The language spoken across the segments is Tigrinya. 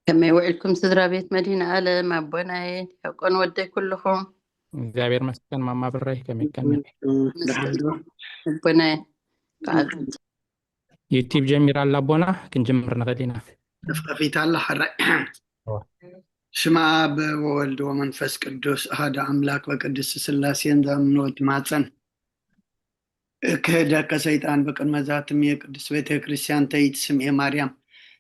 ከመይ ውዒልኩም ስድራ ቤት መድህን ኣለም ኣቦናይ ያቆን ወደይ ኩልኹም? እግዚኣብሔር መስገን ማማ ብረይ ከመይ ከመይ? ኣቦናይ በዓል ዩቲብ ጀሚራ ኣላ ኣቦና፣ ክንጅምር ንኽእል ኢና። ከፊታ ኣላ ሓራይ። ሽማ ኣብ ወወልድ ወመንፈስ ቅዱስ ኣሃደ ኣምላክ በቅድስት ስላሴን ዘምኖት ማፀን ክህደከ ሰይጣን በቅድመ ዛትም የቅድስት ቤተ ክርስቲያን ተይት ስምኤ ማርያም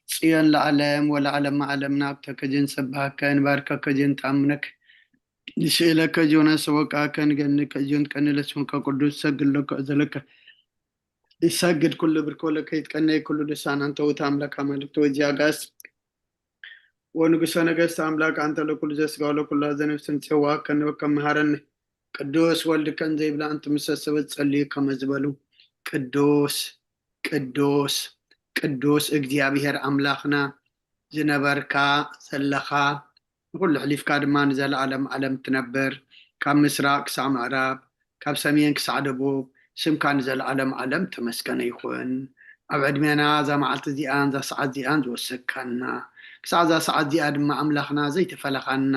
ጽዮን ለዓለም ወለዓለም ዓለም ናብተከ ጅን ሰባሃከ ንባርከከ ጅን ተኣምነክ ንስእለከ ጆነ ሰወቃከ ንገንከ ጆን ቀንለስምከ ቅዱስ ሰግድ ለከ እዘለከ ይሰግድ ኩሉ ብርክ ወለከ ይትቀነይ ኩሉ ልሳን አንተ ውእተ አምላክ አማልክት ወእግዚአጋስ ወንጉሰ ነገስት አምላክ አንተ ለኩሉ ዘስጋ ወለኩሉ ዘነፍስን ጽዋ ከንበከ መሃረኒ ቅዱስ ወልድ ከን ዘይብላ እንት ምሰሰበት ጸልዩ ከመ ዝበሉ ቅዱስ ቅዱስ ቅዱስ እግዚኣብሔር አምላክና ዝነበርካ ዘለኻ ንኹሉ ሕሊፍካ ድማ ንዘለዓለም ዓለም ትነብር ካብ ምስራቅ ክሳዕ ምዕራብ ካብ ሰሜን ክሳዕ ደቡብ ስምካ ንዘለዓለም ዓለም ተመስገነ ይኹን። ኣብ ዕድሜና እዛ መዓልቲ እዚኣን እዛ ሰዓት እዚኣን ዝወሰካና ክሳዕ እዛ ሰዓት እዚኣ ድማ ኣምላኽና ዘይተፈለኻና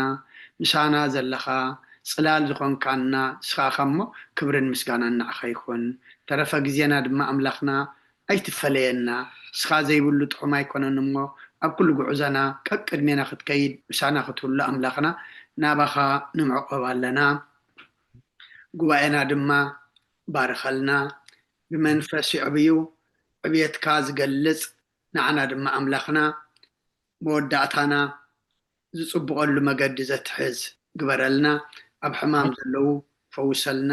ምሳና ዘለኻ ጽላል ዝኾንካና ንስኻ ኢኻ እሞ ክብርን ምስጋናን ንዓኻ ይኹን። ተረፈ ግዜና ድማ ኣምላኽና ኣይትፈለየና። ንስኻ ዘይብሉ ጥዑም ኣይኮነን እሞ ኣብ ኩሉ ጉዕዞና ቀቅድሜና ክትከይድ ምሳና ክትህሉ ኣምላኽና ናባኻ ንምዕቆብ ኣለና። ጉባኤና ድማ ባርኸልና። ብመንፈስ ይዕብዩ ዕብየትካ ዝገልጽ ንዓና ድማ ኣምላኽና መወዳእታና ዝጽብቐሉ መገዲ ዘትሕዝ ግበረልና። ኣብ ሕማም ዘለዉ ፈውሰልና።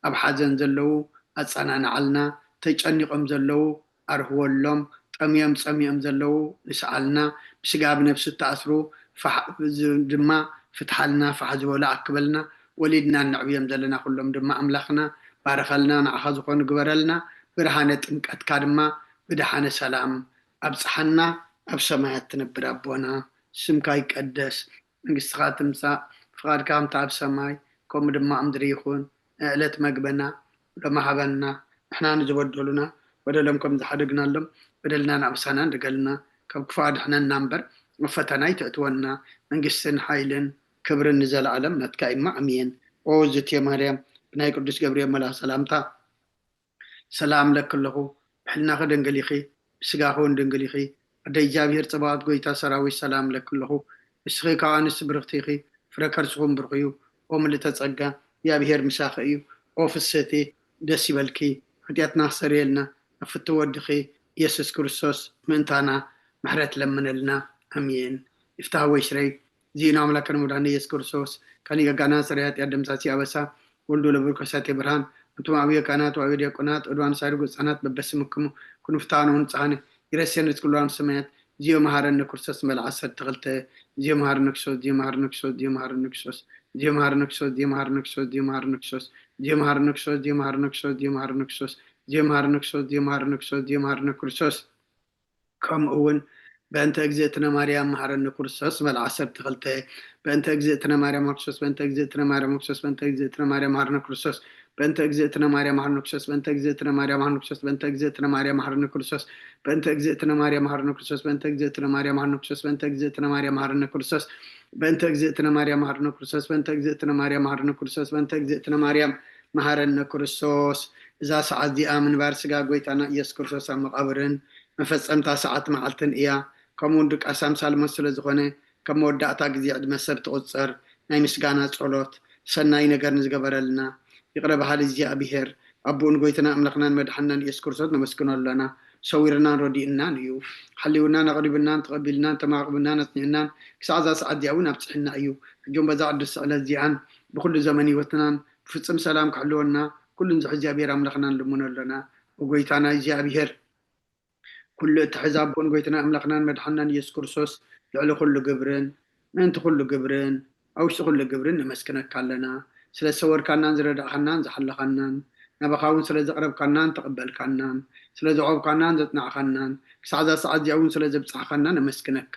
ኣብ ሓዘን ዘለዉ ኣጸናንዓልና። ተጨኒቖም ዘለዉ ኣርህወሎም። ጠምዮም ጸሚኦም ዘለዉ ንስዓልና። ብስጋ ብነብሲ እተኣስሩ ድማ ፍትሓልና። ፋሕ ዝበሉ ኣክበልና። ወሊድና እነዕብዮም ዘለና ኩሎም ድማ ኣምላኽና ባርኸልና። ንዓኻ ዝኾኑ ግበረልና። ብርሃነ ጥምቀትካ ድማ ብድሓነ ሰላም ኣብጽሓና። ኣብ ሰማያት ትነብር ኣቦና ስምካ ይቀደስ፣ መንግስትኻ ትምጻእ፣ ፍቓድካ ከምቲ ኣብ ሰማይ ከምኡ ድማ ኣብ ምድሪ ይኹን። ንዕለት መግበና ሎሚ ሃበና፣ ንሕና ንዝበደሉና በደሎም ከም ዝሓደግናሎም በደልና ንኣበሳና ንደገልና፣ ካብ ክፉእ ኣድሕነና እምበር ኣብ ፈተና ኣይተእትወና፣ መንግስትን ሓይልን ክብርን ንዘለኣለም ናትካ እዩ። ኣሜን። ኦ ዝትየ ማርያም ብናይ ቅዱስ ገብርኤል መልኣኽ ሰላምታ ሰላም ለኪ ኣለኹ፣ ብሕልናኺ ድንግል ኢኺ፣ ብስጋኺ እውን ድንግል ኢኺ። ኣደ እግዚኣብሔር ጸባኦት ጐይታ ሰራዊት ሰላም ለኪ ኣለኹ፣ ንስኺ ካብ ኣንስቲ ብርኽቲ ኢኺ፣ ፍረ ከርስኹም ብሩኽ እዩ። ኦ ምልእተ ጸጋ እግዚኣብሔር ምሳኺ እዩ። ኦ ፍስህቲ ደስ ይበልኪ፣ ሓጢኣትና ክሰርየልና ናብ ፍትው ወድኺ ኢየሱስ ክርስቶስ ምእንታና ምሕረት ለምነልና። ኣሜን። ይፍታህ ወይሽረይ ዚእና ኣምላክ ከነ መድኃኒነ ኢየሱስ ክርስቶስ ካኒ ገጋና ጽሬ ኃጢአት ደምሳሲ ኣበሳ ወልዱ ለብሩ ከሳቴ ብርሃን እንቱም አብየ ካህናት ወአብየ ዲያቆናት ዕድዋን ሳይርጉ ህጻናት በበስምክሙ ኩኑ ፍትሐነ ወንጽሐነ ይረሴነ እስክሉ ሰማያት ዚዮ መሐረነ ክርስቶስ መልዓ ዓሰርተ ክልተ ዚዮ መሐረነ ክርስቶስ ዚዮ መሐረነ ክርስቶስ ዚዮ መሐረነ ክርስቶስ ዚዮ መሐረነ ክርስቶስ ዚዮ መሐረነ ክርስቶስ ዚዮ መሐረነ ክርስቶስ ዚዮ መሐረነ ክርስቶስ ዚዮ መሐረነ ክርስቶስ ዚዮ መሐረነ ክርስቶስ ዚዮ መሐረነ ክርስቶስ ዚዮ መሐረነ ክርስቶስ ዚዮ መሐረነ ክርስቶስ ከምኡ እውን በእንተ እግዝእትነ ማርያም መሐረነ ክርስቶስ በል ዓሰርተ ክልተ በእንተ እግዝእትነ ማርያም ክርስቶስ በእንተ እግዝእትነ ማርያም ክርስቶስ በእንተ እግዝእትነ ማርያም መሐረነ ክርስቶስ በእንተ እግዝእትነ ማርያም መሐረነ ክርስቶስ በእንተ እግዝእትነ ማርያም መሐረነ ክርስቶስ በእንተ እግዝእትነ ማርያም መሐረነ ክርስቶስ በእንተ እግዝእትነ ማርያም መሐረነ ክርስቶስ በእንተ እግዝእትነ ማርያም መሐረነ ክርስቶስ በእንተ እግዝእትነ ማርያም መሐረነ ክርስቶስ በእንተ እግዝእትነ ማርያም መሐረነ ክርስቶስ በእንተ እግዝእትነ ማርያም መሐረነ ክርስቶስ በእንተ እግዝእትነ ማርያም መሐረነ ክርስቶስ እዛ ሰዓት እዚኣ ምንባር ስጋ ጎይታና ኢየሱስ ክርስቶስ ኣብ መቃብርን መፈጸምታ ሰዓት መዓልትን እያ። ከምኡ እውን ድቃስ ኣምሳል ሞት ስለ ዝኾነ ከም መወዳእታ ግዜ ዕድመ ሰብ ትቑጸር ናይ ምስጋና ጸሎት ሰናይ ነገር ንዝገበረልና ይቕረ በሃሊ እግዚኣብሔር ኣቦኡ ንጎይታና ኣምላኽናን መድሓንናን ኢየሱስ ክርስቶስ ነመስግኖ ኣለና። ሰዊርናን ረዲእናን እዩ። ሓልዩናን ኣቕሪብናን ተቐቢልናን ተማቕብናን ኣጽኒዕናን ክሳዕ እዛ ሰዓት እዚኣ እውን ኣብጽሕና እዩ። ሕጂ እውን በዛ ቅድስቲ ዕለት እዚኣን ብኩሉ ዘመን ህይወትናን ብፍጽም ሰላም ክሕልወና ኩሉ ንዝሕ እግዚኣብሔር ኣምላኽና ንልምኖ ኣለና። ብጎይታና እግዚኣብሔር ኩሉ እትሕዝ ኣቦን ጎይትና ኣምላኽናን መድሓንናን ኢየሱስ ክርስቶስ ልዕሊ ኩሉ ግብርን ምእንቲ ኩሉ ግብርን ኣብ ውሽጢ ኩሉ ግብርን ነመስግነካ ኣለና። ስለ ዝሰወርካናን ዝረዳእካናን ዝሓለኻናን ናባኻ እውን ስለ ዘቕረብካናን ተቐበልካናን ስለ ዘዕቆብካናን ዘጽናዕካናን ክሳዕ እዛ ሰዓት እዚኣ እውን ስለ ዘብጻሕካና ነመስግነካ።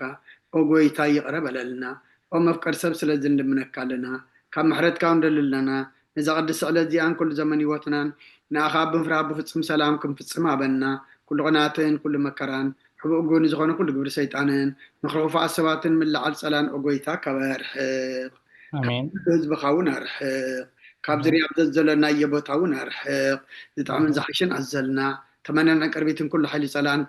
ኦ ጎይታ ይቕረ በለልና። ኦ መፍቀር ሰብ ስለ ዝንልምነካ ኣለና። ካብ ምሕረትካ እውን ደሊ ኣለና። ነዛ ቅድስቲ ዕለት እዚኣን ኩሉ ዘመን ህይወትናን ንኣኻ ብምፍራህ ብፍጹም ሰላም ክንፍጽም ሃበና። ኩሉ ቅናትን ኩሉ መከራን ሕቡእ ጎኒ ዝኾነ ኩሉ ግብሪ ሰይጣንን ምኽሪ ክፉኣት ሰባትን ምልዓል ጸላን ኦጎይታ ካብ ኣርሕቕ። ኣሜን። ህዝብኻ እውን ኣርሕቕ። ካብ ዝርያ ዘዘለናዮ ቦታ እውን ኣርሕቕ። ዝጥዕምን ዝሓሽን ኣዘልና ተመነን ዕንቅርቢትን ኩሉ ሓይሊ ጸላን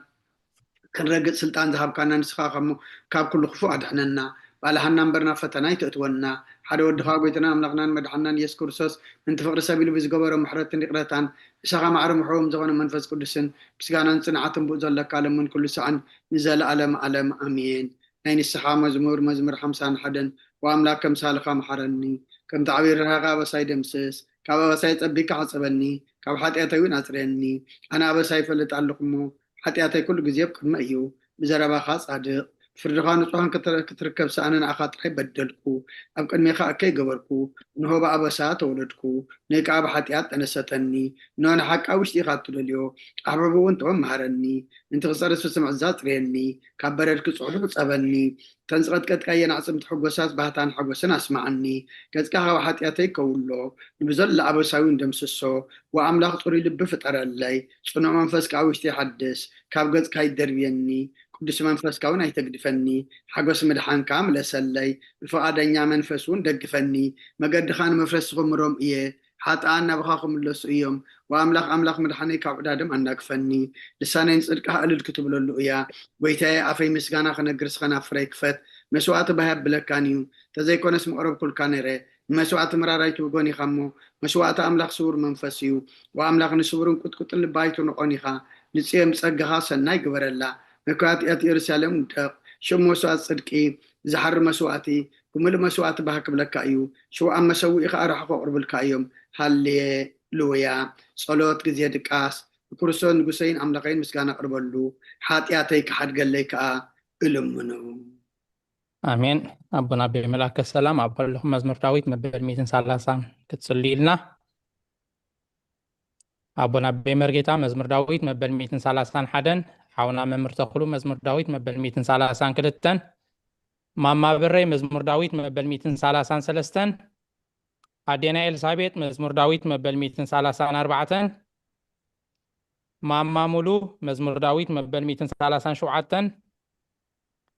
ክንረግጽ ስልጣን ዝሃብካና ንስኻ ከሞ ካብ ኩሉ ክፉእ ኣድሕነና። ባልሃና እምበር ናብ ፈተና ኣይተእትወና። ሓደ ወድኻ ጎይታና ኣምላኽናን መድሓናን ኢየሱስ ክርስቶስ ምንቲ ፍቕሪ ሰብ ኢሉ ብዝገበሮ ምሕረትን ይቕረታን ምሳኻ ማዕረ ምሕዎም ዝኾነ መንፈስ ቅዱስን ምስጋናን ጽንዓትን ብኡ ዘለካ ለምን ኩሉ ሰዓን ንዘለኣለም ኣለም ኣሜን። ናይ ንስሓ መዝሙር መዝሙር ሓምሳን ሓደን። ወኣምላክ ከምሳልኻ መሓረኒ፣ ከምቲ ዓብዪ ርህራኸ ኣበሳይ ደምስስ፣ ካብ ኣበሳይ ጸቢካ ሓጸበኒ፣ ካብ ሓጢኣተይ እውን ኣጽርየኒ። ኣነ ኣበሳይ ይፈልጥ ኣለኹ እሞ ሓጢኣተይ ኩሉ ግዜ ኣብ ቅድመ እዩ። ብዘረባኻ ጻድቕ፣ ብፍርድኻ ንጹሃን ክትረ- ክትርከብ ሰኣነ ንኣኻ ጥራይ በደልኩ። ኣብ ቅድሜኻ እከይ ገበርኩ። እንሆ ብኣበሳ ተወለድኩ፣ ንእይ ከኣ ብሓጢኣት ጠነሰተኒ። እንሆ ንሓቂ ኣብ ውሽጢ ኢኻ እትደልዮ፣ ኣሕብሕቡ እውን ጥበብ መሃረኒ። ምንቲ ክጸርስ ብስምዕዛ ኣጽርየኒ፣ ካብ በረድ ክጽዕዱ ሕጸበኒ። እተን ዝቐጥቀጥካየን ኣዕጽምቲ ሕጎሳት ባህታን ሓጎስን ኣስምዓኒ። ገጽካ ካብ ሓጢኣተይ ከውሎ፣ ንብዘሎ ኣበሳዊ እንደምስሶ። ወኣምላኽ ጽሩይ ልቢ ፍጠረለይ፣ ጽኑዕ መንፈስ ከኣ ውሽጢ ሓድስ። ካብ ገጽካ ኣይደርብየኒ፣ ቅዱስ መንፈስካ እውን ኣይተግድፈኒ። ሓጎስ ምድሓንካ ምለሰለይ፣ ብፍቓደኛ መንፈስ እውን ደግፈኒ። መገድኻ ንመፍረሲ ክምሮም እየ፣ ሓጥኣን ናባኻ ክምለሱ እዮም። ወኣምላኽ ኣምላኽ ምድሓነይ ካብ ዕዳዶም ኣናግፈኒ። ልሳነይ ንጽድቅኻ እልል ክትብለሉ እያ። ጎይታየ ኣፈይ ምስጋና ክነግር ስኸ ናብ ፍረይ ክፈት። መስዋእቲ ባህ የብለካን እዩ። ተዘይኮነስ ምቕረብኩልካ ነይረ። ንመስዋእቲ ምራራይ ትብጎን ኢኻ እሞ መስዋእቲ ኣምላኽ ስውር መንፈስ እዩ። ወኣምላኽ ንስውርን ቁጥቁጥን ልባ ኣይትንቖን ኢኻ። ንጽዮን ብጸጋኻ ሰናይ ግበረላ። መካትያት ኢየሩሳሌም ውደቕ። ሽም መስዋእቲ ጽድቂ ዝሓሪ መስዋእቲ ብምሉእ መስዋእቲ ባህ ክብለካ እዩ። ሽውኣን መሰውኢ ኸኣ ርሕቑ ኣቕርብልካ እዮም። ሃሌሉያ። ጸሎት ግዜ ድቃስ። ንክርስቶስ ንጉሰይን ኣምላኸይን ምስጋና ኣቕርበሉ፣ ሓጢኣተይ ክሓድገለይ ከኣ እልምኖ። ኣሜን። ኣቦና ኣቤ መልኣከ ሰላም ኣብ ከለኹም መዝሙር ዳዊት መበል ሚእትን ሰላሳን ክትጽልዩልና። ኣቦና ኣቤ መርጌታ መዝሙር ዳዊት መበል ሚእትን ሰላሳን ሓደን፣ ሓውና መምህር ተኽሉ መዝሙር ዳዊት መበል ሚእትን ሰላሳን ክልተን፣ ማማ ብረይ መዝሙር ዳዊት መበል ሚእትን ሰላሳን ሰለስተን፣ ኣዴና ኤልሳቤጥ መዝሙር ዳዊት መበል ሚእትን ሰላሳን ኣርባዕተን፣ ማማ ሙሉ መዝሙር ዳዊት መበል ሚእትን ሰላሳን ሸውዓተን፣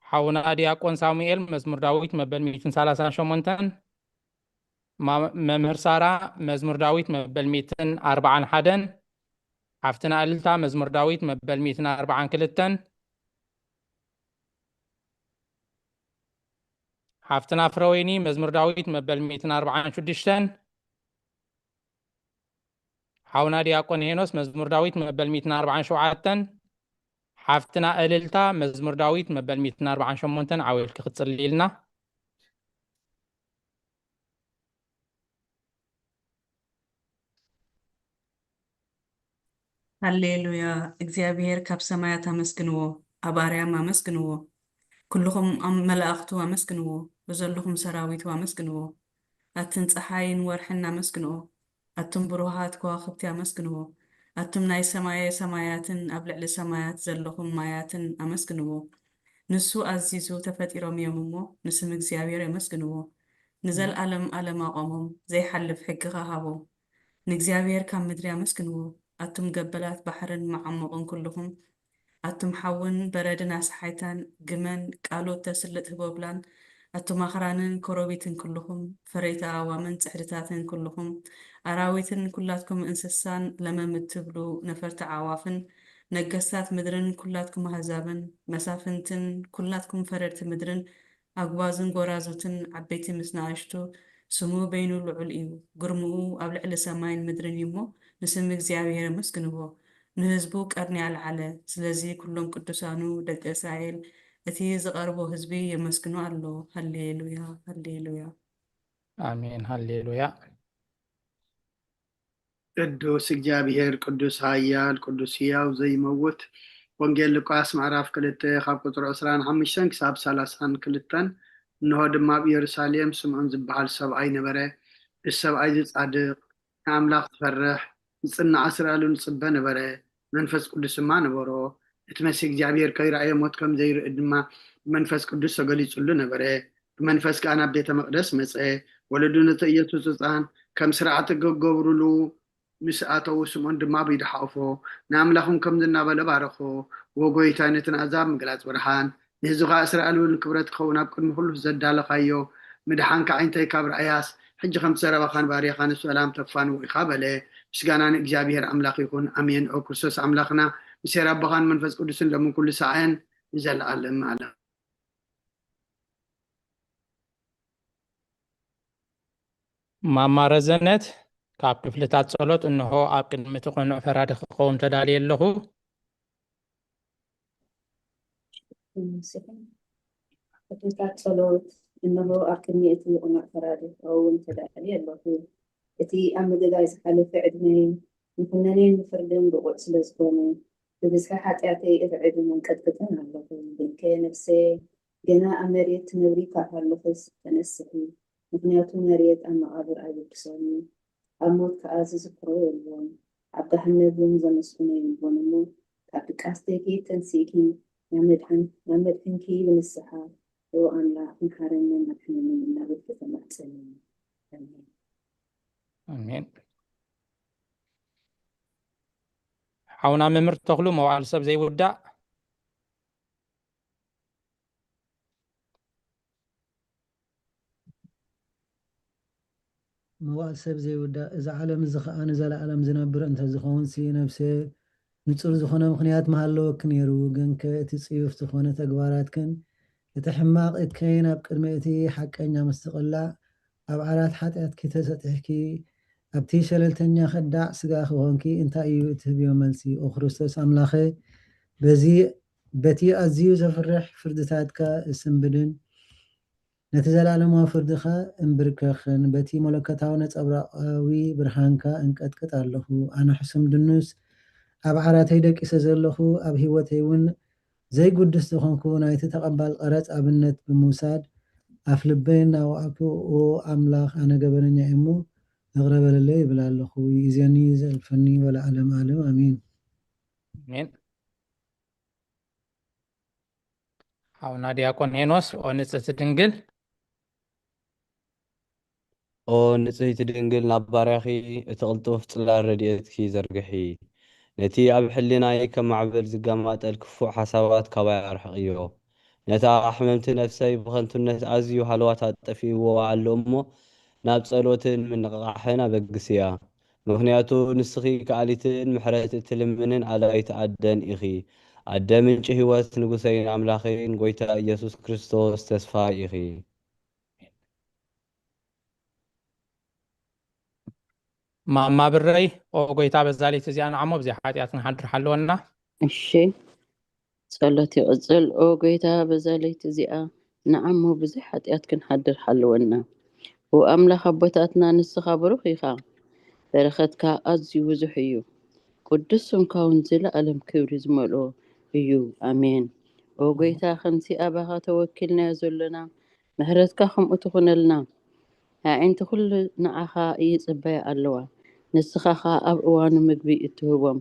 ሓውና ዲያቆን ሳሙኤል መዝሙር ዳዊት መበል ሚእትን ሰላሳን ሸሞንተን፣ ማ- መምህር ሳራ መዝሙር ዳዊት መበል ሚእትን ኣርባዓን ሓደን፣ ሓፍትና እልልታ መዝሙር ዳዊት መበል ሚእትን ኣርባዓን ክልተን፣ ሓፍትና ፍረወይኒ መዝሙር ዳዊት መበል ሚእትን ኣርባዓን ሽዱሽተን፣ ሓውና ዲያቆን ሄኖስ መዝሙር ዳዊት መበል ሚእትን ኣርባዓን ሸውዓተን፣ ሓፍትና እልልታ መዝሙር ዳዊት መበል ሚእትን ኣርባዓን ሸሞንተን ዓው ኢልኪ ክትጽልይልና። ሃሌሉያ። እግዚኣብሔር ካብ ሰማያት ኣመስግንዎ፣ ኣብ ኣርያም ኣመስግንዎ። ኩልኹም ኣም- መላእኽቱ ኣመስግንዎ፣ ብዘለኹም ሰራዊቱ ኣመስግንዎ። ኣትን ፀሓይን ወርሕን ኣመስግንዎ፣ ኣቱም ብሩሃት ከዋኽብቲ ኣመስግንዎ። ኣቱም ናይ ሰማየ ሰማያትን ኣብ ልዕሊ ሰማያት ዘለኹም ማያትን ኣመስግንዎ። ንሱ ኣዚዙ ተፈጢሮም እዮም እሞ ንስም እግዚኣብሔር የመስግንዎ። ንዘልኣለም ኣለም ኣቆሞም፣ ዘይሓልፍ ሕግኻ ሃቦም። ንእግዚኣብሔር ካብ ምድሪ ኣመስግንዎ። ኣቱም ገበላት ባሕርን መዓሙቕን ኩልኹም፣ ኣቱም ሓውን በረድን ኣስሓይታን፣ ግመን ቃሉ እተስልጥ ህቦብላን፣ ኣቱም ኣኽራንን ኮረቢትን ኩልኹም፣ ፈረይቲ ኣእዋምን ጽሕድታትን ኩልኹም፣ ኣራዊትን ኩላትኩም እንስሳን ለመም እትብሉ ነፈርቲ ኣዕዋፍን፣ ነገስታት ምድርን ኩላትኩም ኣህዛብን፣ መሳፍንትን ኩላትኩም ፈረድቲ ምድርን፣ ኣጉባዝን ጎራዙትን ዓበይቲ ምስ ንኣሽቱ፣ ስሙ በይኑ ልዑል እዩ፣ ግርምኡ ኣብ ልዕሊ ሰማይን ምድርን እዩ እሞ፣ ንስም እግዚኣብሔር ኣመስግንዎ፣ ንህዝቡ ቀርኒ ኣልዓለ። ስለዚ ኩሎም ቅዱሳኑ ደቂ እስራኤል፣ እቲ ዝቐርቦ ህዝቢ የመስግኖ ኣሎ። ሃሌሉያ፣ ሃሌሉያ። ኣሜን። ሃሌሉያ። ቅዱስ እግዚኣብሔር፣ ቅዱስ ኃያል፣ ቅዱስ ሕያው ዘይመውት። ወንጌል ሉቃስ ምዕራፍ ክልተ ካብ ቁጽሪ ዕስራን ሓሙሽተን ክሳብ ሰላሳን ክልተን። እንሆ ድማ ኣብ ኢየሩሳሌም ስምዖን ዝበሃል ሰብኣይ ነበረ። እዚ ሰብኣይ እዚ ጻድቕ፣ ንኣምላኽ ዝፈርሕ፣ ዝጽናዕ እስራኤሉ ንጽበ ነበረ። መንፈስ ቅዱስ ድማ ነበሮ። እቲ መሲህ እግዚኣብሔር ከይረኣየ ሞት ከም ዘይርኢ ድማ ብመንፈስ ቅዱስ ተገሊጹሉ ነበረ። ብመንፈስ ከኣ ናብ ቤተ መቕደስ መጸ። ወለዱ ነቲ ኢየሱስ ህጻን ከም ስርዓት ክገብሩሉ ምስ ኣተዉ ስምኦን ድማ ብኢዱ ሓቑፎ ንኣምላኽም ከምዚ እናበለ ባረኾ። ወ ጎይታይ ነቲ ንኣዛብ ምግላጽ ብርሃን ንህዝብኻ እስራኤል እውን ክብረት ክኸውን ኣብ ቅድሚ ኩሉ ዘዳለኻዮ ምድሓንካ ዓይንተይ ካብ ረኣያስ ሕጂ ከምቲ ዘረባኻን ባርያኻን ሰላም ተፋንዎ ኢኻ በለ። ምስጋና ንእግዚኣብሔር ኣምላኽ ይኹን ኣሜን። ኦ ክርስቶስ ኣምላኽና ምስ ኣቦኻን መንፈስ ቅዱስን ሎምን ኩሉ ሰዓን ንዘለኣለም ኣለም። ማማ ረዘነት ካብ ክፍልታት ጸሎት እንሆ ኣብ ቅድሚ እቲ ቅኑዕ ፈራዲ ክኸውን ተዳልየ ኣለኹ። ክፍልታት ጸሎት እንሆ ኣብ ቅድሚ እቲ ቅኑዕ ፈራዲ ክኸውን ተዳልየ ኣለኹ። እቲ ኣብ ምድላይ ዝሓለፈ ዕድመይ ንኩነኔን ንፍርድን ብቑዕ ስለ ዝኾነ ብብዝሒ ሓጢኣተይ እቲ ዕድመ እንቀጥቅጥን ኣለኹ። ግንከ ነፍሰየ ገና ኣብ መሬት ትነብሪ ካብ ሃለኹስ ተነስሒ፣ ምኽንያቱ መሬት ኣብ መቓብር ኣይውድሶን እዩ፣ ኣብ ሞት ከኣ ዝዝክሮ የልቦን፣ ኣብ ገሃነብ እውን ዘመስግኖ የልቦን እሞ ካብ ድቃስ ዘይከይድ ተንሲእኪ ናብ መድሕን ናብ መድሕንኪ ብንስሓ ኦ ኣምላኽ መሓረንን ኣድሕነንን እናበልኪ ተማጸኒ። ኣሜን። ኣሜን። ሓውና መምህር ተኽሉ መዋዕል ሰብ ዘይውዳእ መዋዕል ሰብ ዘይውዳእ፣ እዚ ዓለም እዚ ኸኣ ንዘለኣለም ዝነብር እንተ ዝኸውንሲ፣ ነፍሰ ንጹር ዝኾነ ምኽንያት ምሃለወኪ ነይሩ። ግንከ እቲ ጽዩፍ ዝኾነ ተግባራትክን እቲ ሕማቕ እከይን ኣብ ቅድሚ እቲ ሓቀኛ ምስ ትቕላዕ፣ ኣብ ዓራት ሓጢኣትኪ ተሰጢሕኪ፣ ኣብቲ ሸለልተኛ ከዳዕ ስጋ ክኾንኪ እንታይ እዩ እትህብዮ መልሲ? ኦ ክርስቶስ ኣምላኸ፣ በዚ በቲ ኣዝዩ ዘፍርሕ ፍርድታትካ እስንብድን ነቲ ዘላለማዊ ፍርድኻ እምብርከኽን በቲ መለኮታዊ ነጸብራቓዊ ብርሃንካ እንቀጥቅጥ ኣለኹ። ኣነ ሕሱም ድኑስ ኣብ ዓራተይ ደቂሰ ዘለኹ፣ ኣብ ህይወተይ እውን ዘይጉድስ ዝኾንኩ ናይቲ ተቐባል ቀረጽ ኣብነት ብምውሳድ ኣፍ ልበይ እናወዓኩ ኦ ኣምላኽ ኣነ ገበነኛ እየ እሞ ይቕረ በለለይ ይብል ኣለኹ። ይእዜኒ ዘልፈኒ ወለዓለም ዓለም ኣሜን። ኣሜን። ሓውና ዲያቆን ሄኖስ ኦ ንጽሕቲ ድንግል ኦ ንጽህቲ ድንግል ናብ ባርያኺ እቲ ቅልጡፍ ጽላል ረድኤትኪ ዘርግሒ። ነቲ ኣብ ሕሊናይ ከም ማዕበል ዝገማጠል ክፉእ ሓሳባት ካባይ ኣርሕቕዮ። ነታ ሕምምቲ ነፍሰይ ብኸንቱነት ኣዝዩ ሃለዋታ ጠፊእዎ ኣሎ እሞ ናብ ጸሎትን ምንቕቓሕን ኣበግስያ። ምኽንያቱ ንስኺ ከኣሊትን ምሕረት እትልምንን ኣላይት ኣደን ኢኺ። ኣደ ምንጪ ህይወት ንጉሰይን ኣምላኸይን ጎይታ ኢየሱስ ክርስቶስ ተስፋ ኢኺ። ማማ ብረይ ኦ ጎይታ በዛ ለይቲ እዚኣ ንዓሞ ብዘይ ሓጢኣት ክንሓድር ሓለወና። እሺ ጸሎት ይቕጽል። ኦ ጎይታ በዛ ለይቲ እዚኣ ንዓሞ ብዘይ ሓጢኣት ክንሓድር ሓለወና። ኦ ኣምላኽ ኣቦታትና ንስኻ ብሩኽ ኢኻ። በረኸትካ ኣዝዩ ብዙሕ እዩ። ቅዱስ ስምካ እውን ዘለኣለም ክብሪ ዝመልኦ እዩ። ኣሜን። ኦ ጎይታ ከምቲ ኣባኻ ተወኪልናዮ ዘሎና ምሕረትካ ከምኡ ትኹነልና። ኣዒንቲ ኩሉ ንዓኻ ይጽበያ ኣለዋ። ንስኻ ኸኣ ኣብ እዋኑ ምግቢ እትህቦም።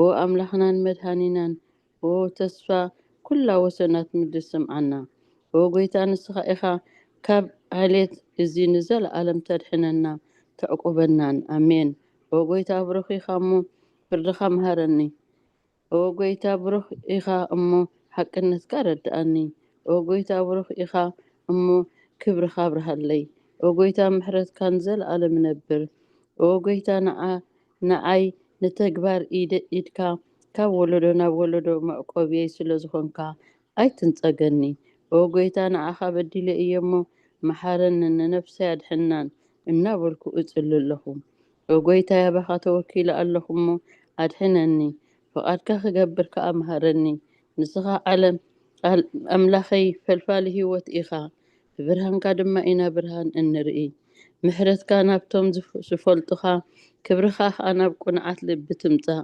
ኦ ኣምላኽናን መድሃኒናን ኦ ተስፋ ኩላ ወሰናት ምድሪ ስምዓና። ኦ ጎይታ ንስኻ ኢኻ ካብ ዓሌት እዚ ንዘለኣለም ተድሕነና ተዕቁበናን። ኣሜን። ኦ ጎይታ ብሩኽ ኢኻ እሞ ፍርድኻ ምሃረኒ። ኦ ጎይታ ብሩኽ ኢኻ እሞ ሓቅነትካ ረድኣኒ። ኦ ጎይታ ብሩኽ ኢኻ እሞ ክብርኻ ኣብርሃለይ። ኦ ጎይታ ምሕረትካ ንዘለኣለም ይነብር። ኦ ጎይታ ንዓ ንዓይ ንተግባር ኢደ ኢድካ ካብ ወለዶ ናብ ወለዶ መዕቆብየይ ስለ ዝኾንካ ኣይትንጸገኒ። ኦ ጎይታ ንዓኻ በዲለ እየ እሞ መሓረኒ ንነፍሰይ ኣድሕናን እናበልኩ እጽሊ ኣለኹ። ኦ ጎይታይ ኣባኻ ተወኪለ ኣለኹ እሞ ኣድሕነኒ፣ ፍቓድካ ክገብር ከኣ ምሃረኒ። ንስኻ ዓለም ኣምላኸይ ፈልፋሊ ህይወት ኢኻ፣ ብብርሃንካ ድማ ኢና ብርሃን እንርኢ። ምሕረትካ ናብቶም ዝፈልጡኻ፣ ክብርኻ ከኣ ናብ ቅኑዓት ልቢ ትምጻእ።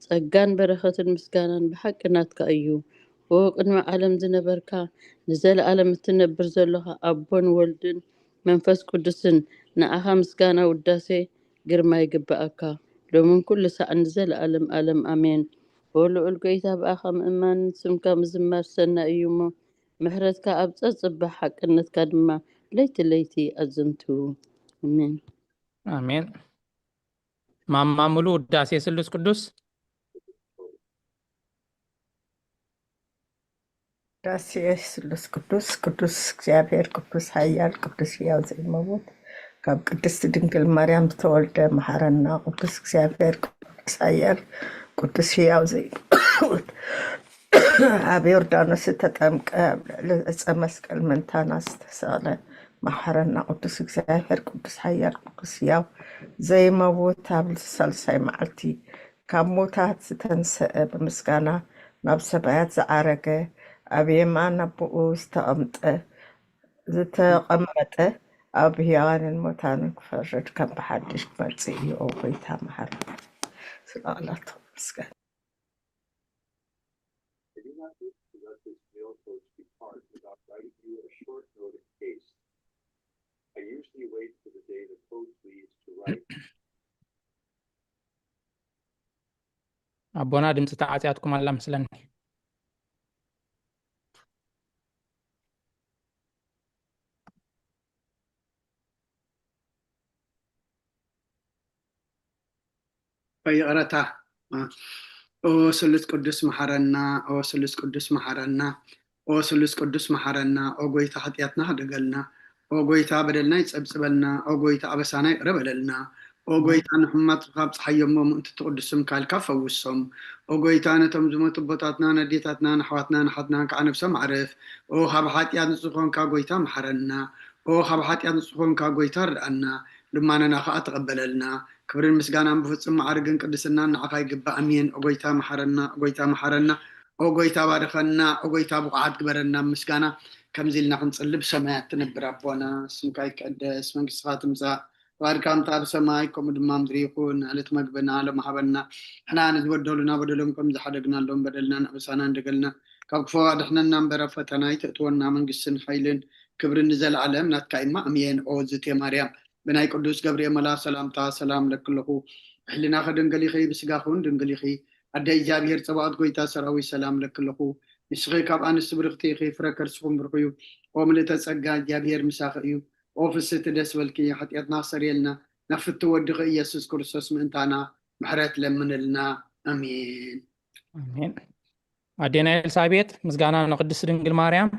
ጸጋን በረኸትን ምስጋናን ብሓቂ ናትካ እዩ። ኦ ቅድሚ ዓለም ዝነበርካ፣ ንዘለኣለም እትነብር ዘሎኻ ኣቦን ወልድን መንፈስ ቅዱስን፣ ንኣኻ ምስጋና ውዳሴ ግርማ ይግብኣካ፣ ሎምን ኩሉ ሳዕ ንዘለኣለም ኣለም ኣሜን። ኦ ልዑል ጎይታ ብኣኻ ምእማንን ስምካ ምዝማር ሰናይ እዩ እሞ፣ ምሕረትካ ኣብ ጸጽባሕ ሓቅነትካ ድማ ለይቲ ለይቲ ኣዘንትዉ። ኣሜን። ኣሜን። ማማ ሙሉ፣ ውዳሴ ስሉስ ቅዱስ። ዳሴ ስሉስ ቅዱስ፣ ቅዱስ እግዚኣብሔር፣ ቅዱስ ኃያል፣ ቅዱስ ሕያው ዘይመውት፣ ካብ ቅድስት ድንግል ማርያም ዝተወልደ መሐረና። ቅዱስ እግዚኣብሔር፣ ቅዱስ ኃያል፣ ቅዱስ ሕያው ዘይመውት፣ ኣብ ዮርዳኖስ ዝተጠምቀ፣ ኣብ ልዕሊ ዕፀ መስቀል ምእንታና ዝተሰቕለ መሐረና። ቅዱስ እግዚኣብሔር፣ ቅዱስ ኃያል፣ ቅዱስ ሕያው ዘይመውት፣ ኣብ ሳልሳይ መዓልቲ ካብ ሙታት ዝተንሰአ፣ ብምስጋና ናብ ሰማያት ዝዓረገ፣ ኣብ የማን ኣቦኡ ዝተቐምጠ፣ ዝተቐመጠ፣ ኣብ ሕያዋንን ሙታንን ክፈርድ ከም ብሓድሽ ክመጽእ እዩ። ኦ ጎይታ መሓሪ፣ ስለ ቃላቱ ምስጋና። I do not wish to let this mail coach depart without writing you a short note in case. I usually wait for the day the coach leaves to write. ኣቦና፣ ድምፂ ተዓፅያትኩም ኣላ መስለኒ። ይቕረታ። ኦ ስሉስ ቅዱስ መሓረና፣ ኦ ስሉስ ቅዱስ መሓረና፣ ኦ ስሉስ ቅዱስ መሓረና። ኦ ጎይታ፣ ሓጢኣትና ሕደገልና። ኦ ጎይታ፣ በደልና ይጸብጽበልና። ኦ ጎይታ፣ ኣበሳና ይቕረ በለልና። ኦ ጎይታ፣ ንሕሙማት ካብ ጸሓይ እሞ ምእንቲ ትቕዱስ ስምካ ኢልካ ፈውሶም። ኦ ጎይታ፣ ነቶም ዝሞቱ ኣቦታትና፣ ነዴታትና፣ ንኣሕዋትና፣ ንሓትናን ከዓ ነብሶም ኣዕርፍ። ኦ ካብ ሓጢኣት ንጹህ ዝኾንካ ጎይታ መሓረና። ኦ ካብ ሓጢኣት ንጹህ ዝኾንካ ጎይታ ርድኣና፣ ልማነና ከዓ ተቐበለልና። ክብርን ምስጋናን ብፍጹም ማዕርግን ቅድስናን ንዓኻ ይግባእ። ኣሜን። ኦ ጎይታ መሓረና፣ ኦ ጎይታ መሓረና። ኦ ጎይታ ባርኸና፣ ኦ ጎይታ ብቑዓት ግበረና። ምስጋና ከምዚ ኢልና ክንጽሊ፣ ብሰማያት ትነብር ኣቦና፣ ስምካ ይቀደስ፣ መንግስትኻ ትምጻእ፣ ፍቓድካ ከምቲ ኣብ ሰማይ ከምኡ ድማ ምድሪ ይኹን። ዕለት መግብና ሎም ሃበና፣ ንሕና ንዝበደሉና በደሎም ከም ዝሓደግናሎም በደልና ንኣበሳና እንደገልና፣ ካብ ክፉ ኣድሕነና እምበር ኣብ ፈተና ኣይተእትወና። መንግስትን ሓይልን ክብርን ንዘለኣለም ናትካ እማ። ኣሜን። ኦ ዝቴ ማርያም፣ ብናይ ቅዱስ ገብርኤል መልኣኽ ሰላምታ ሰላም ለክለኹ፣ ብሕሊናኺ ድንግል ኢኺ፣ ብስጋኺ እውን ድንግል ኢኺ። ኣደ እግዚኣብሔር ጸባኦት፣ ጎይታ ሰራዊት፣ ሰላም ለክለኹ፣ ንስኺ ካብ ኣንስቲ ብርኽቲ ኢኺ፣ ፍረ ከርስኹም ብሩኽ እዩ። ኦ ምልእተ ጸጋ፣ እግዚኣብሔር ምሳኺ እዩ። ኦ ፍስህቲ፣ ደስ በልኪ፣ ሓጢኣትና ክሰርየልና፣ ናብ ፍትው ወድኺ ኢየሱስ ክርስቶስ ምእንታና ምሕረት ለምንልና። ኣሜን። ኣሜን። ኣዴና ኤልሳቤጥ፣ ምስጋና ንቅድስት ድንግል ማርያም።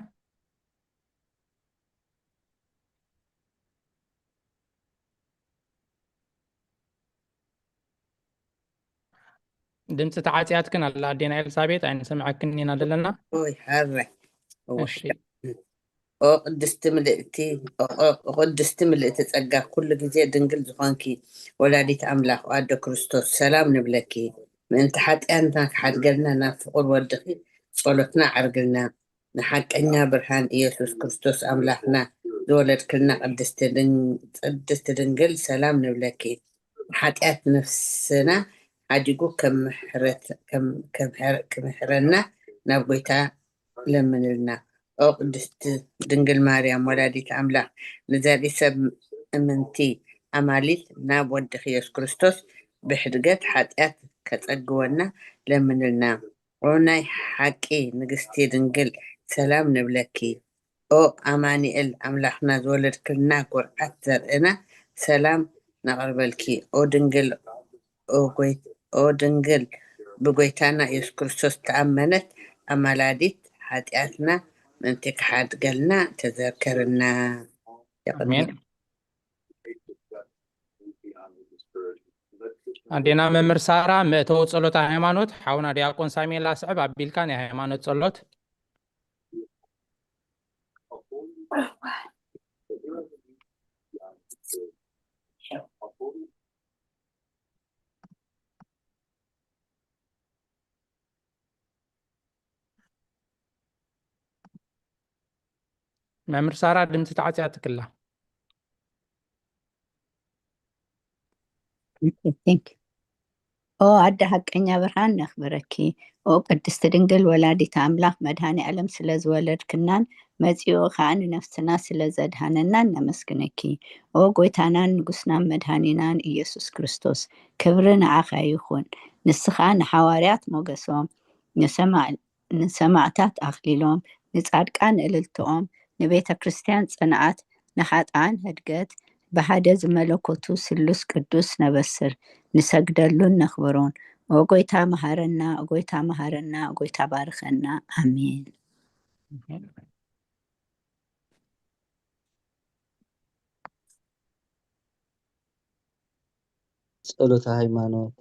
ድምፂ ተዓፅያትክን ኣላ ኣዴና ኤልሳቤጥ፣ ኣይንሰምዐክን ኢና ዘለና። ኦይ፣ ሓራይ። እወ። እሺ። ኦ ቅድስቲ ምልእቲ፣ ኦ፣ ኦ፣ ኦ ቅድስቲ ምልእቲ ጸጋ፣ ኩሉ ግዜ ድንግል ዝኾንኪ ወላዲት ኣምላኽ፣ ኦ ኣደ ክርስቶስ፣ ሰላም ንብለኪ። ምእንቲ ሓጢኣትና ክሓድገልና ናብ ፍቑር ወድኺ ጸሎትና ዓርግልና። ንሓቀኛ ብርሃን ኢየሱስ ክርስቶስ ኣምላኽና ዝወለድክልና ቅድስቲ ድን-፣ ቅድስቲ ድንግል፣ ሰላም ንብለኪ። ንሓጢኣት ነፍስና ሓዲጉ ከም ምሕረት-፣ ከም፣ ከም ሕር-፣ ክምሕረና ናብ ጎይታ ለምንልና። ኦ ቅድስቲ ድንግል ማርያም ወላዲት ኣምላኽ፣ ንዘርኢ ሰብ እምንቲ ኣማሊት ናብ ወድኺ ኢየሱስ ክርስቶስ ብሕድገት ሓጢኣት ከጸግወና ለምንልና። ኦ ናይ ሓቂ ንግስቲ ድንግል፣ ሰላም ንብለኪ። ኦ ኣማኑኤል ኣምላኽና ዝወለድክልና፣ ኩርዓት ዘርእና፣ ሰላም ነቕርበልኪ። ኦ ድንግል፣ ኦ ጎይ-፣ ኦ ድንግል ብጎይታና ኢየሱስ ክርስቶስ ተኣመነት ኣማላዲት፣ ሓጢኣትና ምእንቲ ክሓድገልና ተዘከርና። የቐንየልና። ኣሜን። ኣዴና መምህር ሳራ፣ መእተዊ ጸሎት ሃይማኖት ሓውና ዲያቆን ሳሙኤል ኣስዕብ ኣቢልካ ናይ ሃይማኖት ጸሎት። መምህር ሳራ፣ ድምፂ ተዓፅያትክላ። Okay, thank you. ኦ ኣደ ሓቀኛ ብርሃን ነኽብረኪ። ኦ ቅድስቲ ድንግል ወላዲተ ኣምላኽ፣ መድኃኔ ዓለም ስለ ዝወለድክናን መጺኡ ኸኣ ንነፍስና ስለ ዘድሃነናን ነመስግነኪ። ኦ ጎይታናን ንጉስናን መድኃኒናን ኢየሱስ ክርስቶስ፣ ክብሪ ንዓኻ ይኹን። ንስኻ ንሓዋርያት ሞገሶም፣ ንሰማ-፣ ንሰማዕታት ኣኽሊሎም፣ ንጻድቃን እልልትኦም፣ ንቤተ ክርስቲያን ጽንዓት፣ ንሓጥኣን ህድገት፣ ብሓደ ዝመለኮቱ ስሉስ ቅዱስ ነበስር፣ ንሰግደሉን ነኽብሮን። ኦ ጎይታ መሃረና፣ ኦ ጎይታ መሃረና፣ ኦ ጎይታ ባርኸና። ኣሜን። ጸሎተ ሃይማኖት።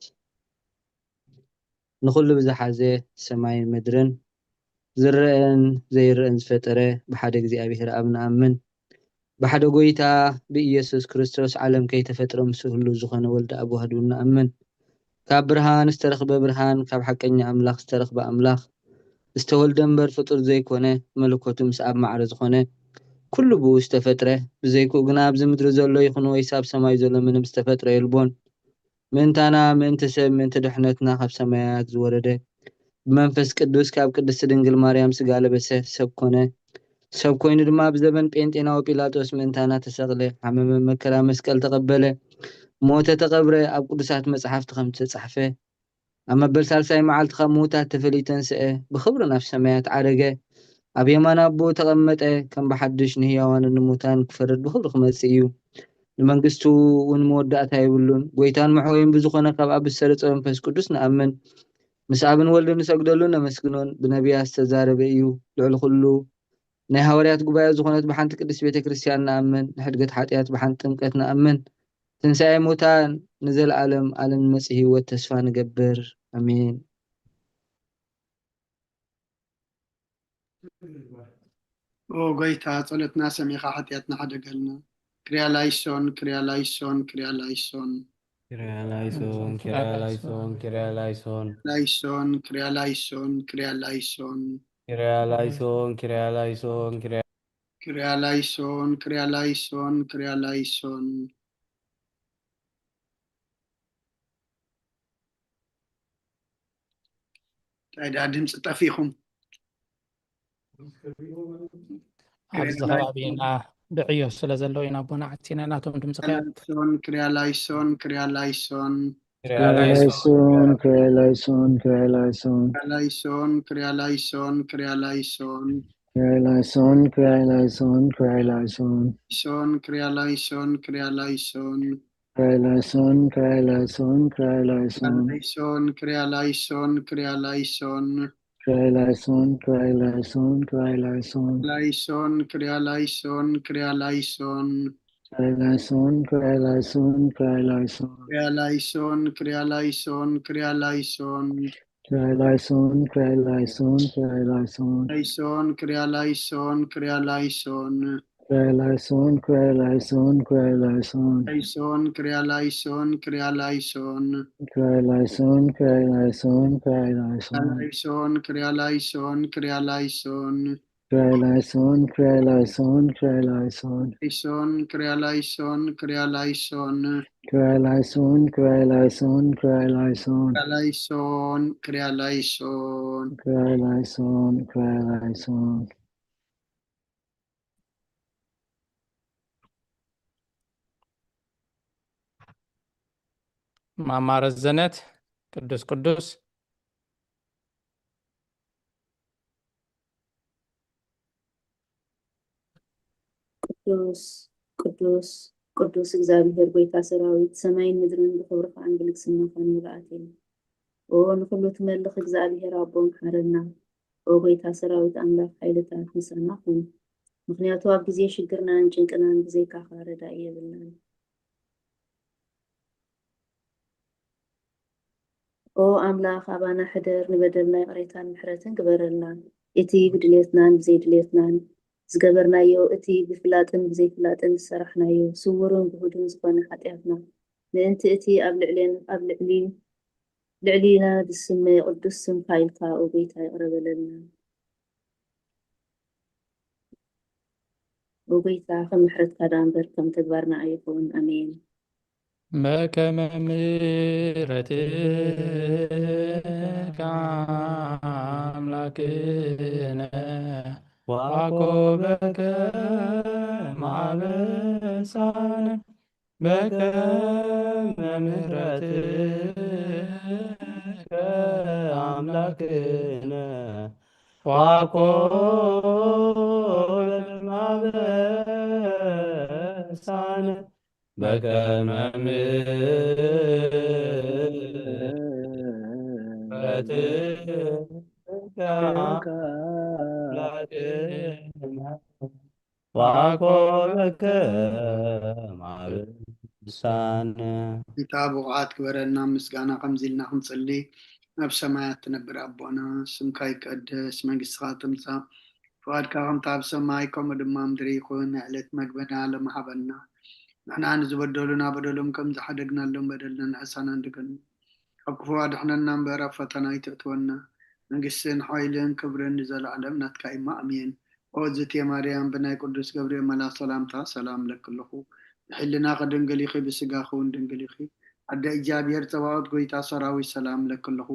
ንኹሉ ብዝሓዘ ሰማይን ምድርን ዝረአን ዘይረአን ዝፈጠረ ብሓደ እግዚኣብሔር ኣብ ንኣምን። ብሓደ ጎይታ ብኢየሱስ ክርስቶስ ዓለም ከይተፈጥረ ምስ ህሉ ዝኾነ ወልደ ኣብ ዋህዱ ንኣምን። ካብ ብርሃን ዝተረኽበ ብርሃን፣ ካብ ሓቀኛ ኣምላኽ ዝተረኽበ ኣምላኽ፣ ዝተወልደ እምበር ፍጡር ዘይኮነ፣ መለኮቱ ምስ ኣብ ማዕረ ዝኾነ፣ ኩሉ ብኡ ዝተፈጥረ፣ ብዘይክኡ ግና ኣብዚ ምድሪ ዘሎ ይኹን ወይስ ኣብ ሰማይ ዘሎ ምንም ዝተፈጥረ የልቦን። ምእንታና፣ ምእንቲ ሰብ፣ ምእንቲ ድሕነትና ካብ ሰማያት ዝወረደ፣ ብመንፈስ ቅዱስ ካብ ቅድስቲ ድንግል ማርያም ስጋ ለበሰ፣ ሰብ ኮነ። ሰብ ኮይኑ ድማ ኣብ ዘበን ጴንጤናዊ ጲላጦስ ምእንታና ተሰቕለ፣ ሓመመ፣ መከራ መስቀል ተቐበለ፣ ሞተ፣ ተቐብረ፣ ኣብ ቅዱሳት መጽሓፍቲ ከም ዝተጻሕፈ ኣብ መበል ሳልሳይ መዓልቲ ካብ ምዉታት ተፈልዩ ተንስአ፣ ብኽብሪ ናብ ሰማያት ዓረገ፣ ኣብ የማን ኣቦኡ ተቐመጠ፣ ከም ብሓድሽ ንህያዋንን ንሙታን ክፈርድ ብኽብሪ ክመጽእ እዩ። ንመንግስቱ እውን መወዳእታ የብሉን። ጎይታን መሕወይን ብዝኾነ ካብ ኣብ ዝተረጸ መንፈስ ቅዱስ ንኣምን። ምስ ኣብን ወልድን ንሰግደሉን ነመስግኖን፣ ብነቢያት ዝተዛረበ እዩ። ልዕሊ ኩሉ ናይ ሃዋርያት ጉባኤ ዝኾነት ብሓንቲ ቅድስት ቤተ ክርስቲያን ንኣምን፣ ንሕድገት ሓጢኣት ብሓንቲ ጥምቀት ንኣምን፣ ትንሳኤ ሙታን ንዘለኣለም ኣለም ንመጽእ ህይወት ተስፋ ንገብር። ኣሜን። ኦ ጎይታ፣ ጸሎትና ሰሚኻ ሓጢኣትና ሓደገልና። ክርያ ላይሶን፣ ክርያ ላይሶን፣ ክርያ ላይሶን። ክርያ ላይሶን፣ ክርያ ላይሶን፣ ክርያ ላይሶን። ላይሶን፣ ክርያ ላይሶን፣ ክርያ ላይሶን። ክርያ ላይሶን፣ ክርያ ላይሶን፣ ክርያ ክርያ ላይሶን፣ ክርያ ላይሶን፣ ክርያ ላይሶን። እንታይ ደኣ ድምፂ ጠፊእኹም? ኣብዚ ከባቢና ብዕዮ ስለ ዘለዉ ኢና ኣቦና ዓፂና ናቶም ድምፂ ከ ላይሶን፣ ክርያ ላይሶን፣ ክርያ ላይሶን። ክርያ ላይሶን፣ ክርያ ላይሶን፣ ክርያ ላይሶን። ክርያ ላይሶን፣ ክርያ ላይሶን፣ ክርያ ላይሶን። ክርያ ላይሶን፣ ክርያ ላይሶን፣ ክርያ ላይሶን። ሶን፣ ክርያ ላይሶን፣ ክርያ ላይሶን። ክርያ ላይሶን፣ ክርያ ላይሶን፣ ክርያ ላይሶን። ላይሶን፣ ክርያ ላይሶን፣ ክርያ ላይሶን። ክርያ ላይሶን፣ ክርያ ላይሶን፣ ክርያ ላይሶን። ላይሶን፣ ክርያ ላይሶን፣ ክርያ ላይሶን። ክርያ ላይሶን፣ ክርያ ላይሶን፣ ክርያ ላይሶን። ክርያ ላይሶን፣ ክርያ ላይሶን፣ ክርያ ላይሶን። ክርያ ላይሶን፣ ክርያ ላይሶን፣ ክርያ ላይሶን። ላይሶን፣ ክርያ ላይሶን፣ ክርያ ላይሶን። ክርያ ላይሶን፣ ክርያ ላይሶን፣ ክርያ ላይሶን። ላይሶን፣ ክርያ ላይሶን፣ ክርያ ላይሶን። ክርያ ላይሶን፣ ክርያ ላይሶን፣ ክርያ ላይሶን። ላይሶን፣ ክርያ ላይሶን፣ ክርያ ላይሶን። ክርያ ላይሶን፣ ክርያ ላይሶን፣ ክርያ ላይሶን። ላይሶን፣ ክርያ ላይሶን፣ ክርያ ላይሶን። ክርያ ላይሶን፣ ክርያ ላይሶን፣ ክርያ ላይሶን። ክርያ ላይሶን፣ ክርያ ላይሶን። ክርያ ላይሶን፣ ክርያ ላይሶን። ማማ ረዘነት ቅዱስ ቅዱስ ቅዱስ ቅዱስ ቅዱስ እግዚኣብሔር ጎይታ ሰራዊት፣ ሰማይን ምድርን ብኽብርኻን ብልግስናኻን ምሉኣት እየን። ኦ ንኹሉ ትመልኽ እግዚኣብሔር ኣቦ፣ መሓረና። ኦ ጎይታ ሰራዊት ኣምላኽ ሓይልታት፣ ምሳና ኩን። ምኽንያቱ ኣብ ግዜ ሽግርናን ጭንቅናን ብዘይካኻ ረዳኢ የብልናን። ኦ ኣምላኽ ኣባና ሕደር፣ ንበደልና ይቕሬታን ምሕረትን ግበረልና። እቲ ብድሌትናን ብዘይድሌትናን ዝገበርናዮ፣ እቲ ብፍላጥን ብዘይፍላጥን ዝሰራሕናዮ፣ ስውርን ግሁድን ዝኾነ ሓጢኣትና፣ ምእንቲ እቲ ኣብ ልዕሌን-፣ ኣብ ልዕሊ-፣ ልዕሊና ዝስመ ቅዱስ ስምካ ኢልካ፣ ኦ ጎይታ፣ ይቕረ በለልና። ኦ ጎይታ፣ ከም ምሕረትካ ደኣ እምበር ከም ተግባርና ኣይኹን። ኣሜን። በከመ ምሕረትከ ኣምላክነ ዋኮ በከመ አበሳነ በከመ ምሕረትከ አምላክነ ዋኮ በከመ አበሳነ በከመ ምሕረትከ ላዕሌነ ዋኮበከ ማርሳነ። ጌታ ብቑዓት ግበረና ምስጋና ከምዚ ኢልና ክንጽሊ። ኣብ ሰማያት ትነብር ኣቦና፣ ስምካ ይቀደስ፣ መንግስትኻ ትምጻእ፣ ፍቓድካ ከምታ ኣብ ሰማይ ከምኡ ድማ ምድሪ ይኹን። ናይ ዕለት መግበና ሎሚ ሃበና። ንሕና ንዝበደሉና በደሎም ከም ዝሓደግናሎም በደልና ንኣሳና እንድገን፣ ካብ ክፉ ኣድሕነና እምበር ኣብ ፈተና ኣይተእትወና። መንግስትን ሓይልን ክብርን ንዘለኣለም ናትካ እዩ። ኣሜን። ኦ ዝቴ ማርያም፣ ብናይ ቅዱስ ገብርኤል መልኣኽ ሰላምታ ሰላም እለኪ ኣለኹ። ብሕልናኺ ድንግል ኢኺ፣ ብስጋኺ እውን ድንግል ኢኺ። ኣደ እግዚኣብሔር ጸባኦት፣ ጎይታ ሰራዊት፣ ሰላም እለኪ ኣለኹ።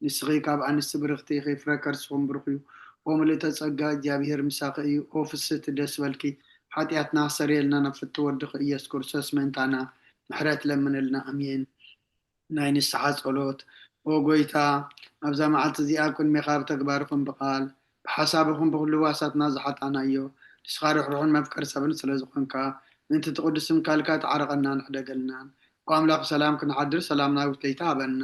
ንስኺ ካብ ኣንስቲ ብርኽቲ ኢኺ፣ ፍረ ከርስኹም ብሩኽ እዩ። ኦ ምልእተ ጸጋ፣ እግዚኣብሔር ምሳኺ እዩ። ኦ ፍስህቲ፣ ደስ በልኪ። ሓጢኣትና ኣሰረየልና፣ ናብ ፍትው ወድኺ ኢየሱስ ክርስቶስ ምእንታና ምሕረት ለምንልና። ኣሜን። ናይ ንስሓ ጸሎት። ኦ ጎይታ፣ ኣብዛ መዓልቲ እዚኣ ኣብ ቅድሜኻ ብተግባር ይኹን ብቓል፣ ብሓሳብ ይኹን ብኹሉ ህዋሳትና ዝሓጣናዮ፣ ንስኻ ርሕሩሕን መፍቀሪ ሰብን ስለ ዝኾንካ፣ ምእንቲ እቲ ቅዱስ ስምካ ኢልካ ተዓረቐናን ሕደገልናን። ኦ ኣምላኽ ሰላም ክንሓድር ሰላም ናብቲ ለይቲ ሃበና።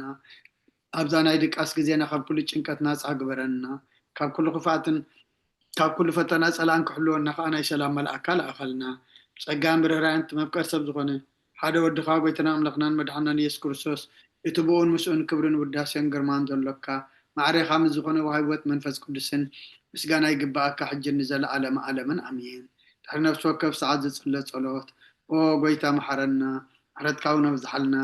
ኣብዛ ናይ ድቃስ ግዜና ካብ ኩሉ ጭንቀት ናጻ ግበረና። ካብ ኩሉ ክፍኣትን ካብ ኩሉ ፈተና ጸላእን ክሕልወና ከኣ ናይ ሰላም መልኣካ ለኣኸልና። ብጸጋን ብርህራን እቲ መፍቀር ሰብ ዝኾነ ሓደ ወድኻ ጎይታና ኣምላኽናን መድሓናን ኢየሱስ ክርስቶስ፣ እቲ ብኡን ምስኡን ክብርን ውዳሴን ግርማን ዘሎካ፣ ማዕሬኻ ምስ ዝኾነ ወሃቢ ህይወት መንፈስ ቅዱስን ምስጋና ይግብኣካ፣ ሕጅን ንዘለኣለመ ኣለምን ኣሜን። ድሕሪ ነፍሲ ወከፍ ሰዓት ዝጽለ ጸሎት። ኦ ጎይታ መሓረና፣ ምሕረትካ እውን ኣብዝሓልና።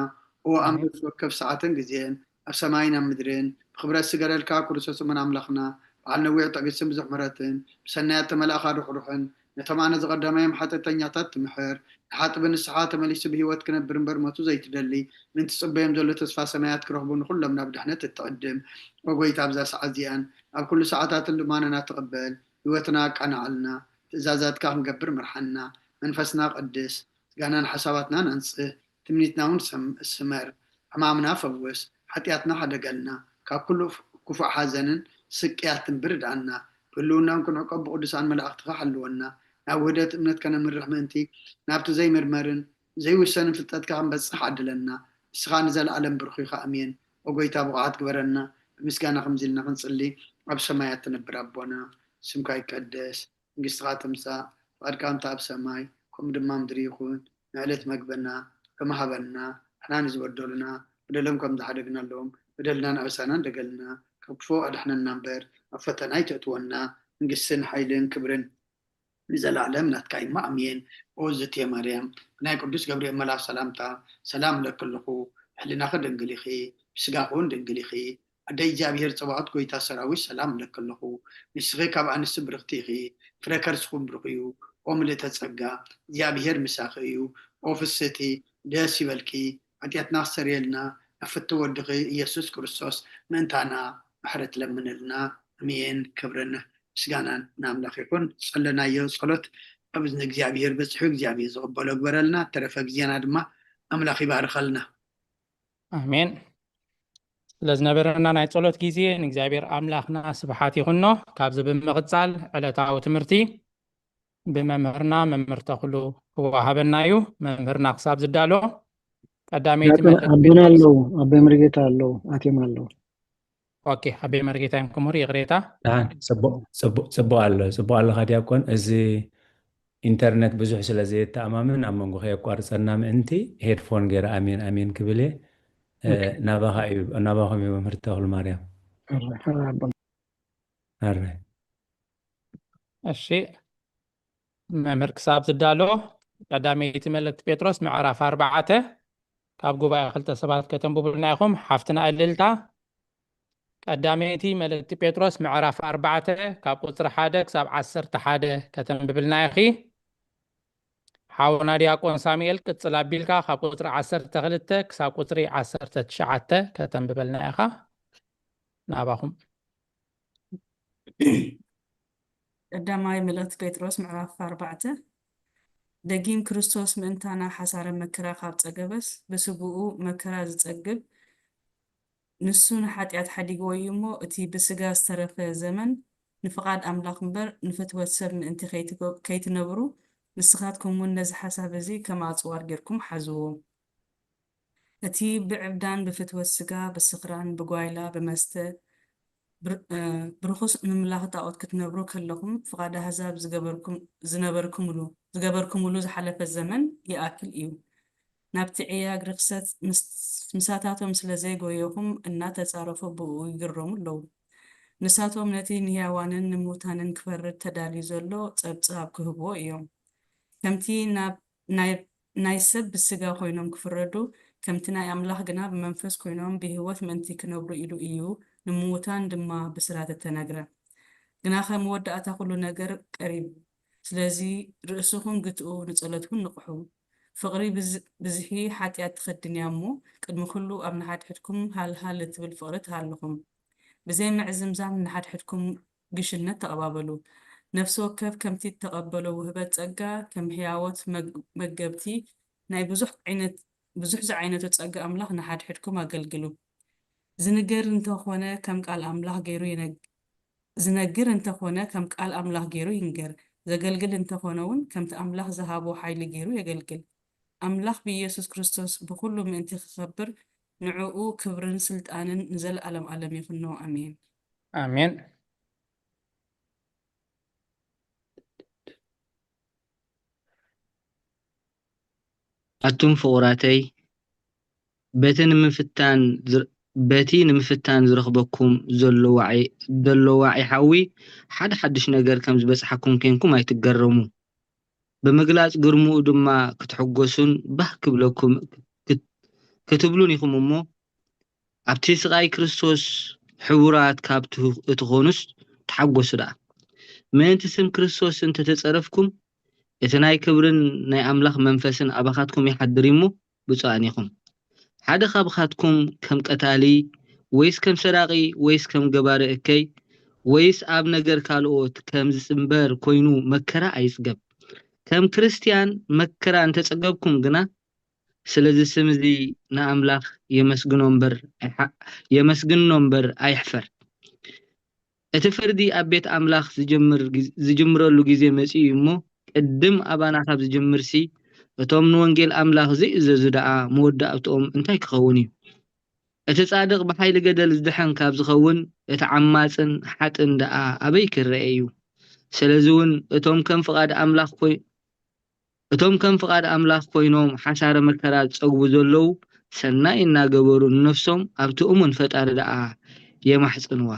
ኦ ኣብ ኣሜን። ነፍሲ ወከፍ ሰዓትን ግዜን ኣብ ሰማይን ኣብ ምድርን ብኽብረት ዝገደልካ ክርስቶስ እሙን ኣምላኽና፣ በዓል ነዊሕ ትዕግስትን ብዙሕ ምሕረትን፣ ብሰናያት ተመላእኻ ርሕሩሕን፣ ነቶም ኣነ ዝቐደማዮም ሓጢኣተኛታት ትምሕር፣ ንሓጥቢ ንስሓ ተመሊሱ ብህይወት ክነብር እምበር ሞቱ ዘይትደሊ፣ ምእንቲ ትጽበዮም ዘሎ ተስፋ ሰማያት ክረኽቡ ንኹሎም ናብ ድሕነት እትቕድም። ኦ ጎይታ፣ ኣብዛ ሰዓት እዚኣን ኣብ ኩሉ ሰዓታትን ልማኖና ትቕበል፣ ህይወትና ኣቃንዓልና፣ ትእዛዛትካ ክንገብር ምርሓና፣ መንፈስና ቀድስ፣ ስጋናን ሓሳባትናን ኣንጽህ፣ ትምኒትና እውን ሰም-፣ ስመር፣ ሕማምና ፈውስ፣ ሓጢኣትና ሓደገልና፣ ካብ ኩሉ ክፉእ ሓዘንን ስቅያትን ብርድኣና፣ ብህልውናን ክንዕቆ ብቅዱሳን መላእኽትኻ ሓልወና፣ ናብ ውህደት እምነት ከነምርሕ ምእንቲ፣ ናብቲ ዘይምርመርን ዘይውሰንን ፍልጠትካ ክንበጽሕ ዓድለና። ንስኻ ንዘለኣለም ብሩኽ ኢኻ። ኣሜን። ኦ ጎይታ፣ ብቑዓት ግበረና፣ ብምስጋና ከምዚ ኢልና ክንጽሊ፣ ኣብ ሰማያት ትነብር ኣቦና፣ ስምካ ይቀደስ፣ መንግስትኻ ትምጻእ፣ ፍቓድካ ከምቲ ኣብ ሰማይ፣ ከምኡ ድማ ምድሪ ይኹን። ንዕለት መግበና ሎሚ ሃበና፣ ንሕና ንዝበደሉና፣ በደሎም ከም ዝሓደግናሎም፣ በደልናን ኣበሳናን ደገልና፣ ካብ ክፉ ኣድሕነና እምበር፣ ኣብ ፈተና ኣይተእትወና። መንግስትን ሓይልን ክብርን ንዘለኣለም ናትካ እዩ። ኣሜን። ኦ ዝቴ ማርያም፣ ብናይ ቅዱስ ገብርኤል መልኣኽ ሰላምታ፣ ሰላም እለኪ ኣለኹ። ሕልናኺ ድንግል ኢኺ፣ ብስጋኺ እውን ድንግል ኢኺ። ኣደ እግዚኣብሔር ጸባኦት፣ ጎይታ ሰራዊት፣ ሰላም እለኪ ኣለኹ። ንስኺ ካብ ኣንስቲ ብርኽቲ ኢኺ፣ ፍረ ከርስኹም ብሩኽ እዩ። ኦ ምልእተ ጸጋ፣ እግዚኣብሔር ምሳኺ እዩ። ኦ ፍስህቲ፣ ደስ ይበልኪ። ሓጢኣትና ክሰርየልና፣ ናብ ፍትው ወድኺ ኢየሱስ ክርስቶስ ምእንታና ምሕረት ለምንልና። ኣሜን። ክብርን ምስጋናን ንኣምላኽ ይኹን። ዝጸለናዮ ጸሎት ኣብ እዝኒ እግዚኣብሔር በጺሑ፣ እግዚኣብሔር ዝቕበሎ ግበረልና። ተረፈ ግዜና ድማ ኣምላኽ ይባርኸልና። ኣሜን። ስለ ዝነበረና ናይ ጸሎት ግዜ ንእግዚኣብሔር ኣምላኽና ስብሓት ይኹኖ። ካብዚ ብምቕጻል ዕለታዊ ትምህርቲ ብመምህርና መምህር ተኽሉ ክወሃበና እዩ። መምህርና ክሳብ ዝዳሎ ቀዳመይቲ ናተ-፣ መልእኽቲ ኣቦና ኣለዉ፣ ኣቦይ መርጌታ ኣለዉ፣ ኣትዮም ኣለዉ። ኦኬ፣ ኣቦይ መርጌታ እዮም ክምህሩ፣ ይቕሬታ። ደሓን፣ ጽቡቕ፣ ጽቡቕ፣ ጽቡቕ ኣሎ፣ ጽቡቕ ኣለኻ ዲያቆን። እዚ ኢንተርነት ብዙሕ ስለ ዘየተኣማምን ኣብ መንጎ ከየቋርጸና ምእንቲ ሄድፎን ገይረ ኣሜን፣ ኣሜን ክብል እየ። እ፣ ኦኬ። ናባኻ እዩ፣ ናባኹም እዩ መምህር ተኽሉ ማርያም። ሕራይ፣ ሕራይ ኣቦና። ሕራይ። እሺ፣ መምህር ክሳብ ዝዳሎ፣ ቀዳመይቲ መልእክቲ ጴጥሮስ ምዕራፍ ኣርባዕተ፣ ካብ ጉባኤ ክልተ ሰባት ከተንብቡልና ኢኹም። ሓፍትና እልልታ፣ ቀዳመይቲ መልእክቲ ጴጥሮስ ምዕራፍ ኣርባዕተ፣ ካብ ቁጽሪ ሓደ ክሳብ ዓሰርተ ሓደ ከተንብብልና ኢኺ። ሓውና ዲያቆን ሳሙኤል፣ ቅጽል ኣቢልካ ካብ ቁጽሪ ዓሰርተ ክልተ ክሳብ ቁጽሪ ዓሰርተ ትሽዓተ ከተንብበልና ኢኻ። ናባኹም። ቀዳማይ መልእኽቲ ጴጥሮስ ምዕራፍ ኣርባዕተ። ደጊም ክርስቶስ ምእንታና ሓሳረ መከራ ካብ ጸገበስ፣ ብስግኡ መከራ ዝጸግብ፣ ንሱ ንሓጢኣት ሓዲግዎ እዩ እሞ፣ እቲ ብስጋ ዝተረፈ ዘመን ንፍቓድ ኣምላኽ እምበር ንፍትወት ሰብ ምእንቲ ከይትገ-፣ ከይትነብሩ፣ ንስኻትኩም እውን ነዚ ሓሳብ እዚ ከም ኣጽዋር ጌርኩም ሓዝዎ። እቲ ብዕብዳን ብፍትወት ስጋ፣ ብስኽራን ብጓይላ ብመስተ ብር-፣ እ፣ ብርኹስ ምምላኽ ጣኦት ክትነብሩ ከለኹም፣ ፍቓድ ኣህዛብ ዝገበርኩም-፣ ዝነበርኩምሉ፣ ዝገበርኩምሉ ዝሓለፈ ዘመን ይኣክል እዩ። ናብቲ ዕያግ ርኽሰት ምስ-፣ ምሳታቶም ስለ ዘይጎየኹም፣ እናተጻረፉ ብእኡ ይግረሙ ኣለዉ። ንሳቶም ነቲ ንህያዋንን ንምውታንን ክፈርድ ተዳልዩ ዘሎ ጸብጻብ ክህብዎ እዮም። ከምቲ ናብ ናይ፣ ናይ ሰብ ብስጋ ኮይኖም ክፍረዱ፣ ከምቲ ናይ ኣምላኽ ግና ብመንፈስ ኮይኖም ብህይወት ምእንቲ ክነብሩ ኢሉ እዩ ንምውታን ድማ ብስራት እተነግረ። ግናኸ መወዳእታ ኩሉ ነገር ቀሪብ። ስለዚ ርእስኹም ግትኡ፣ ንጸሎት እውን ንቕሑ። ፍቕሪ ብዝ-፣ ብዝሒ ሓጢኣት ትኸድን እያ እሞ፣ ቅድሚ ኩሉ ኣብ ንሓድሕድኩም ሃልሃል እትብል ፍቕሪ ትሃልኹም። ብዘይ ምዕዝምዛም ንሓድሕድኩም ግሽነት ተቐባበሉ። ነፍሲ ወከፍ ከምቲ እተቐበሎ ውህበት ጸጋ፣ ከም ህያዎት መግ-፣ መገብቲ ናይ ብዙሕ ዓይነት፣ ብዙሕ ዝዓይነቱ ጸጋ ኣምላኽ ንሓድሕድኩም ኣገልግሉ። ዝንገር እንተኾነ ከም ቃል ኣምላኽ ገይሩ ይነግ-፣ ዝነግር እንተኾነ ከም ቃል ኣምላኽ ገይሩ ይንገር። ዘገልግል እንተኾነ እውን ከምቲ ኣምላኽ ዝሃቦ ሓይሊ ገይሩ የገልግል። ኣምላኽ ብኢየሱስ ክርስቶስ ብኹሉ ምእንቲ ክኸብር ንዕኡ ክብርን ስልጣንን ንዘለኣለም ኣለም ይኹኖ። ኣሜን። ኣሜን። ኣቱም ፍቑራተይ፣ በቲ ንምፍታን ዝር-፣ በቲ ንምፍታን ዝረኽበኩም ዘሎ ዋዒ-፣ ዘሎ ዋዒ ሓዊ ሓደ ሓድሽ ነገር ከም ዝበጽሓኩም ኬንኩም ኣይትገረሙ። ብምግላጽ ግርምኡ ድማ ክትሕጎሱን ባህ ክብለኩም ክት-፣ ክትብሉን ኢኹም እሞ፣ ኣብቲ ስቓይ ክርስቶስ ሕቡራት ካብ ትህ-፣ እትኾኑስ ተሓጎሱ ደኣ። ምእንቲ ስም ክርስቶስ እንተ ተጸረፍኩም፣ እቲ ናይ ክብርን ናይ ኣምላኽ መንፈስን ኣባኻትኩም ይሓድር እዩ እሞ፣ ብፁዓን ኢኹም። ሓደ ካብኻትኩም ከም ቀታሊ፣ ወይስ ከም ሰራቒ፣ ወይስ ከም ገባሪ እከይ፣ ወይስ ኣብ ነገር ካልኦት ከም ዝጽንበር ኮይኑ መከራ ኣይጽገብ። ከም ክርስትያን መከራ እንተጸገብኩም ግና፣ ስለዚ ስም እዚ ንኣምላኽ የመስግኖ እምበር ኣይሓ-፣ የመስግኖ እምበር ኣይሕፈር። እቲ ፍርዲ ኣብ ቤት ኣምላኽ ዝጀምር ግዝ-፣ ዝጅምረሉ ግዜ መጺኡ እዩ እሞ፣ ቅድም ኣባና ካብ ዝጅምርሲ፣ እቶም ንወንጌል ኣምላኽ ዘይእዘዙ ደኣ መወዳእትኦም እንታይ ክኸውን እዩ? እቲ ጻድቕ ብሓይሊ ገደል ዝድሕን ካብ ዝኸውን፣ እቲ ዓማጽን ሓጥን ደኣ ኣበይ ክረአ እዩ? ስለዚ እውን እቶም ከም ፍቓድ ኣምላኽ ኮይ-፣ እቶም ከም ፍቓድ ኣምላኽ ኮይኖም ሓሳረ መከራ ዝጸግቡ ዘለዉ፣ ሰናይ እናገበሩ ንነፍሶም ኣብቲ እሙን ፈጣሪ ደኣ የማሕጽንዋ።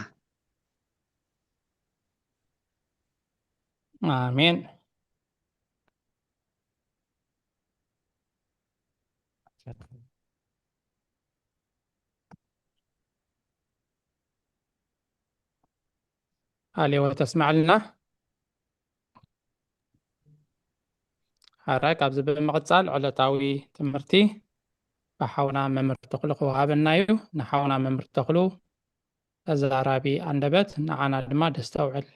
ኣሜን። ኣሌዎ ተስማዕልና። ሓራይ ካብዚ ብምቕጻል ዕለታዊ ትምህርቲ ብሓውና መምህር ተኽሉ ክወሃበና እዩ። ንሓውና መምህር ተኽሉ ተዛራቢ ኣንደበት፣ ንዓና ድማ ደስተውዕል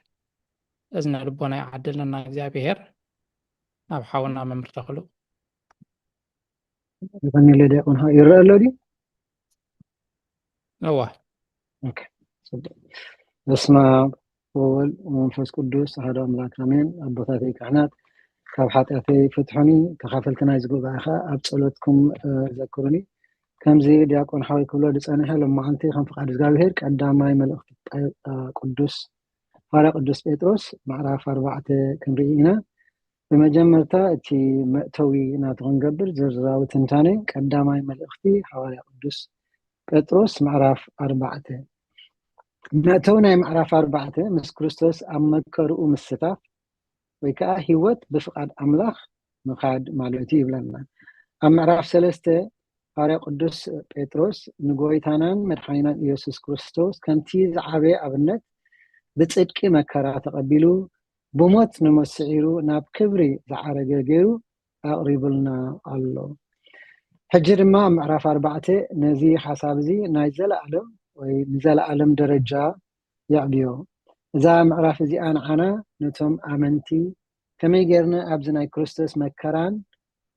እዝነ ልቦና ይዓድለና እግዚኣብሔር። ናብ ሓውና መምህር ተኽሉ። ይቐንየለይ ዲያቆን፣ ይረአ ኣሎ ድዩ? እወ። ኦኬ፣ ጽቡቕ። በስመ ኣብ ወወልድ ወመንፈስ ቅዱስ ኣሐዱ ኣምላክ ኣሜን። ኣቦታተይ ካህናት፣ ካብ ሓጢኣተይ ፍትሑኒ፣ ተኻፈልቲ ናይዚ ጉባኤ ኸኣ ኣብ ጸሎትኩም፣ እ፣ ዘክሩኒ። ከምዚ ዲያቆን ሓወይ ክብሎ ዝጸንሐ፣ ሎማዓንቲ ከም ፍቓድ እግዚኣብሔር ቀዳማይ መልእኽቲ ጳ-፣ እ፣ ቅዱስ፣ ሃዋርያ ቅዱስ ጴጥሮስ ምዕራፍ ኣርባዕተ ክንርኢ ኢና። ብመጀመርታ እቲ መእተዊ ናቱ ክንገብር ዝርዝራዊ ትንታነ ቀዳማይ መልእኽቲ ሃዋርያ ቅዱስ ጴጥሮስ ምዕራፍ ኣርባዕተ። መእተዊ ናይ ምዕራፍ ኣርባዕተ ምስ ክርስቶስ ኣብ መከርኡ ምስታፍ ወይ ከዓ ህይወት ብፍቓድ ኣምላኽ ምኻድ ማለት እዩ ይብለና። ኣብ ምዕራፍ ሰለስተ ሃዋርያ ቅዱስ ጴጥሮስ ንጎይታናን መድሓኒናን ኢየሱስ ክርስቶስ ከምቲ ዝዓበየ ኣብነት ብጽድቂ መከራ ተቐቢሉ ብሞት ንሞት ስዒሩ ናብ ክብሪ ዝዓረገ ገይሩ ኣቕሪቡልና ኣሎ። ሕጂ ድማ ኣብ ምዕራፍ ኣርባዕተ ነዚ ሓሳብ እዚ ናይ ዘለኣለም ወይ ንዘለኣለም ደረጃ የዕብዮ። እዛ ምዕራፍ እዚኣ ንዓና ነቶም ኣመንቲ ከመይ ጌርና ኣብዚ ናይ ክርስቶስ መከራን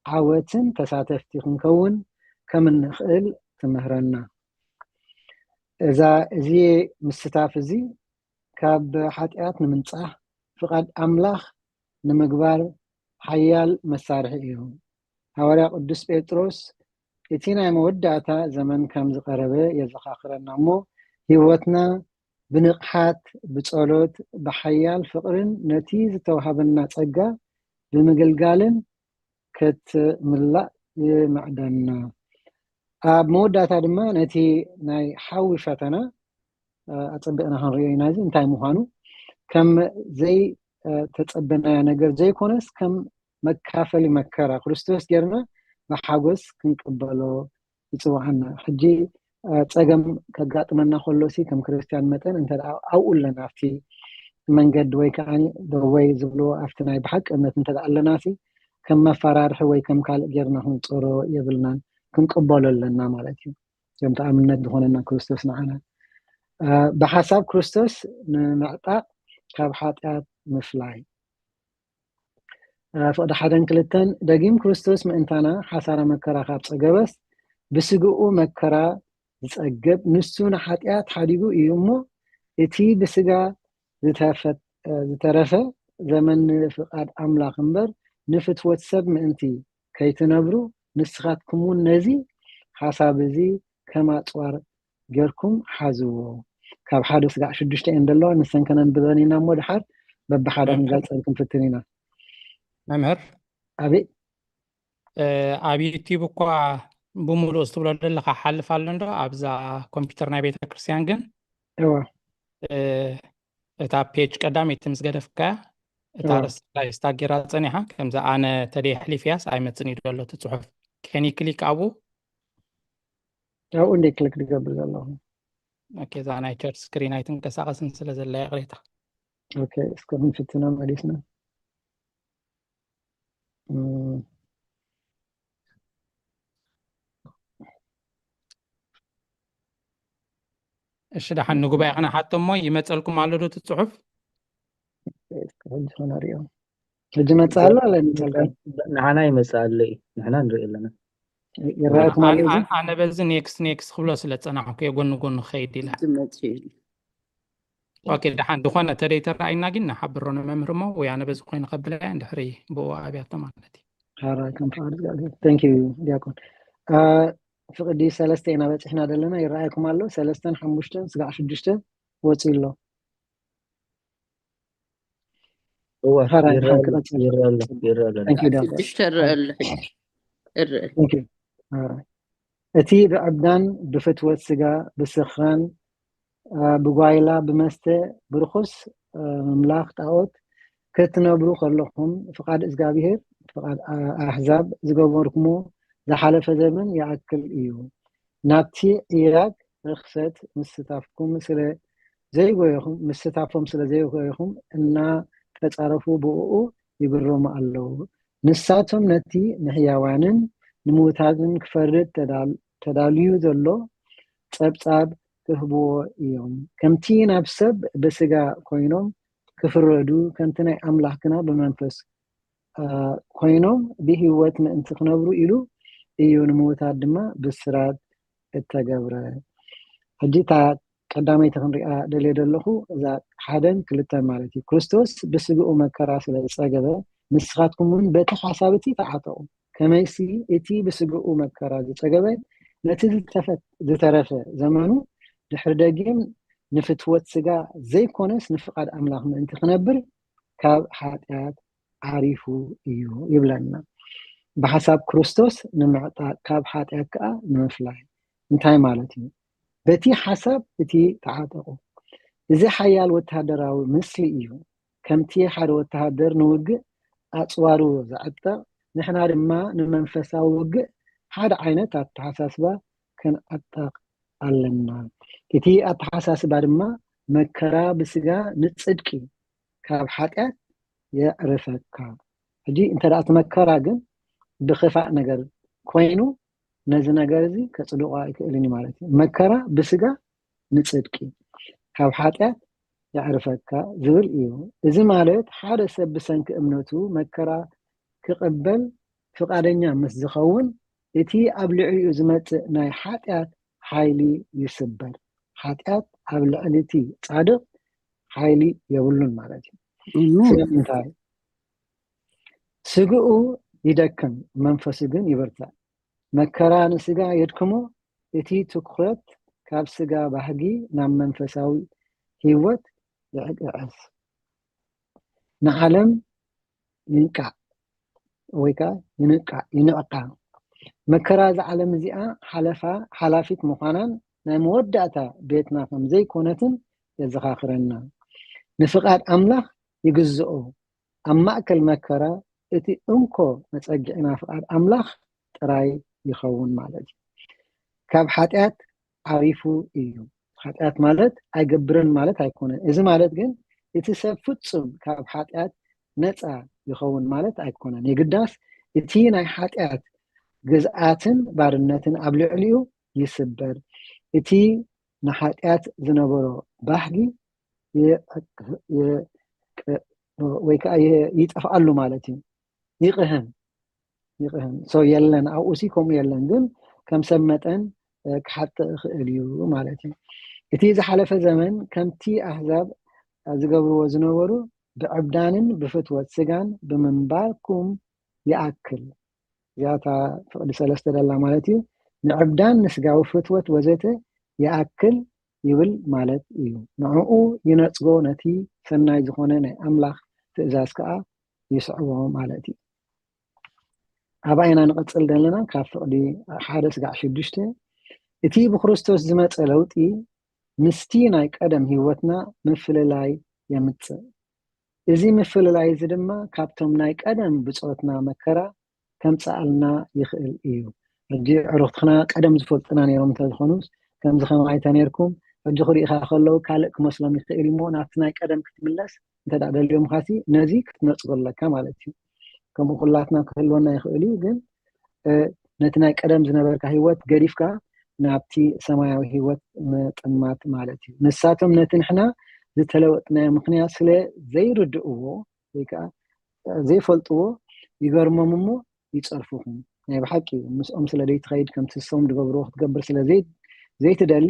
ዓወትን ተሳተፍቲ ክንከውን ከም እንኽእል ትምህረና። እዛ፣ እዚ ምስታፍ እዚ ካብ ሓጢኣት ንምንጻህ፣ ፍቓድ ኣምላኽ ንምግባር፣ ሓያል መሳርሒ እዩ። ሃዋርያ ቅዱስ ጴጥሮስ እቲ ናይ መወዳእታ ዘመን ከም ዝቐረበ የዘኻኽረና እሞ፣ ህይወትና ብንቕሓት፣ ብጸሎት፣ ብሓያል ፍቕርን ነቲ ዝተዋህበና ጸጋ ብምግልጋልን ክትምላእ ይምዕደና። ኣብ መወዳእታ ድማ ነቲ ናይ ሓዊ ፈተና፣ እ፣ ኣጸቢቕና ክንርእዮ ኢና። እዚ እንታይ ምዃኑ ከም ዘይተጸበናዮ ነገር ዘይኮነስ፣ ከም መካፈሊ መከራ ክርስቶስ ጌርና ብሓጎስ ክንቅበሎ ይጽውዓና። ሕጂ፣ እ፣ ጸገም ከጋጥመና ከሎ ሲ፣ ከም ክርስትያን መጠን እንተ ደኣ ኣብኡ ኣለና፣ ኣብቲ መንገዲ ወይ ከኣ the way ዝብልዎ፣ ኣብቲ ናይ ብሓቂ እምነት እንተ ደኣ ኣለና ሲ፣ ከም መፈራርሒ ወይ ከም ካልእ ጌርና ክንጾሮ የብልናን፣ ክንቅበሎ ኣለና ማለት እዩ። ከም ተኣምነት ዝኾነና ክርስቶስ ንዓና። እ፣ ብሓሳብ ክርስቶስ ንምዕጣቕ ካብ ሓጢኣት ምፍላይ። እ፣ ፍቕዲ ሓደን ክልተን፣ ደጊም ክርስቶስ ምእንታና ሓሳረ መከራ ካብ ጸገበስ፣ ብስግኡ መከራ ዝጸግብ ንሱ ንሓጢኣት ሓዲጉ እዩ እሞ፣ እቲ ብስጋ ዝተፈት-፣ እ፣ ዝተረፈ ዘመን ንፍቓድ ኣምላኽ እምበር ንፍትወት ሰብ ምእንቲ ከይትነብሩ፣ ንስኻትኩም እውን ነዚ ሓሳብ እዚ ከም ኣጽዋር ጌርኩም ሓዝዎ። ካብ ሓደ ስጋዕ ሽዱሽተ እየን ዘለዋ፣ ንሰን ከነንብበን ኢና እሞ፣ ድሓር በብሓደ ክንገልጸን ክንፍትን ኢና። መምህር፣ ኣቤት። እ፣ ኣብ ዩቲዩብ እኳ ብምሉእ እትብሎ ዘለኻ ሓልፍ ኣሎ እንዶ፣ ኣብዛ ኮምፒውተር ናይ ቤተ ክርስቲያን ግን፣ እዋ። እ፣ እታ ፔጅ ቀዳመይቲ ምስ ገደፍካያ፣ እታ እዋ። ርእሲ ላይ ስታጌራ ጸኒሓ፣ ከምዚ ኣነ ተደይ ኣሕሊፍያስ ኣይመጽን እዩ ዘሎ እቲ ጽሑፍ። ከኒ ክሊክ ኣብኡ? ኣብኡ እንደ ክሊክ ዝገብር ዘለኹ። ኦኬ፣ እዛ ናይ ቸርች ስክሪን ኣይትንቀሳቐስን ስለ ዘላ ይቕሬታ። ኦኬ፣ እስከ ክንፍትና መሊስና። እም። እሺ፣ ደሓን ንጉባኤ ክነሓቶ እሞ ይመጸልኩም ኣሎ ዶ እቲ ጽሑፍ? እስከ ሕጂ ክነርእዮ። ሕጂ መጽእ ኣሎ ኣለ ይመጸልኩም? ንዓና ይመጽእ ኣሎ እዩ። ንሕና ንርኢ ኣለና። ይረኣየኩም ኣሎ ኣነ፣ እዚ? ኣነ፣ ኣነ በዚ ኔክስት፣ ኔክስት ክብሎ ስለ ጸናሕኩ እየ፣ ጎኒ ጎኒ ክኸይድ ኢለ። ዝመጽእ እዩ። ኦኬ፣ ደሓን ዝኾነ ተደይ ተረኣይና ግን ንሓብሮ ንመምህር እሞ፣ ወይ ኣነ በዚ ኮይኑ ከብላ እየ፣ እንድሕሪ ብኡ ኣብያቶ ማለት እዩ። ሓራይ ከም ፍቓድ እግዚኣብሔር። Thank you ዲያቆን። አ፣ ፍቕዲ ሰለስተ ኢና በጺሕና ዘለና፣ ይረኣየኩም ኣሎ። ሰለስተን ሓሙሽተን ስጋዕ ሽዱሽተ ወጺኡ ኣሎ። እወ፣ ሓራይ ይረአ ኣሎ፣ ክቐጽል። ይረአ ኣሎ፣ ይረአ ኣሎ። Thank you ዲያቆን። ሽዱሽተ ይረአ ኣሎ ሕጂ። ይረአ ኣሎ። Thank you። ሓራይ። እቲ ብዕብዳን ብፍትወት ስጋ፣ ብስኽራን፣ አ፣ ብጓይላ፣ ብመስተ፣ ብርኹስ፣ አ፣ ምምላኽ ጣዖት ክትነብሩ ከለኹም፣ ፍቓድ እግዚኣብሔር፣ ፍቓድ አ-፣ ኣሕዛብ ዝገበርኩሞ ዝሓለፈ ዘመን ይኣክል እዩ። ናብቲ ዕያግ ርኽሰት ምስታፍኩም ስለ ዘይጎየኹም፣ ምስታፎም ስለ ዘይጎየኹም፣ እናተጻረፉ ብእኡ ይግረሙ ኣለዉ። ንሳቶም ነቲ ንሕያዋንን ንምዉታትን ክፈርድ ተዳል-፣ ተዳልዩ ዘሎ ጸብጻብ ክህብዎ እዮም። ከምቲ ናብ ሰብ ብስጋ ኮይኖም ክፍረዱ፣ ከምቲ ናይ ኣምላኽ ግና ብመንፈስ፣ አ፣ ኮይኖም ብህይወት ምእንቲ ክነብሩ ኢሉ እዩ ንምዉታት ድማ ብስራት እተገብረ። ሕጂ እታ ቀዳመይቲ ክንሪኣ ደልየ ዘለኹ እዛ ሓደን ክልተን ማለት እዩ። ክርስቶስ ብስግኡ መከራ ስለ ዝጸገበ ንስኻትኩም እውን በቲ ሓሳብ እቲ ተዓጠቑ። ከመይሲ እቲ ብስግኡ መከራ ዝጸገበ ነቲ ዝተፈት-፣ ዝተረፈ ዘመኑ ድሕሪ ደጊም ንፍትወት ስጋ ዘይኮነስ ንፍቓድ ኣምላኽ ምእንቲ ክነብር ካብ ሓጢኣት ዓሪፉ እዩ ይብለና። ብሓሳብ ክርስቶስ ንምዕጣቕ ካብ ሓጢኣት ከኣ ንምፍላይ። እንታይ ማለት እዩ? በቲ ሓሳብ እቲ ተዓጠቑ። እዚ ሓያል ወተሃደራዊ ምስሊ እዩ። ከምቲ ሓደ ወተሃደር ንውግእ ኣጽዋሩ ዝዕጠቕ፣ ንሕና ድማ ንመንፈሳዊ ውግእ ሓደ ዓይነት ኣተሓሳስባ ክንዕጠቕ ኣለና። እቲ ኣተሓሳስባ ድማ መከራ ብስጋ ንጽድቂ ካብ ሓጢኣት የዕርፈካ። ሕጂ እንተ ደኣ እቲ መከራ ግን ብኽፋእ ነገር ኮይኑ፣ ነዚ ነገር እዚ ከጽድቖ ኣይክእልን እዩ ማለት እዩ። መከራ ብስጋ ንጽድቂ ካብ ሓጢኣት የዕርፈካ ዝብል እዩ። እዚ ማለት ሓደ ሰብ ብሰንኪ እምነቱ መከራ ክቕበል ፍቓደኛ ምስ ዝኸውን፣ እቲ ኣብ ልዕሊኡ ዝመጽእ ናይ ሓጢኣት ሓይሊ ይስበር። ሓጢኣት ኣብ ልዕሊ እቲ ጻድቕ ሓይሊ የብሉን ማለት እዩ። ኣሜን። ስለምንታይ? ስግኡ ይደክም፣ መንፈሱ ግን ይበርታዕ። መከራ ንስጋ የድክሞ፣ እቲ ትኩረት ካብ ስጋ ባህጊ ናብ መንፈሳዊ ህይወት ይዕቅዕስ። ንዓለም ይንቃዕ ወይ ከዓ ይንቃዕ ይንዕቃ። መከራ እዛ ዓለም እዚኣ ሓለፋ ሓላፊት ምዃናን ናይ መወዳእታ ቤትና ከም ዘይኮነትን የዘኻኽረና። ንፍቓድ ኣምላኽ ይግዝኦ። ኣብ ማእከል መከራ እቲ እንኮ መጸግዕና ፍቓድ ኣምላኽ ጥራይ ይኸውን ማለት እዩ። ካብ ሓጢኣት ዓሪፉ እዩ። ሓጢኣት ማለት ኣይገብርን ማለት ኣይኮነን። እዚ ማለት ግን እቲ ሰብ ፍጹም ካብ ሓጢኣት ነፃ ይኸውን ማለት ኣይኮነን። የግዳስ እቲ ናይ ሓጢኣት ግዝኣትን ባርነትን ኣብ ልዕሊኡ ይስበር። እቲ ንሓጢኣት ዝነበሮ ባህጊ ወይ ከዓ ይጠፍኣሉ ማለት እዩ። ይቕህም ይቕህም። ሶ የለን ኣብኡሲ ከምኡ የለን፣ ግን ከም ሰብ መጠን ክሓጥእ ይኽእል እዩ ማለት እዩ። እቲ ዝሓለፈ ዘመን ከምቲ ኣህዛብ ዝገብርዎ ዝነበሩ ብዕብዳንን ብፍትወት ስጋን ብምንባርኩም ይኣክል። እዚኣታ ፍቕዲ ሰለስተ ደላ ማለት እዩ። ንዕብዳን ንስጋዊ ፍትወት ወዘተ ይኣክል ይብል ማለት እዩ። ንዕኡ ይነጽጎ፣ ነቲ ሰናይ ዝኾነ ናይ ኣምላኽ ትእዛዝ ከኣ ይስዕቦ ማለት እዩ። ኣብኣ ኢና ንቐጽል ዘለና ካብ ፍቕዲ ሓደ ስጋዕ ሽዱሽተ። እቲ ብክርስቶስ ዝመጸ ለውጢ ምስቲ ናይ ቀደም ህይወትና ምፍልላይ የምጽእ። እዚ ምፍልላይ እዚ ድማ ካብቶም ናይ ቀደም ብጾትና መከራ ከምጽኣልና ይኽእል እዩ። ሕጂ ዕሩኽትና ቀደም ዝፈልጡና ነይሮም እንተዝኾኑስ ከምዚ ከማይ ተነይርኩም ሕጂ ክሪእኻ ከለዉ ካልእ ክመስሎም ይኽእል እሞ ናብቲ ናይ ቀደም ክትምለስ እንተ ደኣ ደልዮም ኻሲ ነዚ ክትነጽጎ ኣለካ ማለት እዩ። ከምኡ ኩላትና ክህልወና ይኽእል እዩ፣ ግን ነቲ ናይ ቀደም ዝነበርካ ህይወት ገዲፍካ ናብቲ ሰማያዊ ህይወት ምጥማት ማለት እዩ። ንሳቶም ነቲ ንሕና ዝተለወጥናዮ ምኽንያት ስለ ዘይርድእዎ ወይ ከዓ ዘይፈልጥዎ ይገርሞም እሞ ይጸርፉኹም። ናይ ብሓቂ እዩ። ምስኦም ስለ ዘይትኸይድ ከምቲ ንሶም ዝገብርዎ ክትገብር ስለ ዘይትደሊ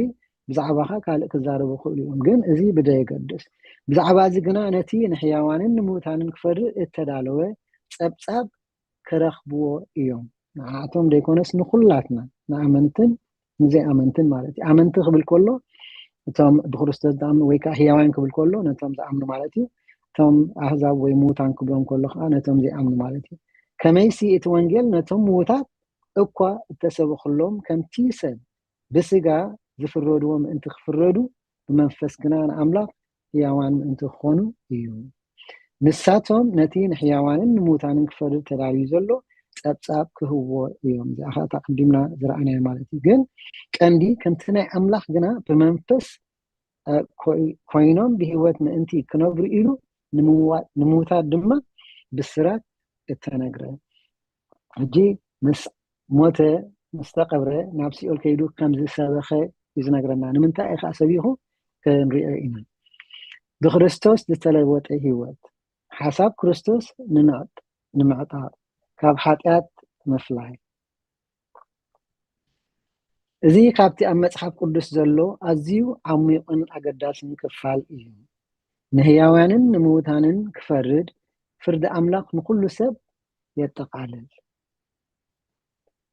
ብዛዕባኻ ካልእ ክዛረቡ ይኽእሉ እዮም፣ ግን እዚ ብደየገድስ። ብዛዕባ እዚ ግና ነቲ ንሕያዋንን ንምዉታንን ክፈርድ እተዳለወ ጸብጻብ ክረኽብዎ እዮም። ንዓኣቶም ዘይኮነስ ንኹላትና፣ ንኣመንትን ንዘይኣመንትን ማለት እዩ። ኣመንቲ ክብል ከሎ እቶም ብክርስቶስ ዝኣምኑ ወይ ከዓ ህያዋን ክብል ከሎ ነቶም ዝኣምኑ ማለት እዩ። እቶም ኣህዛብ ወይ ምዉታን ክብሎም ከሎ ከዓ ነቶም ዘይኣምኑ ማለት እዩ። ከመይሲ እቲ ወንጌል ነቶም ምዉታት እኳ እተሰበኽሎም ከምቲ ሰብ ብስጋ ዝፍረድዎ ምእንቲ ክፍረዱ ብመንፈስ ግና ንኣምላኽ ህያዋን ምእንቲ ክኾኑ እዩ። ንሳቶም ነቲ ንሕያዋንን ንምዉታንን ክፈርድ ተዳልዩ ዘሎ ጸብጻብ ክህብዎ እዮም። እዚኣ ኸዓ እታ ቅዲምና ዝረኣናዮ ማለት እዩ። ግን ቀንዲ ከምቲ ናይ ኣምላኽ ግና ብመንፈስ ኮይኖም ብህይወት ምእንቲ ክነብሩ ኢሉ ንምዉታት ድማ ብስራት እተነግረ። ሕጂ ምስ ሞተ ምስ ተቐብረ ናብ ሲኦል ከይዱ ከም ዝሰበኸ እዩ ዝነግረና። ንምንታይ እዩ ከዓ ሰቢኹ ክንሪኦ ኢና። ብክርስቶስ ዝተለወጠ ህይወት ሓሳብ ክርስቶስ ንምዕጣቕ ካብ ሓጢኣት ምፍላይ። እዚ ካብቲ ኣብ መጽሓፍ ቅዱስ ዘሎ ኣዝዩ ዓሚቑን ኣገዳስን ክፋል እዩ። ንህያውያንን ንምዉታንን ክፈርድ ፍርዲ ኣምላኽ ንኹሉ ሰብ የጠቓልል።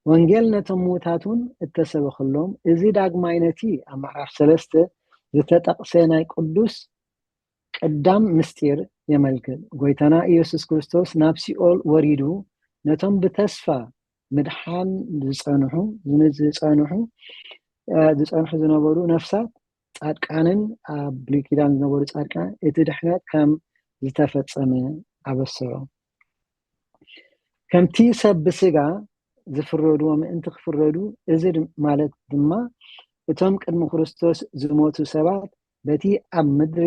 ወንጌል ነቶም ምዉታት እውን እተሰበኸሎም፣ እዚ ዳግማይ ነቲ ኣብ ምዕራፍ ሰለስተ ዝተጠቕሰ ናይ ቅዱስ ቅዳም ምስጢር የመልክት። ጎይታና ኢየሱስ ክርስቶስ ናብ ሲኦል ወሪዱ ነቶም ብተስፋ ምድሓን ዝጸንሑ ዝጸንሑ ዝጸንሑ ዝነበሩ ነፍሳት ጻድቃንን ኣብ ብሉይ ኪዳን ዝነበሩ ጻድቃን እቲ ድሕነት ከም ዝተፈጸመ ኣበሰሮም። ከምቲ ሰብ ብስጋ ዝፍረድዎ ምእንቲ ክፍረዱ፣ እዚ ማለት ድማ እቶም ቅድሚ ክርስቶስ ዝሞቱ ሰባት በቲ ኣብ ምድሪ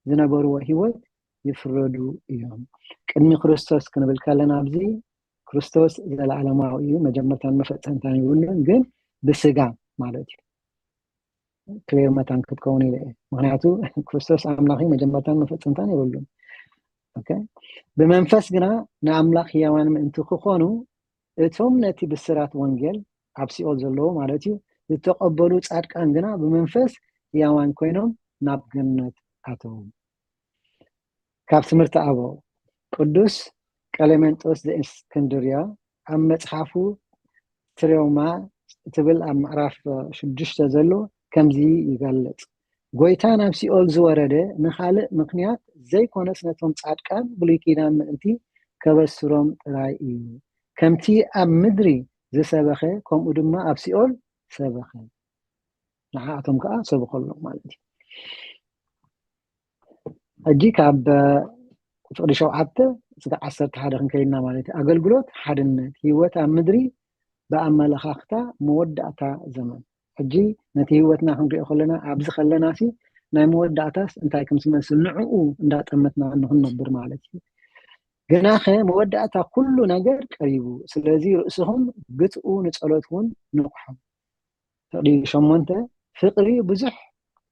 ዝነበርዎ ህይወት ይፍረዱ እዮም። ቅድሚ ክርስቶስ ክንብል ከለና ኣብዚ ክርስቶስ ዘለኣለማዊ እዩ፣ መጀመርታን መፈጸምታን የብሉን፣ ግን ብስጋ ማለት እዩ። ክሌር መታን ክትከውን ኢለ እየ። ምክንያቱ ክርስቶስ ኣምላኽ እዩ፣ መጀመርታን መፈጸምታን የብሉን። ብመንፈስ ግና ንኣምላኽ ህያዋን ምእንቲ ክኾኑ እቶም ነቲ ብስራት ወንጌል ኣብ ሲኦል ዘለዉ ማለት እዩ ዝተቐበሉ ጻድቃን ግና ብመንፈስ ህያዋን ኮይኖም ናብ ገነት ኣተዉ። ካብ ትምህርቲ ኣበው ቅዱስ ቀሌሜንጦስ ዘእስክንድርያ ኣብ መጽሓፉ ትሬውማ ትብል ኣብ ምዕራፍ ሽዱሽተ ዘሎ ከምዚ ይገልጽ። ጎይታ ናብ ሲኦል ዝወረደ ንኻልእ ምኽንያት ዘይኮነስ ነቶም ጻድቃን ብሉይ ኪዳን ምእንቲ ከበስሮም ጥራይ እዩ። ከምቲ ኣብ ምድሪ ዝሰበኸ ከምኡ ድማ ኣብ ሲኦል ሰበኸ። ንዓኣቶም ከዓ ሰብኸሎም ማለት እዩ። ሕጂ ካብ ፍቕዲ ሸውዓተ ስጋ ዓሰርተ ሓደ ክንከይድና ማለት እዩ። ኣገልግሎት ሓድነት ህይወት ኣብ ምድሪ ብኣመለኻኽታ መወዳእታ ዘመን። ሕጂ ነቲ ህይወትና ክንሪኦ ከለና ኣብዚ ከለና ሲ ናይ መወዳእታስ እንታይ ከም ዝመስል ንዕኡ እንዳጠመትና ንክንነብር ማለት እዩ። ግናኸ መወዳእታ ኩሉ ነገር ቀሪቡ፣ ስለዚ ርእስኹም ግትኡ ንጸሎት እውን ንቕሑ። ፍቕዲ ሸሞንተ ፍቕሪ ብዙሕ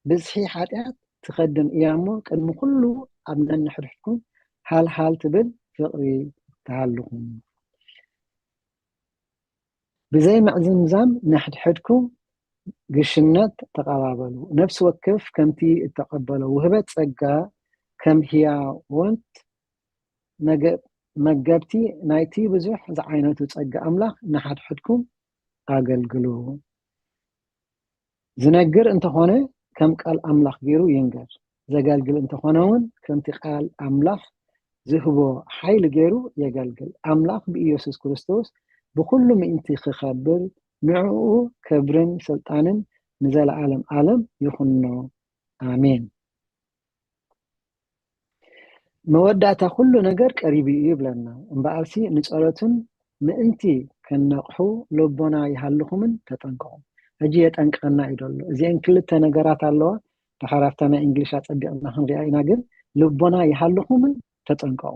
ብዝሒ ሓጢኣት ትኸድን እያ እሞ ቅድሚ ኩሉ ኣብ ነንሕድሕድኩም ሃልሃል ትብል ፍቕሪ ተሃልኹም። ብዘይ ምዕዝምዛም ንሕድሕድኩም ግሽነት ተቐባበሉ። ነፍሲ ወከፍ ከምቲ እተቐበሎ ውህበት ጸጋ ከም ህያወንት መገብቲ ናይቲ ብዙሕ ዝዓይነቱ ጸጋ ኣምላኽ ንሓድሕድኩም ኣገልግሉ። ዝነግር እንተኾነ ከም ቃል ኣምላኽ ገይሩ ይንገር። ዘገልግል እንተኾነ እውን ከምቲ ቃል ኣምላኽ ዝህቦ ሓይሊ ገይሩ የገልግል። ኣምላኽ ብኢየሱስ ክርስቶስ ብኹሉ ምእንቲ ክኸብር ንዕኡ ክብርን ስልጣንን ንዘለዓለም ዓለም ይኹኖ። ኣሜን። መወዳእታ ኩሉ ነገር ቀሪቡ እዩ ይብለና። እምበኣርሲ ንጸሎትን ምእንቲ ክንነቕሑ ልቦና ይሃልኹምን ተጠንቀቑ። ሕጂ የጠንቀና እዩ ዘሎ። እዚአን ክልተ ነገራት ኣለዋ። ድሓር ኣብታ ናይ እንግሊሽ ኣጸቢቕና ክንሪኣ ኢና፣ ግን ልቦና ይሃልኹምን ተጠንቀቑ።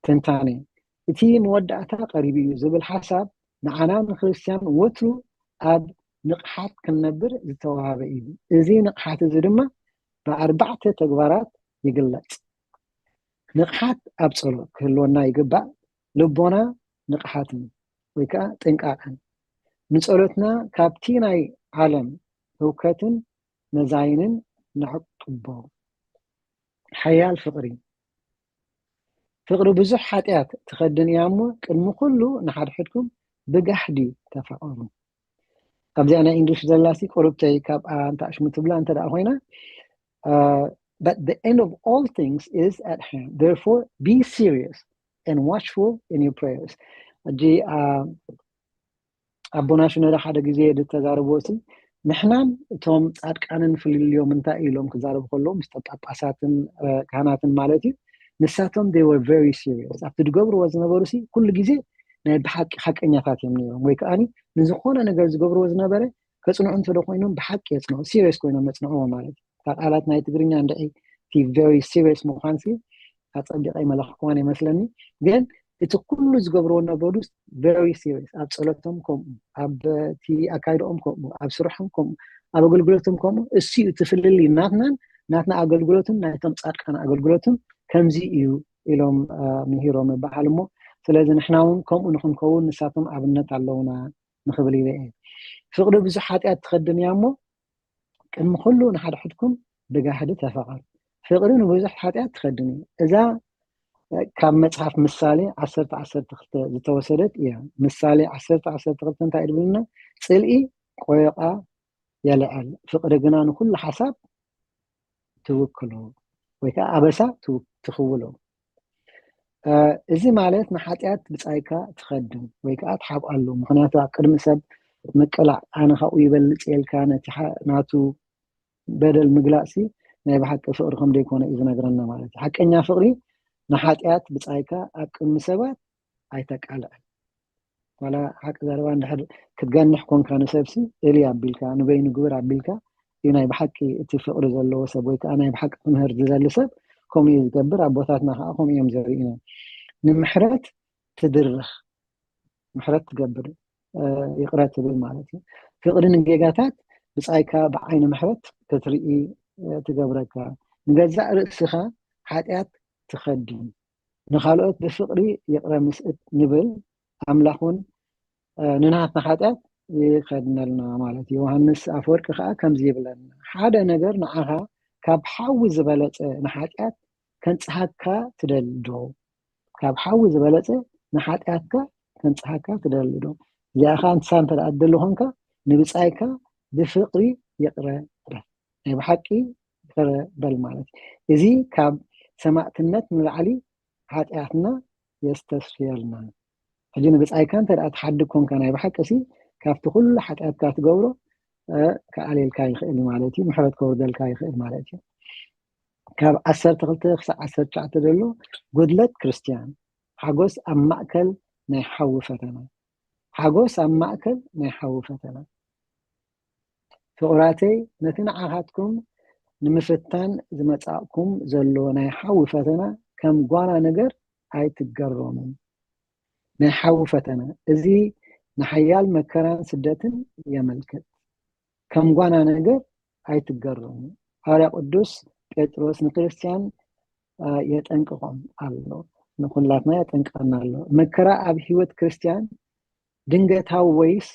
ትንታኔ፣ እቲ መወዳእታ ቀሪቡ እዩ ዝብል ሓሳብ ንዓና ንክርስትያን ወትሩ ኣብ ንቕሓት ክንነብር ዝተዋሃበ እዩ። እዚ ንቕሓት እዚ ድማ ብኣርባዕተ ተግባራት ይግለጽ። ንቕሓት ኣብ ጸሎት ክህልወና ይግባእ። ልቦና ንቕሓትን ወይ ከዓ ጥንቃቐን ንጸሎትና ካብቲ ናይ ዓለም ህውከትን መዛይንን ነዕቅቦ። ሓያል ፍቕሪ። ፍቕሪ ብዙሕ ሓጢኣት ትኸድን እያ እሞ ቅድሚ ኩሉ ንሓድሕድኩም ብጋህዲ ተፋቐሩ። ኣብዚኣ ናይ እንግሊሽ ዘላሲ ቁርብተይ ካብኣ እንተ ኣሽሙ ትብላ እንተ ደኣ ኮይና uh, but the end of all things is at hand, therefore be serious and watchful in your prayers. ሕጂ ኣቦና ሽኖዳ ሓደ ግዜ ዝተዛረብዎ ሲ ንሕናን እቶም ጻድቃንን ፍልልዮም እንታይ ኢሎም ክዛረቡ ከለዉ ምስ ጳጳሳትን ካህናትን ማለት እዩ። ንሳቶም they were very serious ኣብቲ ዝገብርዎ ዝነበሩ ሲ ኩሉ ግዜ ናይ ብሓቂ ሓቀኛታት እዮም ነይሮም ወይ ከዓኒ ንዝኾነ ነገር ዝገብርዎ ዝነበረ ከጽንዑ እንተደ ኮይኖም ብሓቂ የጽንዑ serious ኮይኖም የጽንዕዎ ማለት እዩ። እታ ቃላት ናይ ትግርኛ እንድዒ እቲ very serious ምዃን ሲ ኣጸቢቐ ይመለኽክዋን ይመስለኒ። ግን እቲ ኩሉ ዝገብርዎ ነበሩ very serious ኣብ ጸሎቶም ከምኡ ኣብ እቲ ኣካይድኦም ከምኡ ኣብ ስርሖም ከምኡ ኣብ ኣገልግሎቶም ከምኡ እሱ እዩ እቲ ፍልልይ ናትናን ናትና ኣገልግሎትን ናይቶም ጻድቃን ኣገልግሎትን ከምዚ እዩ ኢሎም ምሂሮም ይበሃል እሞ ስለዚ ንሕና እውን ከምኡ ንክንከውን ንሳቶም ኣብነት ኣለውና ንክብል ኢለ እየ። ፍቅሪ ብዙሕ ሓጢኣት ትኸድን እያ እሞ ቅድሚ ኩሉ ንሓድሕድኩም ብጋህዲ ተፋቐሩ። ፍቅሪ ንብዙሕ ሓጢኣት ትኸድን እዩ። እዛ ካብ መጽሓፍ ምሳሌ ዓሰርተ ዓሰርተ ክልተ ዝተወሰደት እያ። ምሳሌ ዓሰርተ ዓሰርተ ክልተ እንታይ ድብልና? ጽልኢ ቆዮቃ የልዕል፣ ፍቅሪ ግና ንኩሉ ሓሳብ ትውክሎ ወይ ከዓ ኣበሳ ትውክሎ። እዚ ማለት ንሓጢኣት ብጻይካ ትኸድም ወይ ከዓ ትሓብኣሉ። ምክንያቱ ኣብ ቅድሚ ሰብ ምቅላዕ ኣነ ካብኡ ይበልጽ የልካ ነቲ ናቱ በደል ምግላጽ ናይ ብሓቂ ፍቅሪ ከም ዘይኮነ እዩ ዝነግረና ማለት እዩ። ሓቀኛ ፍቅሪ ንሓጢኣት ብጻይካ ኣብ ቅድሚ ሰባት ኣይተቃልዕን። ዋላ ሓቂ ዘረባ እንድሕር ክትገንሕ ኮንካ ንሰብሲ እሊ ኣቢልካ ንበይኑ ግብር ኣቢልካ እዩ ናይ ብሓቂ እቲ ፍቅሪ ዘለዎ ሰብ ወይ ከዓ ናይ ብሓቂ ትምህር ዝደሊ ሰብ ከምኡ እዩ ዝገብር። ኣቦታትና ከዓ ከምኡ እዮም ዘርእና። ንምሕረት ትድርኽ ምሕረት ትገብር ይቅረ ትብል ማለት እዩ። ፍቅሪ ንጌጋታት ብጻይካ ብዓይኒ ምሕረት ክትርኢ ትገብረካ። ንገዛእ ርእስኻ ሓጢኣት ትኸድን ንካልኦት ብፍቅሪ ይቅረ ምስእት ንብል ኣምላኽ እውን ንናትና ሓጢኣት ይኸድነልና ማለት እዩ። ዮሃንስ ኣፈወርቂ ከዓ ከምዚ ይብለና ሓደ ነገር ንዓኻ ካብ ሓዊ ዝበለፀ ንሓጢኣት ከንፅሃካ ትደሊ ዶ? ካብ ሓዊ ዝበለፀ ንሓጢኣትካ ከንፅሃካ ትደሊ ዶ? እዚኣኻ ንሳ እንተ ደኣ ትደሊ ኾንካ ንብፃይካ ብፍቕሪ ይቕረ በል። ናይ ብሓቂ ይቕረ በል ማለት እዩ። እዚ ካብ ሰማእትነት ንላዕሊ ሓጢኣትና የስተስፍየልና። ሕጂ ንብፃይካ እንተ ደኣ ትሓድግ ኮንካ ናይ ብሓቂ ሲ ካብቲ ኩሉ ሓጢኣትካ ትገብሮ ክኣልየልካ ይኽእል ማለት እዩ። ምሕረት ከውርደልካ ይኽእል ማለት እዩ። ካብ ዓሰርተ ክልተ ክሳብ ዓሰርተ ትሽዓተ ዘሎ ጉድለት ክርስትያን ሓጎስ ኣብ ማእከል ናይ ሓዊ ፈተና ሓጎስ ኣብ ማእከል ናይ ሓዊ ፈተና ፍቑራተይ ነቲ ንዓኻትኩም ንምፍታን ዝመጻእኩም ዘሎ ናይ ሓዊ ፈተና ከም ጓና ነገር ኣይትገረሙ። ናይ ሓዊ ፈተና እዚ ንሓያል መከራን ስደትን የመልክት። ከም ጓና ነገር ኣይትገረሙ። ሃዋርያ ቅዱስ ጴጥሮስ ንክርስትያን የጠንቅቖም ኣሎ፣ ንኩላትና የጠንቅቐና ኣሎ። መከራ ኣብ ህይወት ክርስትያን ድንገታዊ ወይስ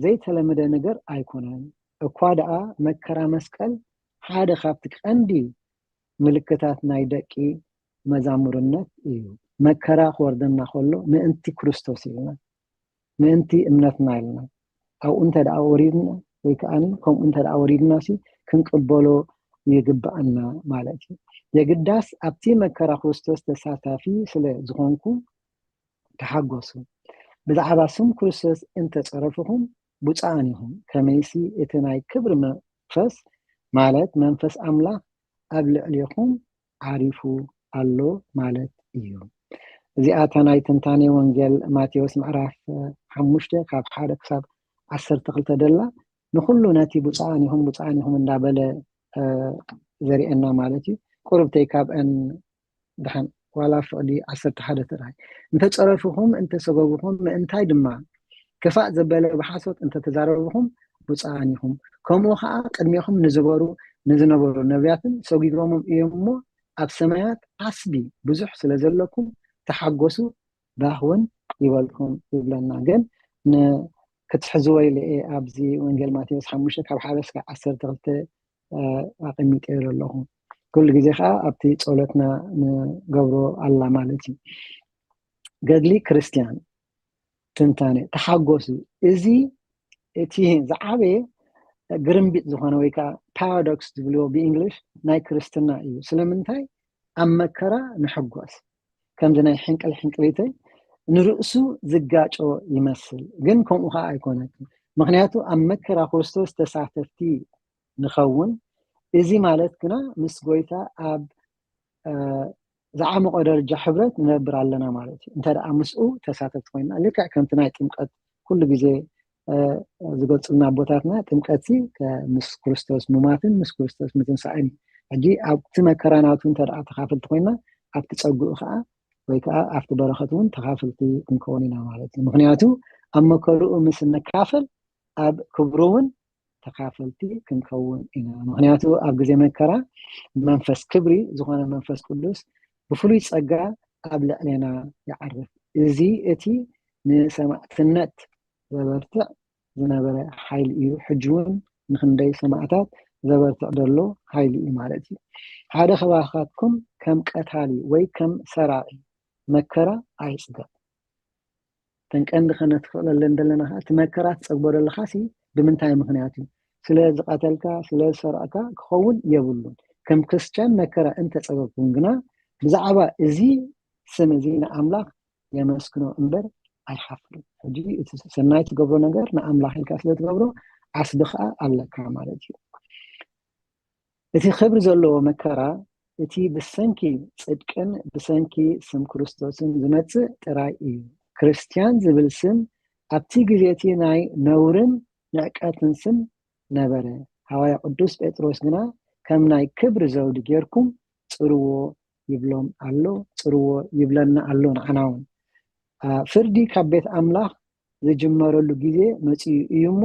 ዘይተለመደ ነገር ኣይኮነን። እኳ ደኣ መከራ መስቀል ሓደ ካብቲ ቀንዲ ምልክታት ናይ ደቂ መዛሙርነት እዩ። መከራ ክወርደና ከሎ ምእንቲ ክርስቶስ ኢልና ምእንቲ እምነትና ኢልና ኣብኡ እንተ ደኣ ወሪድና ወይ ከዓ ከምኡ እንተ ደኣ ወሪድና ሲ ክንቅበሎ ይግብኣና ማለት እዩ። የግዳስ ኣብቲ መከራ ክርስቶስ ተሳታፊ ስለ ዝኾንኩም ተሓጎሱ። ብዛዕባ ስም ክርስቶስ እንተ ጸረፍኹም ብፁዓን ኢኹም። ከመይሲ እቲ ናይ ክብሪ መንፈስ ማለት መንፈስ ኣምላኽ ኣብ ልዕሌኹም ዓሪፉ ኣሎ ማለት እዩ። እዚኣ እታ ናይ ትንታኔ ወንጌል ማቴዎስ ምዕራፍ ሓሙሽተ ካብ ሓደ ክሳብ ዓሰርተ ክልተ ደላ ንኩሉ ነቲ ብፁዓን ኢኹም ብፁዓን ኢኹም እንዳበለ ዘርእየና ማለት እዩ። ቁርብተይ ካብአን ድሓን ዋላ ፍቕዲ ዓሰርተ ሓደ ጥራይ እንተጸረፍኹም እንተሰጎጉኹም ምእንታይ ድማ ክፋእ ዘበለ ብሓሶት እንተተዛረብኹም ብፁዓን ኢኹም። ከምኡ ኸዓ ቅድሜኹም ንዝበሩ ንዝነበሩ ነቢያትን ሰጒጎሞም እዮም እሞ ኣብ ሰማያት ዓስቢ ብዙሕ ስለ ዘለኩም ተሓጎሱ ባህ እውን ይበልኩም ይብለና። ግን ክትሕዝዎ ኢለ እየ ኣብዚ ወንጌል ማቴዎስ ሓሙሽተ ካብ ሓደ እስከ ዓሰርተ ክልተ ኣቐሚጠ ዘለኹ። ኩሉ ግዜ ከዓ ኣብቲ ጸሎትና ንገብሮ ኣላ ማለት እዩ። ገድሊ ክርስትያን ትንታኔ ተሓጎሱ። እዚ እቲ ዝዓበየ ግርምቢጥ ዝኾነ ወይ ከዓ ፓራዶክስ ዝብልዎ ብእንግሊሽ ናይ ክርስትና እዩ። ስለምንታይ ኣብ መከራ ንሕጎስ? ከምዚ ናይ ሕንቅል ሕንቅሊተይ ንርእሱ ዝጋጮ ይመስል፣ ግን ከምኡ ከዓ ኣይኮነትን። ምክንያቱ ኣብ መከራ ክርስቶስ ተሳተፍቲ ንኸውን። እዚ ማለት ግና ምስ ጎይታ ኣብ ዝዓመቆ ደረጃ ሕብረት ንነብር ኣለና ማለት እዩ። እንተ ደኣ ምስኡ ተሳተፍቲ ኮይና ልክዕ ከምቲ ናይ ጥምቀት ኩሉ ግዜ ዝገልፁልና ኣቦታትና ጥምቀት ምስ ክርስቶስ ሙማትን ምስ ክርስቶስ ምትንሳእን እዩ። ሕጂ ኣብቲ መከራ ናቱ እንተ ደኣ ተካፈልቲ ኮይና ኣብቲ ፀጉኡ ከዓ ወይ ከዓ ኣብቲ በረከት እውን ተካፈልቲ ክንከውን ኢና ማለት እዩ። ምክንያቱ ኣብ መከርኡ ምስ እንካፈል ኣብ ክብሩ እውን ተካፈልቲ ክንከውን ኢና። ምክንያቱ ኣብ ግዜ መከራ መንፈስ ክብሪ ዝኾነ መንፈስ ቅዱስ ብፍሉይ ጸጋ ኣብ ልዕሌና ይዓርፍ። እዚ እቲ ንሰማዕትነት ዘበርትዕ ዝነበረ ሓይሊ እዩ። ሕጂ እውን ንክንደይ ሰማዕታት ዘበርትዕ ዘሎ ሓይሊ እዩ ማለት እዩ። ሓደ ከባኻትኩም ከም ቀታሊ ወይ ከም ሰራቂ መከራ ኣይጽገብ። ተን ቀንዲ ከነትክእለለን ዘለና ከዓ እቲ መከራ ትፀግቦ ዘለካ ሲ ብምንታይ ምክንያት እዩ? ስለ ዝቀተልካ ስለ ዝሰረቅካ ክኸውን የብሉን። ከም ክርስትያን መከራ እንተፀገብኩም ግና ብዛዕባ እዚ ስም እዚ ንኣምላኽ የመስግኖ እምበር ኣይሓፍርን። ሕጂ እቲ ሰናይ ትገብሮ ነገር ንኣምላኽ ኢልካ ስለ ትገብሮ ዓስቢ ከዓ ኣለካ ማለት እዩ። እቲ ክብሪ ዘለዎ መከራ እቲ ብሰንኪ ጽድቅን ብሰንኪ ስም ክርስቶስን ዝመጽእ ጥራይ እዩ። ክርስትያን ዝብል ስም ኣብቲ ግዜ እቲ ናይ ነውርን ንዕቀትን ስም ነበረ። ሃዋርያ ቅዱስ ጴጥሮስ ግና ከም ናይ ክብሪ ዘውዲ ጌርኩም ጽርዎ ይብሎም ኣሎ፣ ጽርዎ ይብለና ኣሎ ንዓና እውን። ፍርዲ ካብ ቤት ኣምላኽ ዝጅመረሉ ግዜ መጺኡ እዩ እሞ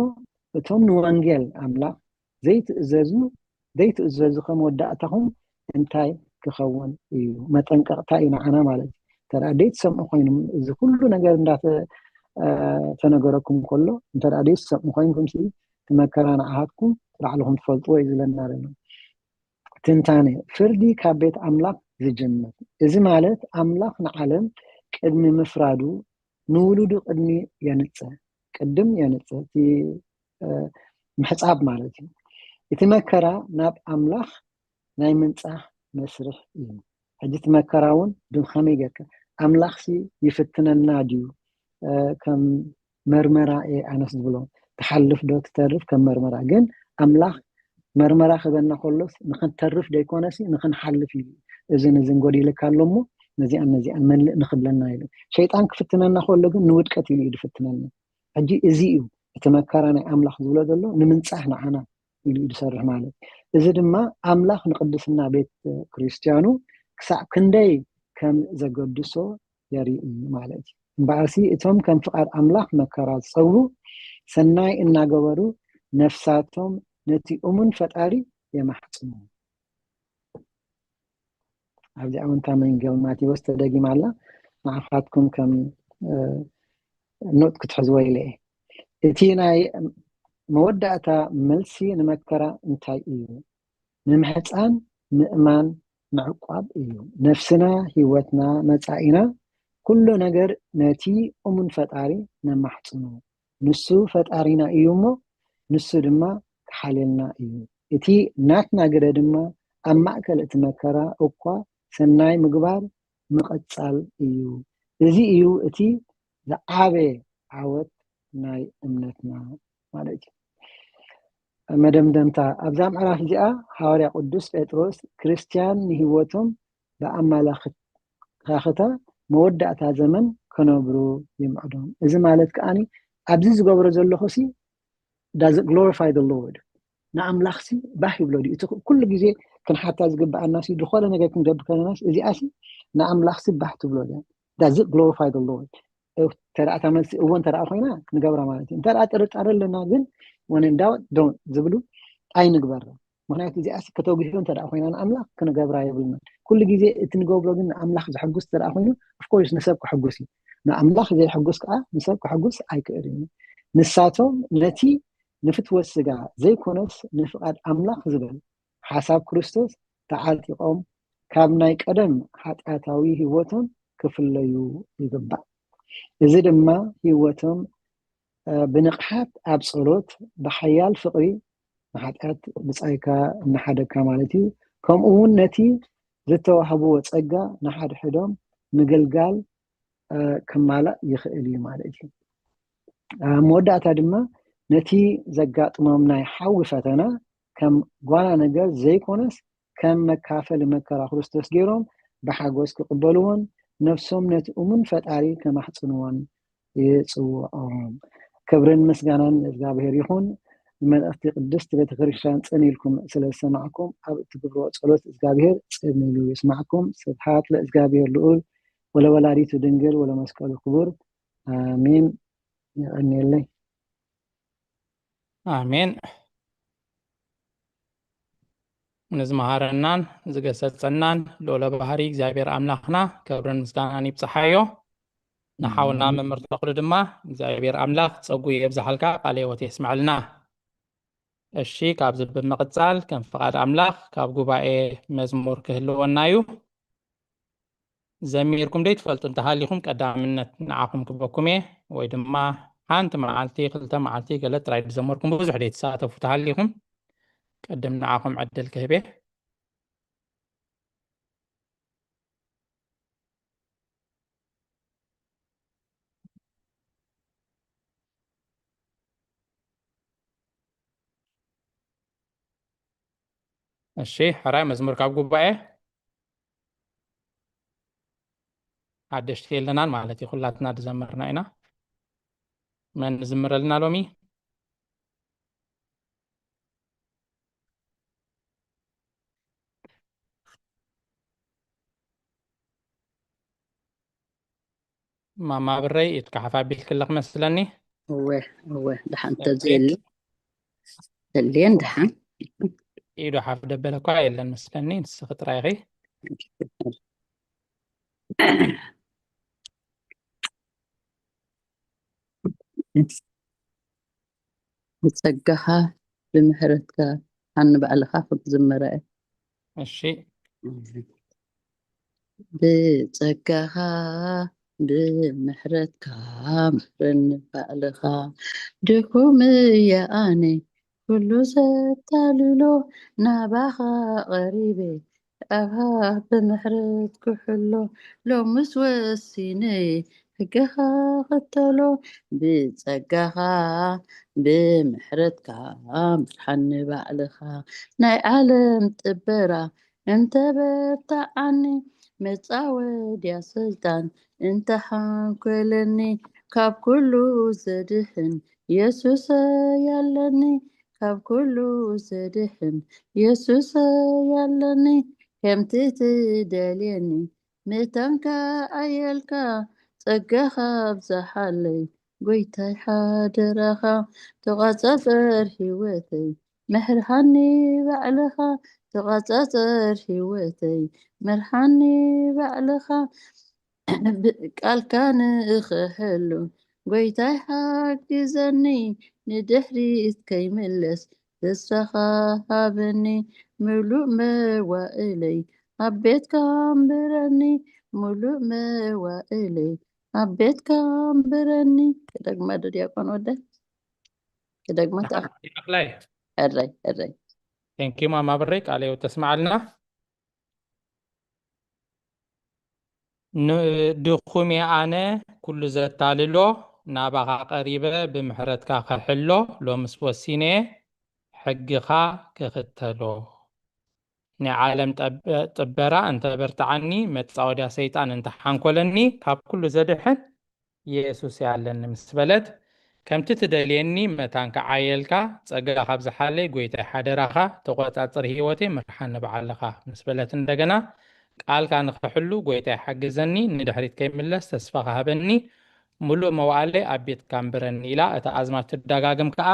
እቶም ንወንጌል ኣምላኽ ዘይትእዘዙ ዘይትእዘዙ ከም ወዳእታኹም እንታይ ክኸውን እዩ? መጠንቀቕታ እዩ ንዓና ማለት እዩ። እንተ ደኣ ዘይትሰምዑ ኮይኑም እዚ ኩሉ ነገር እንዳተነገረኩም ከሎ እንተ ደኣ ዘይትሰምዑ ኮይንኩም ሲ እቲ መከራ ንዓኻትኩም ባዕልኹም ትፈልጥዎ እዩ ዝብለና ዘሎ። ትንታነ ፍርዲ ካብ ቤት ኣምላኽ ዝጅምር። እዚ ማለት ኣምላኽ ንዓለም ቅድሚ ምፍራዱ ንውሉዱ ቅድሚ የንጽህ ቅድም የንጽህ እቲ ምሕጻብ ማለት እዩ። እቲ መከራ ናብ ኣምላኽ ናይ ምንጻህ መስርሕ እዩ። ሕጂ እቲ መከራ እውን ብኸመይ ጌርካ ኣምላኽሲ ይፍትነና ድዩ? ከም መርመራ እየ ኣነስ ዝብሎ። ትሓልፍ ዶ ትተርፍ ከም መርመራ። ግን ኣምላኽ መርመራ ክበና ከሎስ ንክንተርፍ ደይኮነሲ ንክንሓልፍ እዩ። እዝን እዝን ጎዲልካ ኣሎ እሞ ነዚኣን ነዚኣን መልእ ንክብለና ኢሉ። ሸይጣን ክፍትነና ከሎ ግን ንውድቀት ኢሉ እዩ ዝፍትነና። ሕጂ እዚ እዩ እቲ መከራ ናይ ኣምላኽ ዝብሎ ዘሎ ንምንጻህ ንዓና ኢሉ እዩ ዝሰርሕ ማለት። እዚ ድማ ኣምላኽ ንቅድስና ቤት ክርስትያኑ ክሳዕ ክንደይ ከም ዘገድሶ የርኢ ማለት እዩ። እምበኣርሲ እቶም ከም ፍቓድ ኣምላኽ መከራ ዝጸግቡ ሰናይ እናገበሩ ነፍሳቶም ነቲ እሙን ፈጣሪ የማሕጽኑ። ኣብዚኣ እውን እታ መንጌል ማቴዎስ ተደጊማ ኣላ። ንዓኻትኩም ከም ኖት ክትሕዝዎ ኢለ እየ። እቲ ናይ መወዳእታ መልሲ ንመከራ እንታይ እዩ? ምምሕጻን ምእማን ምዕቋብ እዩ። ነፍስና፣ ህይወትና፣ መጻኢና፣ ኩሉ ነገር ነቲ እሙን ፈጣሪ ነማሕጽኖ። ንሱ ፈጣሪና እዩ እሞ ንሱ ድማ ክሓልየልና እዩ። እቲ ናትና ግደ ድማ ኣብ ማእከል እቲ መከራ እኳ ሰናይ ምግባር ምቕጻል እዩ። እዚ እዩ እቲ ዝዓበየ ዓወት ናይ እምነትና ማለት እዩ። መደምደምታ ኣብዛ ምዕራፍ እዚኣ ሃዋርያ ቅዱስ ጴጥሮስ ክርስትያን ንህይወቶም ብኣመላኽታ መወዳእታ ዘመን ክነብሩ ይምዕዶም። እዚ ማለት ከኣ ኣብዚ ዝገብሮ ዘለኹ ሲ does it glorify the Lord? ንኣምላኽሲ ባህ ይብሎ ድዩ? እቲ ኩሉ ግዜ ክንሓታ ዝግብኣናሲ ዝኾነ ነገር ክንገብር ከለናስ እዚኣሲ ንኣምላኽሲ ባህ ትብሎ ድያ? Does it glorify the Lord? እንተ ደኣ እታ መልሲ እወ እንተ ደኣ ኮይና ክንገብራ ማለት እዩ። እንተ ደኣ ጥርጣረ ኣለና ግን when in doubt don't ዝብሉ ኣይንግበራ። ምክንያቱ እዚኣሲ ከተጉህዮ እንተ ደኣ ኮይና ንኣምላኽ ክንገብራ የብልና። ኩሉ ግዜ እቲ ንገብሮ ግን ንኣምላኽ ዘሐጉስ እንተ ደኣ ኮይኑ of course ንሰብ ከሐጉስ እዩ። ንኣምላኽ ዘይሐጉስ ከዓ ንሰብ ከሐጉስ ኣይክእል እዩ። ንሳቶም ነቲ ንፍትወት ስጋ ዘይኮነስ ንፍቓድ ኣምላኽ ዝበል ሓሳብ ክርስቶስ ተዓጢቖም ካብ ናይ ቀደም ሓጢኣታዊ ህይወቶም ክፍለዩ ይግባእ። እዚ ድማ ህይወቶም ብንቕሓት ኣብ ጸሎት ብሓያል ፍቕሪ ንሓጢኣት ብጻይካ እናሓደግካ ማለት እዩ። ከምኡ እውን ነቲ ዝተዋህብዎ ጸጋ ንሓድሕዶም ምግልጋል ክማላእ ይኽእል እዩ ማለት እዩ። ኣብ መወዳእታ ድማ ነቲ ዘጋጥሞም ናይ ሓዊ ፈተና ከም ጓና ነገር ዘይኮነስ ከም መካፈሊ መከራ ክርስቶስ ገይሮም ብሓጎስ ክቕበልዎን ነፍሶም ነቲ እሙን ፈጣሪ ከማሕጽንዎን ይጽውዖም። ክብርን ምስጋናን ንእግዚኣብሔር ይኹን። ንመልእኽቲ ቅድስቲ ቤተክርስትያን ጽን ኢልኩም ስለ ዝሰማዕኩም ኣብ እትግብርዎ ጸሎት እግዚኣብሔር ጽን ኢሉ ይስማዕኩም። ስብሓት ለእግዚኣብሔር ልዑል ወለወላዲቱ ድንግል ወለመስቀሉ ክቡር ኣሜን። የቐንየለይ። ኣሜን። ንዝመሃረናን ዝገሰጸናን ልዑለ ባህሪ እግዚኣብሔር ኣምላኽና ክብርን ምስጋናን ይብጽሓዮ። ንሓውና መምህር ተኽሉ ድማ እግዚኣብሔር ኣምላኽ ጸጉ የብዝሓልካ፣ ቃለ ህይወት የስምዐልና። እሺ፣ ካብዚ ብምቕጻል ከም ፍቓድ ኣምላኽ ካብ ጉባኤ መዝሙር ክህልወና እዩ። ዘሚርኩም ደይ ትፈልጡ እንተሃሊኹም ቀዳምነት ንዓኹም ክበኩም እየ፣ ወይ ድማ ሓንቲ መዓልቲ ክልተ መዓልቲ ገለ ጥራይ ዝዘመርኩም ብዙሕ ደይ ትሳተፉ ተሃሊኹም ቅድም ንዓኹም ዕድል ክህብ እየ። እሺ፣ ሕራይ መዝሙር ካብ ጉባኤ ሓደሽቲ የለናን ማለት እዩ። ኩላትና ዝዘመርና ኢና። መን ዝምረልና ሎሚ? ማማ ብረይ ኢድካ ሓፍ ኣቢልክለኽ መስለኒ። እወ እወ፣ ደሓን ተዘየለ ተልየን ደሓን። ኢዱ ሓፍ ደበለ እኳ የለን መስለኒ፣ ንስኺ ጥራይ ኢኺ። ብጸጋኻ ብምሕረትካ ኣነ ባዕልኻ ክትዝምረ እየ። እሺ። ብጸጋኻ ብምሕረትካ ምሕረኒ ባዕልኻ። ድኹም እየ ኣነ ኩሉ ዘታልሎ ናባኻ ቐሪበ ኣብሃ ብምሕረት ክሕሎ። ሎምስ ወሲነ ሕግኻ ኽተሎ ብጸጋኻ ብምሕረትካ ምርሓኒ ባዕልኻ። ናይ ዓለም ጥበራ እንተ በርትዓኒ መጻወድያ ሰይጣን እንተ ሓንኮለኒ ካብ ኩሉ ዘድሕን የሱሰይ ኣለኒ። ካብ ኩሉ ዘድሕን የሱሰይ ኣለኒ። ከምቲ ትደልየኒ መታንካ ኣየልካ ጸጋኻ ኣብዝሓለይ ጎይታይ ሓደራኻ። ተቋጻጸር ህይወተይ ምሕርሃኒ ባዕልኻ። ተቋጻጸር ህይወተይ ምርሃኒ ባዕልኻ። ቃልካ ንኽሕሉ ጎይታይ ሓግዘኒ። ንድሕሪት ከይምለስ ተስፋኻ ሃበኒ። ምሉእ መዋእለይ ኣብ ቤትካ ኣንብረኒ። ምሉእ መዋእለይ ኣብ ቤትካ ኣንብረኒ። ክደግማ ዶ ዲያቆን ወደ ክደግማ? ተኣኽ- ተኽላይ። ሕራይ ሕራይ። Thank you ማማ ብረይ፣ ቃለ ሕይወት ተስምዓልና። ን- ድኹም እየ ኣነ ኩሉ ዘታልሎ ናባኻ ቀሪበ ብምሕረትካ ክሕሎ ሎምስ ወሲነ ሕግኻ ክኽተሎ። ናይ ዓለም ጠብ- ጥበራ እንተ በርትዓኒ መጻወድያ ሰይጣን እንተ ሓንኮለኒ ካብ ኩሉ ዘድሕን የሱስ እየ ኣለኒ ምስ በለት ከምቲ ትደልየኒ መታን ክዓየልካ ጸጋ ካብ ዝሓለይ ጎይታይ ሓደራኻ ተቆጻጽር ህይወተይ ምርሓኒ ባዕልኻ ምስ በለት እንደገና ቃልካ ንኽሕሉ ጎይታይ ሓግዘኒ ንድሕሪት ከይምለስ ተስፋ ሃበኒ ምሉእ መዋእለይ ኣብ ቤትካ ኣንብረኒ ኢላ እታ ኣዝማች ትደጋግም ከኣ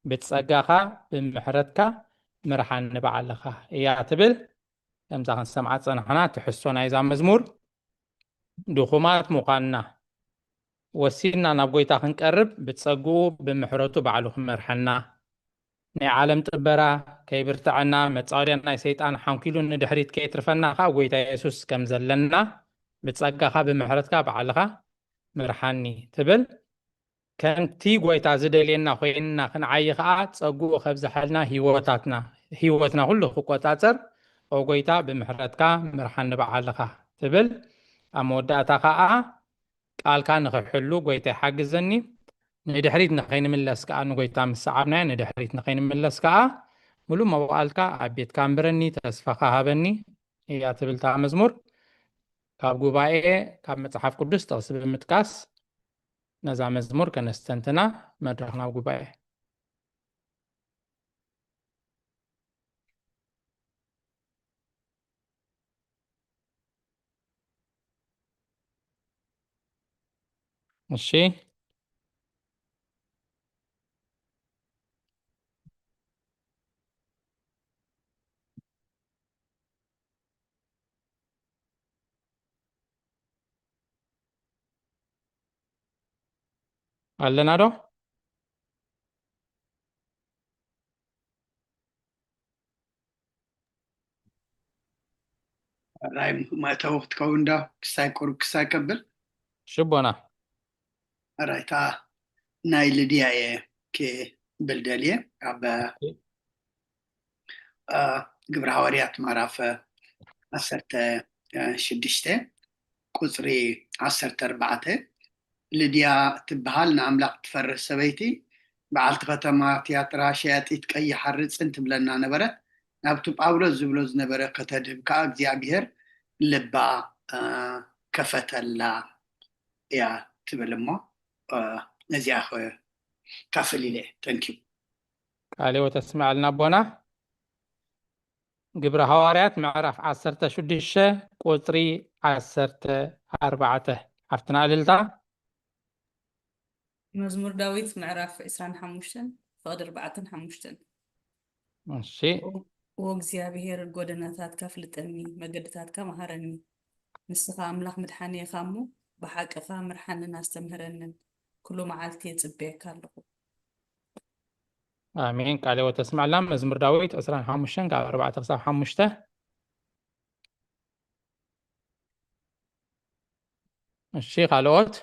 ብጸጋኻ ብምሕረትካ ምርሓኒ ባዕልኻ እያ ትብል። ከምዛ ክንሰምዓ ዝጸናሕና ትሕዝቶ ናይዛ መዝሙር ድኹማት ምዃንና ወሲንና ናብ ጎይታ ክንቀርብ ብጸግኡ ብምሕረቱ ባዕሉ ክመርሐና ናይ ዓለም ጥበራ ከይብርትዐና መጻወድያ ናይ ሰይጣን ሓንኪሉ ንድሕሪት ከይትርፈና ከኣ ጎይታ የሱስ ከም ዘለና ብጸጋኻ ብምሕረትካ ባዕልኻ ምርሓኒ ትብል። ከምቲ ጎይታ ዝደልየና ኮይንና ክንዓይ ከኣ ጸግኡ ከብዝሓልና ህይወታትና ህይወትና ኩሉ ክቆጻጸር ኦ ጎይታ ብምሕረትካ ምርሓኒ ባዕልኻ ትብል። ኣብ መወዳእታ ከኣ ቃልካ ንኽሕሉ ጎይታ ይሓግዘኒ። ንድሕሪት ንኸይንምለስ ከኣ ንጎይታ ምስ ሰዓብናዮ ንድሕሪት ንኸይንምለስ ከኣ ምሉእ መዋእልካ ኣብ ቤትካ ኣንብረኒ ተስፋኻ ሃበኒ እያ ትብል እታ መዝሙር። ካብ ጉባኤ ካብ መጽሓፍ ቅዱስ ጥቕሲ ብምጥቃስ ነዛ መዝሙር ከነስተንትና መድረኽ ናብ ጉባኤ። እሺ ኣለና ዶ? ራይ መእተዊ ክትከውን ዶ ክሳይ ቁሩብ ክሳይ ከብል ሽቦና ራይታ ናይ ልድያ እየ ክብል ደልየ ኣብ ግብረ ሃዋርያት ምዕራፍ ዓሰርተ ሽዱሽተ ቁፅሪ ዓሰርተ ኣርባዕተ ልድያ እትበሃል ንኣምላኽ እትፈርህ ሰበይቲ በዓልቲ ከተማ ትያጥራ ሸያጢት ቀይሕ ሓርፅን ትብለና ነበረት። ናብቲ ጳውሎስ ዝብሎ ዝነበረ ከተድህብ ከዓ እግዚኣብሔር ልባ ከፈተላ እያ ትብል እሞ ነዚኣ ካፍል ኢለ ተንኪዩ ቃሌዎ ተስምዐልና ኣቦና ግብረ ሃዋርያት ምዕራፍ ዓሰርተ ሽዱሽተ ቁፅሪ ዓሰርተ ኣርባዕተ ሓፍትና እልልታ መዝሙር ዳዊት ምዕራፍ ዕስራን ሓሙሽተን ፍቕዲ ኣርባዕተን ሓሙሽተን እሺ ወእግዚኣብሔር ጎደናታትካ ፍልጠኒ መገድታትካ መሃረኒ ንስኻ ኣምላኽ ምድሓኒ ኢኻ እሞ ብሓቅኻ ምርሓንን ኣስተምህረንን ኩሉ መዓልቲ የጽበየካ ኣለኹ ኣሜን ቃለ ወተስማዕላ መዝሙር ዳዊት ዕስራን ሓሙሽተን ካብ ኣርባዕተ ክሳብ ሓሙሽተ እሺ፣ ካልኦት?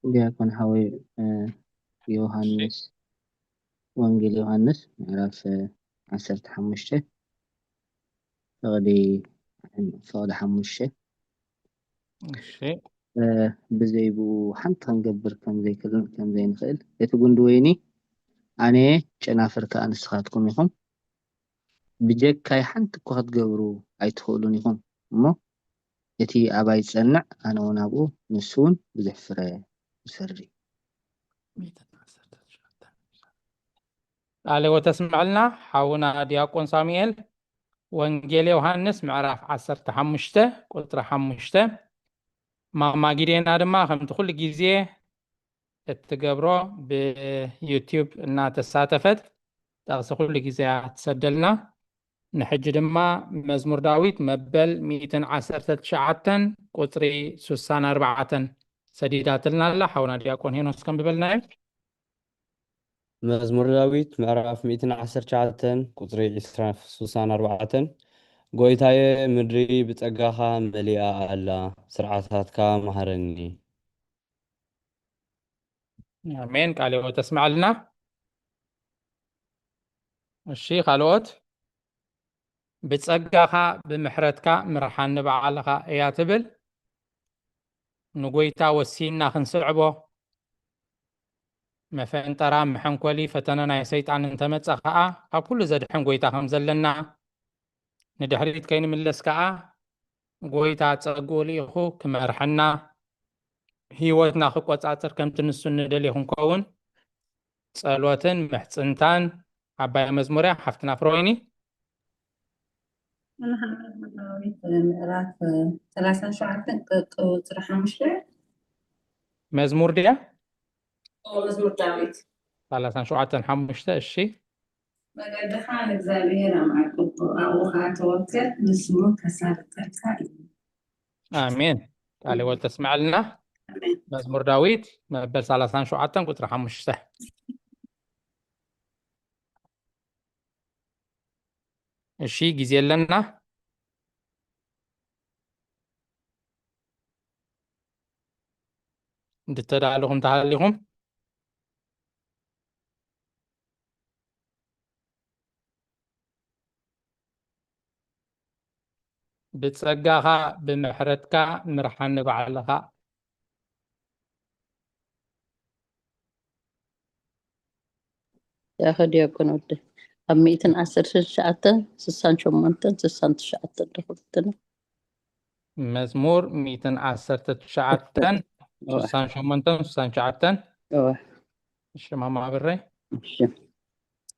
ዲያቆን ሓወይ፣ እ፣ ዮሃንስ፣ ወንጌል ዮሃንስ ምዕራፍ፣ እ፣ ዓሰርተ ሓሙሽተ፣ ፍቕዲ፣ ፍቕዲ ሓሙሽተ። እሺ። እ፣ ብዘይብኡ ሓንቲ ክንገብር ከም ዘይክል-፣ ከም ዘይንኽእል፣ እቲ ጉንዲ ወይኒ ኣነ እየ፣ ጨናፍር ከኣ ንስኻትኩም ኢኹም። ብጀካይ ሓንቲ እኳ ክትገብሩ ኣይትኽእሉን ኢኹም። እሞ እቲ ኣባይ ዝጸንዕ፣ ኣነ እውን ኣብኡ፣ ንሱ እውን ብዙሕ ፍረ ይፈሪ። ቃለ ሕይወት ኣስምዐልና ሓውና ዲያቆን ሳሙኤል። ወንጌል ዮሃንስ ምዕራፍ ዓሰርተ ሓሙሽተ ቁጽሪ ሓሙሽተ። ማማ ጊዴና ድማ ከምቲ ኩሉ ግዜ እትገብሮ ብዩቲዩብ እናተሳተፈት ጥቕሲ ኩሉ ግዜ እያ ትሰደልና። ንሕጂ ድማ መዝሙር ዳዊት መበል ሚእትን ዓሰርተ ትሽዓተን ቁጽሪ ስሳን ኣርባዕተን ሰዲዳትልና ኣላ። ሓውና ዲያቆን ሄኖስ ከንብበልና እዩ። መዝሙር ዳዊት ምዕራፍ ሚእትን ዓሰርተ ትሽዓተን ቁጽሪ ዕስራን ስሳን ኣርባዕተን። ጎይታየ፣ ምድሪ ብጸጋኻ መሊኣ ኣላ፣ ስርዓታትካ መሃረኒ። ኣሜን። ቃለ ሕይወት ተስምዓልና። እሺ፣ ካልኦት? ብጸጋኻ ብምሕረትካ ምርሓኒ ባዕልኻ እያ ትብል። ንጎይታ ወሲንና ክንስዕቦ፣ መፈንጠራ፣ መሐንኮሊ፣ ፈተነ ናይ ሰይጣን እንተመጸ ኸኣ፣ ካብ ኩሉ ዘድሕን ጎይታ ከም ዘለና፣ ንድሕሪት ከይንምለስ ከኣ፣ ጎይታ ጸግኡ ልኢኹ ክመርሐና፣ ህይወትና ክቆጻጸር ከምቲ ንሱ ንደልዮ ክንከውን፣ ጸሎትን ምሕጽንታን ዓባይ መዝሙር እያ ሓፍትና ፍሮይኒ። መዝሙር ዳዊት ምዕራፍ ሰላሳን ሸውዓተን ቁጽሪ ሓሙሽተ። መዝሙር ድያ? ኦ፣ መዝሙር ዳዊት። ሰላሳን ሸውዓተን ሓሙሽተ። እሺ። መገድኻ ንእግዚኣብሔር ኣማዕቁቦ፣ ኣብኡ ኸኣ ተወከል፣ ንስሙ ከሳልጠልካ እዩ። ኣሜን። ቃለ ሕይወት ተስምዓልና። ኣሜን። መዝሙር ዳዊት መበል ሰላሳን ሸውዓተን ቁጽሪ ሓሙሽተ። እሺ፣ ግዜ ኣለና። እንድተዳለኹም ተሃሊኹም። ብጸጋኻ ብምሕረትካ ምርሓኒ ባዕልኻ። ያኸ ዲያቆን ወደ ኣብ ሚእትን ዓሰርተ ትሽዓተን ስሳን ሸሞንተን ስሳን ትሽዓተን ደኹብትና። መዝሙር ሚእትን ዓሰርተ ትሽዓተን ስሳን ሸሞንተን ስሳን ትሽዓተን። እወ። እሺ፣ ማማ ብረይ። እሺ።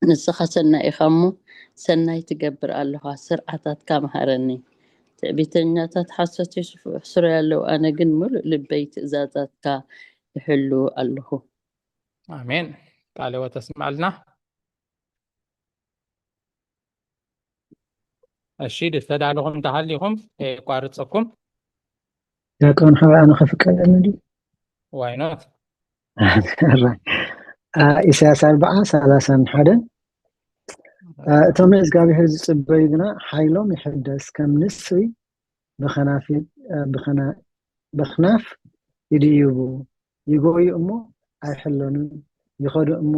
ንስኻ ሰናይ ኢኻ እሞ ሰናይ ትገብር ኣለኻ፣ ስርዓታትካ መሃረኒ። ትዕቢተኛታት ሓሶት የስፍሑ፣ ሕሱር ያለው፣ ኣነ ግን ምሉእ ልበይ ትእዛዛትካ እሕሉ ኣለኹ። ኣሜን። ቃለ ሕይወት ተስምዓልና። እሺ፣ ዝተዳለኹም እንተሃሊኹም የቋርጸኩም። ዲያቆን ሓወይ፣ ኣነ ከፍቀደኒ ድዩ? ዋይኖት አ፣ ኢሳያስ ኣርብዓ ሰላሳን ሓደን። አ፣ እቶም ንእግዚኣብሔር ዝጽበዩ ግና ሓይሎም ይሕደስ፣ ከም ንስሪ ብኸናፊ-፣ አ፣ ብኸና-፣ ብኽናፍ ይድይቡ፣ ይጎዩ እሞ ኣይሕለኑን፣ ይኸዱ እሞ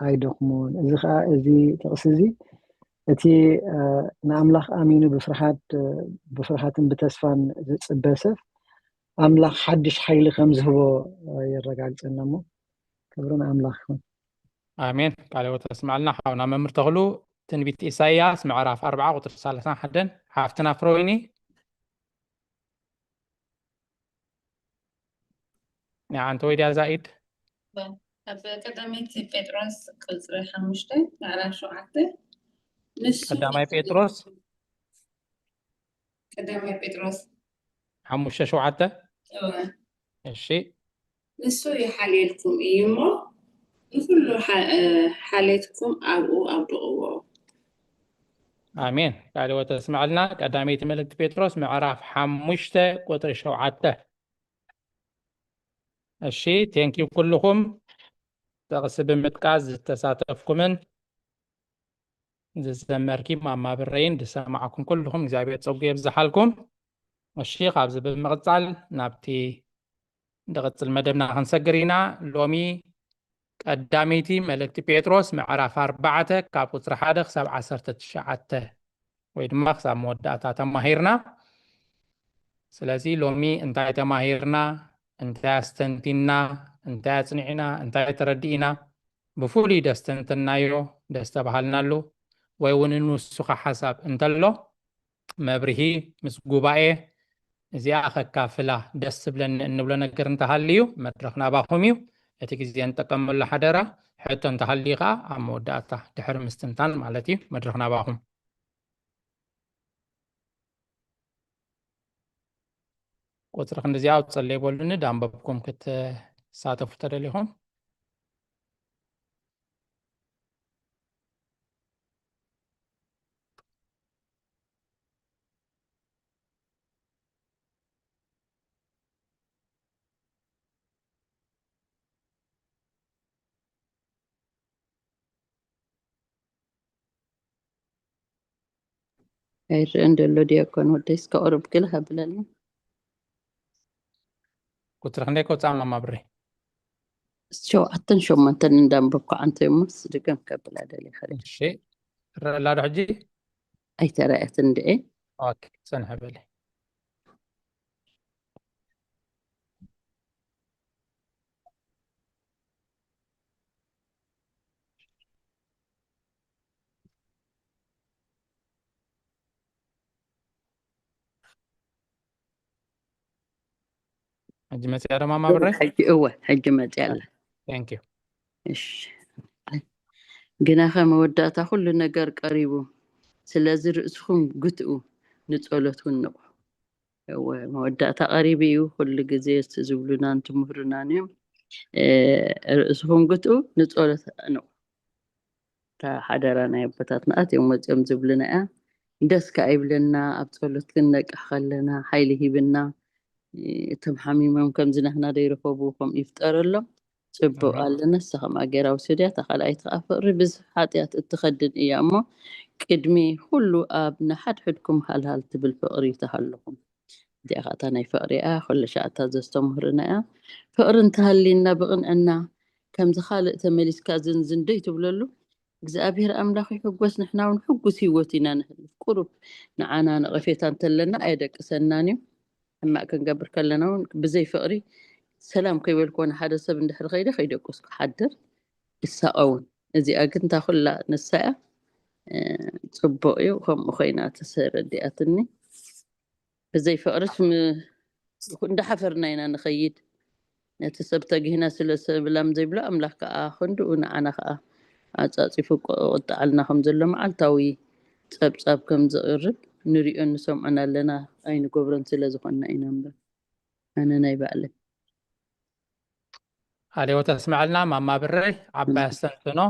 ኣይደኽሙን። እዚ ኸኣ፣ እዚ ጥቕሲ እዚ፣ እቲ፣ አ፣ ንኣምላኽ ኣሚኑ ብፍርሃት፣ አ፣ ብፍርሃትን ብተስፋን ዝጽበ ሰብ፣ ኣምላኽ ሓድሽ ሓይሊ ከም ዝህቦ፣ አ፣ የረጋግጸና እሞ፣ ክብሪ ንኣምላኽ ይኹን። ኣሜን። ቃለ ሕይወት ተስምዓልና ሓውና መምህር ተኽሉ። ትንቢት ኢሳይያስ ምዕራፍ ኣርብዓ ቁጽሪ ሰላሳን ሓደን። ሓፍትና ፍሮይኒ። ንዓንተ ወይ ድያ ዛኢድ? ኣብ ቀዳመይቲ ጴጥሮስ ቁጽሪ ሓሙሽተ ምዕራፍ ሸውዓተ። ንሱ ቀዳማይ ጴጥሮስ? ቀዳማይ ጴጥሮስ። ሓሙሽተ ሸውዓተ? እወ። እሺ። ንሱ ይሓልየልኩም እዩ እሞ፣ ንኹሉ ሓ-፣ እ፣ ሓሌትኩም ኣብኡ ኣብድቕዎ። ኣሜን። ቃለ ሕይወት ተስምዓልና። ቀዳመይቲ መልእክቲ ጴጥሮስ ምዕራፍ ሓሙሽተ ቁጽሪ ሸውዓተ። እሺ፣ ቴንኪው ኩልኹም ጥቕሲ ብምጥቃስ ዝተሳተፍኩምን ዝዘመርኪ ማማ ብረይን ዝሰማዕኩም ኩልኹም እግዚኣብሔር ጸጉ የብዝሓልኩም። እሺ፣ ካብዚ ብምቕጻል ናብቲ ንቕጽል መደብና ክንሰግር ኢና። ሎሚ ቀዳመይቲ መልእክቲ ጴጥሮስ ምዕራፍ ኣርባዕተ ካብ ቁጽሪ ሓደ ክሳብ ዓሰርተ ትሽዓተ ወይ ድማ ክሳብ መወዳእታ ተማሂርና። ስለዚ ሎሚ እንታይ ተማሂርና፣ እንታይ ኣስተንቲና፣ እንታይ ኣጽኒዕና፣ እንታይ ተረዲእና፣ ብፍሉይ ደስተንተናዮ፣ ደስተባሃልናሉ ወይ እውን ንሱ ሓሳብ እንተሎ መብርሂ ምስ ጉባኤ እዚኣ ከካፍላ ደስ ዝብለኒ እንብሎ ነገር እንተሃልዩ መድረኽ ናባኹም እዩ። እቲ ግዜ ንጠቀመሉ ሓደራ። ሕቶ እንተሃልዩ ከዓ ኣብ መወዳእታ ድሕሪ ምስትንታን ማለት እዩ መድረኽ ናባኹም። ቁፅሪ ክንዲዚኣ ውፀለይ በሉኒ፣ ዳንበብኩም ክትሳተፉ ተደሊኹም። ኣይረአን ዘሎ ዲያቆን ወደይ፣ እስከ ቁሩብ ግልህ ኣብለኒ። ቁፅሪ ክንደይ ከውፅኣ ማማ ብሬ? ሸውዓተን ሸሞንተን እንዳንበብኩ ዓንተ እሞስ ድገም ከብላ ደሊ። እሺ፣ ረላ ዶ ሕጂ? ኣይተረኣየትን ድኤ? ኦኬ፣ ጽንሕ በሊ። ሕጂ መጽያ ዶ ማማ ብሬ? ሕጂ እወ፣ ሕጂ መጽያ ኣላ። Thank you። እሺ። ግናኸ መወዳእታ ኩሉ ነገር ቀሪቡ፣ ስለዚ ርእስኹም ግትኡ፣ ንጸሎት እውን ንቕሑ። እወ፣ መወዳእታ ቀሪቡ እዩ። ኩሉ ግዜ እቲ ዝብሉናን ትምህሩናን እዮም። እ፣ ርእስኹም ግትኡ፣ ንጸሎት ንቑሑ። እታ ሓደራ ናይ ኣቦታትና ኣትዮም መፅዮም ዝብልና እያ። ደስ ከኣ ይብለና፣ ኣብ ጸሎት ክንነቅሕ ከለና ሓይሊ ሂብና። እቶም ሓሚሞም ከምዚ ናህና ዘይረኸቡ ከምኡ ይፍጠረሎም። ጽቡቕ ኣለና። ንሳ ከምኣ ገይራ ውሰድያ። እታ ካልኣይቲ ከኣ ፍቕሪ ብዙሕ ሓጢኣት እትኸድን እያ እሞ ቅድሚ ኩሉ ኣብ ንሓድሕድኩም ሃልሃል ትብል ፍቕሪ ተሃልኹም። እዚኣ ከኣ እታ ናይ ፍቕሪ እያ፣ ኩሉ ሻዕ እታ ዘስተምህሩና እያ። ፍቕሪ እንተሃልዩና ብቕንዕና ከምዚ ካልእ ተመሊስካ ዝንዝን ደይ ትብለሉ፣ እግዚኣብሔር ኣምላኽ ይሕጎስ፣ ንሕና እውን ሕጉስ ህይወት ኢና ነሕልፍ። ቁሩብ ንዓና ነቐፌታ እንተለና ኣየደቅሰናን እዩ። ሕማቕ ክንገብር ከለና እውን ብዘይ ፍቕሪ ሰላም ከይበልክዎ ንሓደ ሰብ እንድሕር ከይደ ከይደቅስኩ ሓድር ይሳቐውን። እዚኣ ግን እታ ኩላ ንሳ እያ። እ፣ ጽቡቕ እዩ፣ ከምኡ ኮይና ተሰረዲኣትኒ። ብዘይ ፍቕርስ ም-፣ እንዳሓፈርና ኢና ንኸይድ። ነቲ ሰብ ተጊህና ስለ ሰላም ዘይብሎ ኣምላኽ ከኣ ክንድኡ ንዓና ከኣ ኣጻጺፉ ቁጥዓልና ከም ዘሎ መዓልታዊ ጸብጻብ ከም ዘቕርብ ንሪኦን ንሰምዖን ኣለና፣ ኣይንገብሮን ስለ ዝኾንና ኢና እምበር። ኣነ ናይ ባዕለይ። ሃሌዎ ተስምዐልና ማማ ብረይ፣ ዓባይ ኣስተንትኖ።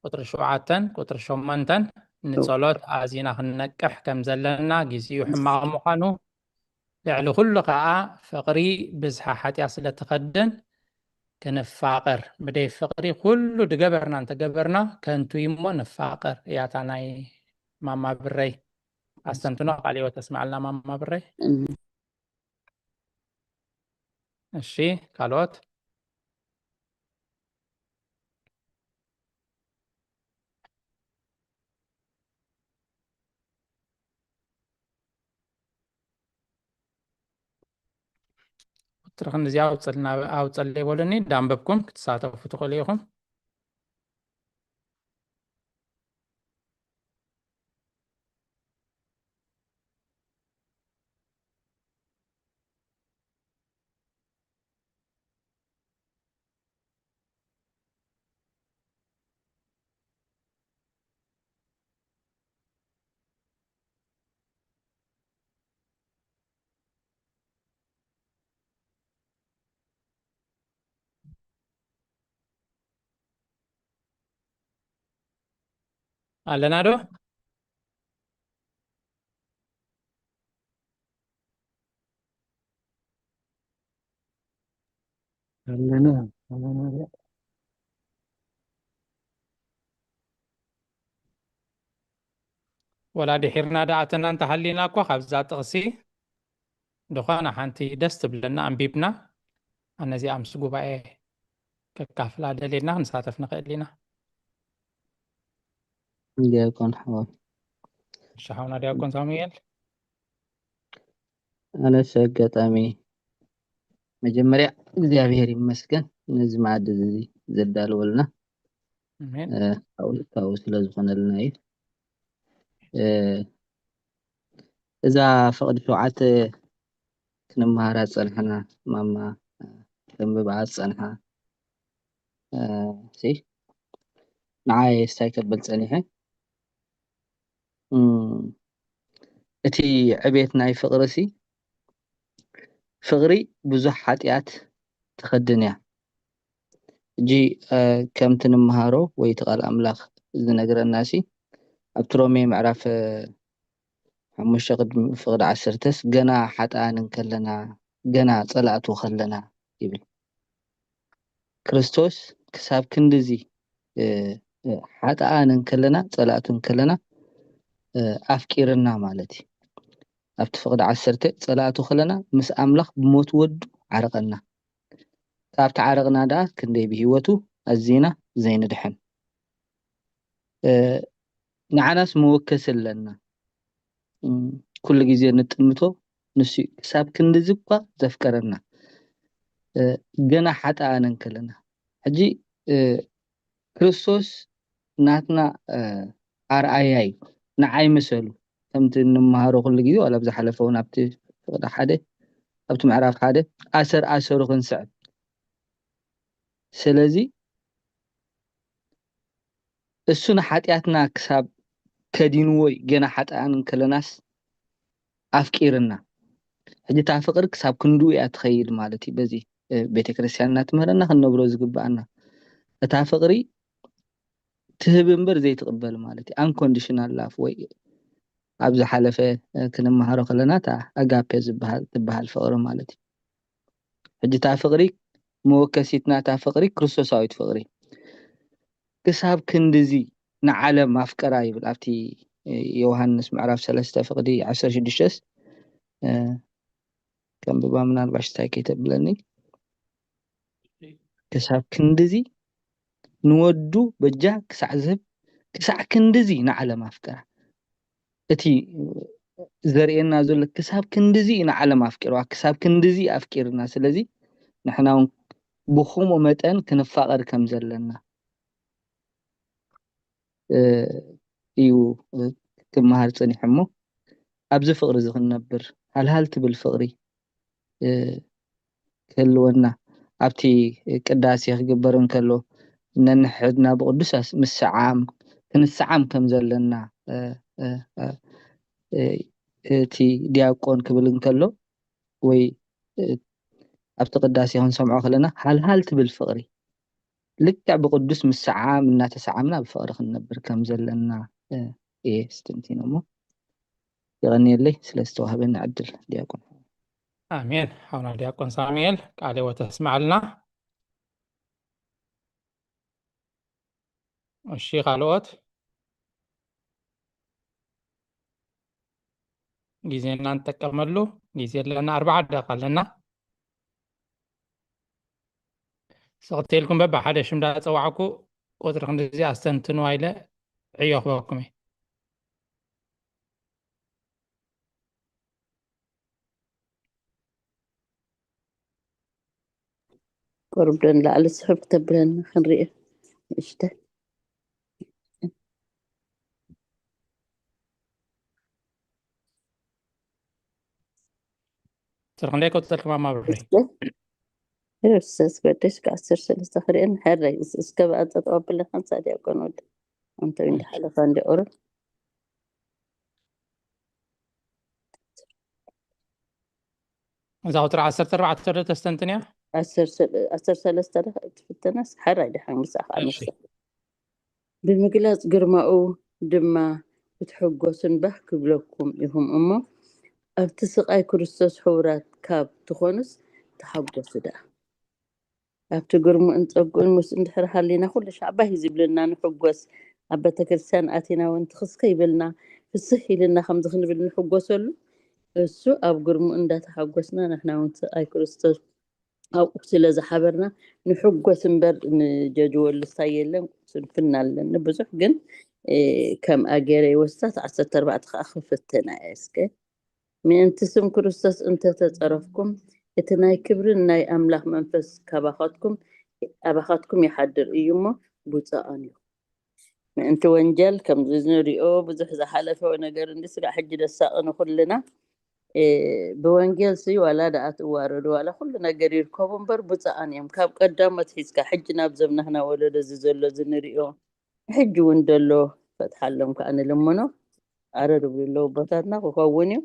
ቁፅሪ ሸውዓተን ቁፅሪ ሸሞንተን ንጸሎት ኣዚና ክንነቅሕ ከም ዘለና፣ ግዜኡ ሕማቕ ምዃኑ፣ ልዕሊ ኩሉ ከኣ ፍቕሪ ብዝሓ ሓጢኣት ስለ ትኸድን ክንፋቐር። ብደይ ፍቕሪ ኩሉ ድገበርና እንተገበርና ከንቱ እዩ እሞ ንፋቐር እያ እታ ናይ ማማ ብረይ ኣስተንትኖ። ቃለ ሕይወት ተስምዐልና ማማ ብረይ። እም። እሺ፣ ካልኦት? ቁፅሪ ክንዲዚ ኣውፅልና-፣ ኣውፀለይ በሉኒ፣ እንዳንበብኩም ክትሳተፉ ትኽእሉ ኢኹም። ኣለና ዶ? ኣለና፣ ኣለና። ወላ ድሒርና ደኣተና እንተሃሊና እኳ ካብዛ ጥቕሲ ዝኾነ ሓንቲ ደስ ትብለና ኣንቢብና፣ ነዚኣ ምስ ጉባኤ ከካፍላ ደሊና ክንሳተፍ ንኽእል ኢና። ዲያቆን ሓወይ። እሺ ሓውና ዲያቆን ሳሙኤል። ኣነስ ኣጋጣሚ መጀመርያ እግዚኣብሔር ይመስገን ነዚ መዓዲ እዚ ዘዳለወልና። ኣሜን። እ፣ ካብኡ ስለ ዝኾነልና እዩ። እ፣ እዛ ፍቕዲ ሸውዓተ ክንመሃራ ዝጸንሐና ማማ፣ እ፣ ከንብባ ዝጸንሓ፣ እ፣ ሲ ንዓይ ስታይ ከብል ጸኒሐ። እም፣ እቲ ዕቤት ናይ ፍቕሪ ሲ፣ ፍቕሪ ብዙሕ ሓጢኣት ትኸድን እያ። ሕጂ፣ እ፣ ከምቲ ንምሃሮ ወይ እቲ ቃል ኣምላኽ ዝነግረና ሲ፣ ኣብቲ ሮሜ ምዕራፍ፣ እ፣ ሓሙሽተ ቅድሚ ፍቕዲ ዓሰርተስ፣ "ገና ሓጥኣን እንከለና፣ ገና ጸላእቱ ከለና" ይብል። ክርስቶስ ክሳብ ክንድዚ፣ እ፣ እ፣ ሓጥኣን እንከለና፣ ጸላእቱ እንከለና፣ እ፣ ኣፍቂርና ማለት እዩ። ኣብቲ ፍቕዲ ዓሰርተ፣ "ጸላእቱ ከለና ምስ ኣምላኽ ብሞት ወዱ ዓረቐና። ካብቲ ዓረቕና ደኣ ክንደይ ብህይወቱ ኣዚና ዘይንድሕን?" እ፣ ንዓናስ መወከሲ ኣለና። እም፣ ኩሉ ግዜ ንጥምቶ ንሱ እዩ። ክሳብ ክንድዚ እኳ ዘፍቀረና፣ እ፣ ገና ሓጥኣን እንከለና። ሕጂ፣ እ፣ ክርስቶስ ናትና፣ እ፣ ኣርኣያ እዩ። ንዓይ ምሰሉ። ከምቲ እንመሃሮ ኩሉ ግዜ፣ ዋላ ኣብ ዝሓለፈ እውን ኣብቲ ፍቕዲ ሓደ፣ ኣብቲ ምዕራፍ ሓደ፣ ኣሰር ኣሰሩ ክንስዕብ። ስለዚ እሱ ንሓጢኣትና ክሳብ ከዲንዎ እዩ፣ ገና ሓጥኣን እንከለናስ ኣፍቂርና። ሕጂ እታ ፍቕሪ ክሳብ ክንድኡ እያ ትኸይድ ማለት እዩ። በዚ፣ እ፣ ቤተክርስትያንና ትምህረና፣ ክንነብሮ ዝግብኣና። እታ ፍቕሪ ትህብ እምበር ዘይትቕበል ማለት እዩ። Unconditional love ወይ ኣብ ዝሓለፈ፣ እ፣ ክንመሃሮ ከለና እታ ኣጋፔ ዝበሃል፣ ትበሃል ፍቕሪ ማለት እዩ። ሕጂ እታ ፍቕሪ መወከሲትና፣ እታ ፍቕሪ ክርስቶሳዊት ፍቕሪ። "ክሳብ ክንድዚ ንዓለም ኣፍቀራ" ይብል ኣብቲ፣ እ፣ ዮሃንስ ምዕራፍ ሰለስተ ፍቕዲ ዓሰርተ ሽዱሽተስ፣ እ፣ ከንብባ ምናልባሽ እንታይ ከይተብለኒ። "ክሳብ ክንድዚ ንወዱ በጃ ክሳዕ ዝህብ፣ ክሳዕ ክንድዚ ንዓለም ኣፍቀራ።" እቲ ዘርእየና ዘሎ ክሳብ ክንድዚ ንዓለም ኣፍቂርዋ፣ ክሳብ ክንድዚ ኣፍቂርና። ስለዚ ንሕና እውን ብኸምኡ መጠን ክንፋቐር ከም ዘለና፣ እ፣ እዩ፣ እ፣ ክመሃር ጸኒሐ እሞ፣ ኣብዚ ፍቕሪ እዚ ክንነብር፣ ሃልሃል ትብል ፍቕሪ፣ እ፣ ክህልወና፣ ኣብቲ ቅዳሴ ክግበር እንከሎ፣ ነንሕድና ብቅዱስ ኣስ-፣ ምስዓም፣ ክንስዓም ከም ዘለና፣ እ፣ እ፣ እ፣ እ፣ እቲ ዲያቆን ክብል እንከሎ፣ ወይ፣ እ፣ ኣብቲ ቅዳሴ ክንሰምዖ ከለና፣ ሃልሃል ትብል ፍቕሪ፣ ልክዕ ብቅዱስ ምስዓም እናተሰዓምና ብፍቕሪ ክንነብር ከም ዘለና፣ እ፣ እየ ስትንቲኖ እሞ፣ የቐንየለይ ስለ ዝተዋህበኒ ዕድል ዲያቆን። ኣሜን። ሓውና ዲያቆን ሳሙኤል ቃለ ሕይወት ተስምዓልና። እሺ፣ ካልኦት ግዜና ንጠቀመሉ። ግዜ ኣለና፣ ኣርባዓ ደቂቃ ኣለና። ስቕቲ ኢልኩም በብሓደ ሽም እንዳጸዋዕኩ ቁጽሪ ክንድዚ ኣስተንትንዋ ኢለ ዕዮ ክበኩም እየ። ቁሩብ ዶ ንላዕሊ ስሕብ ክተብለኒ ክንርኢ ንእሽተ። ስርክ ክንደይ ከውፅልኩም ኣማብሪ? እስከ ርሰስ በደሽ ከዓሰርተ ሰለስተ ክርእን ሕረይ እስ-፣ እስከ ብኣንጸጥ ኣቢልካ ንሳ ዲያቆን ወዲ ኣንተ እንዳሓለፋ እንዲቑሩ። እዛ ቁፅሪ ዓሰርተ ኣርባዕተ ዶ ተስተንትን እያ? ዓሰርተ ሰለስተ ዶ ትፍተነስ? ሓራይ ድሓን ምሳኻ እሺ። ንሳ። ብምግላጽ ግርማኡ ድማ ክትሕጎሱን ባህ ክብለኩም ኢኹም እሞ፣ ኣብቲ ስቓይ ክርስቶስ ሕቡራት ካብ ትኾኑስ ተሓጎሱ ደኣ። ኣብቲ ግርምኡን ጸግኡን ምስ እንድሕር ሃሊና ኩሉ ሻዕ ባህ እዩ ዝብለና፣ ንሕጎስ። ኣብ ቤተክርስትያን ኣቲና እውን ትኽስከ ይብልና፣ ፍስህ ኢልና ከምዚ ክንብል ንሕጎሰሉ። እሱ ኣብ ግርሙ እንዳተሓጎስና፣ ንሕና እውን ስቃይ ክርስቶስ ኣብኡ ስለ ዝሓበርና ንሕጎስ እምበር ንጀጅወሉ ስታይ የለን። ስንፍና ኣለኒ ብዙሕ፣ ግን ከምኣ ገይረ ይወስዳት። ዓሰርተ ኣርባዕተ ከዓ ክፍትና እየ። እስከ ምእንቲ ስም ክርስቶስ እንተተጸረፍኩም፣ እቲ ናይ ክብርን ናይ ኣምላኽ መንፈስ ካባኻትኩም ኣባኻትኩም ይሓድር እዩ እሞ፣ ብፁዓን ኢኹም። ምእንቲ ወንጀል ከምዚ ንሪኦ ብዙሕ ዝሓለፈ ነገር እንዲ ስጋዕ ሕጂ ደሳቂ ንኹልና። ብወንጌል ሲ ዋላ ደኣ ትዋረዱ ዋላ ኩሉ ነገር ይርከቡ እምበር፣ ብፁዓን እዮም። ካብ ቀዳሞት ሒዝካ ሕጂ ናብ ዘምናህና ወለዶ እዚ ዘሎ እዚ ንሪኦ፣ ሕጂ እውን ደሎ ፈትሓሎም ከዓ ንልምኖ። ኣረ ድብሉ ኣለዉ ኣቦታትና ክኸውን እዩ።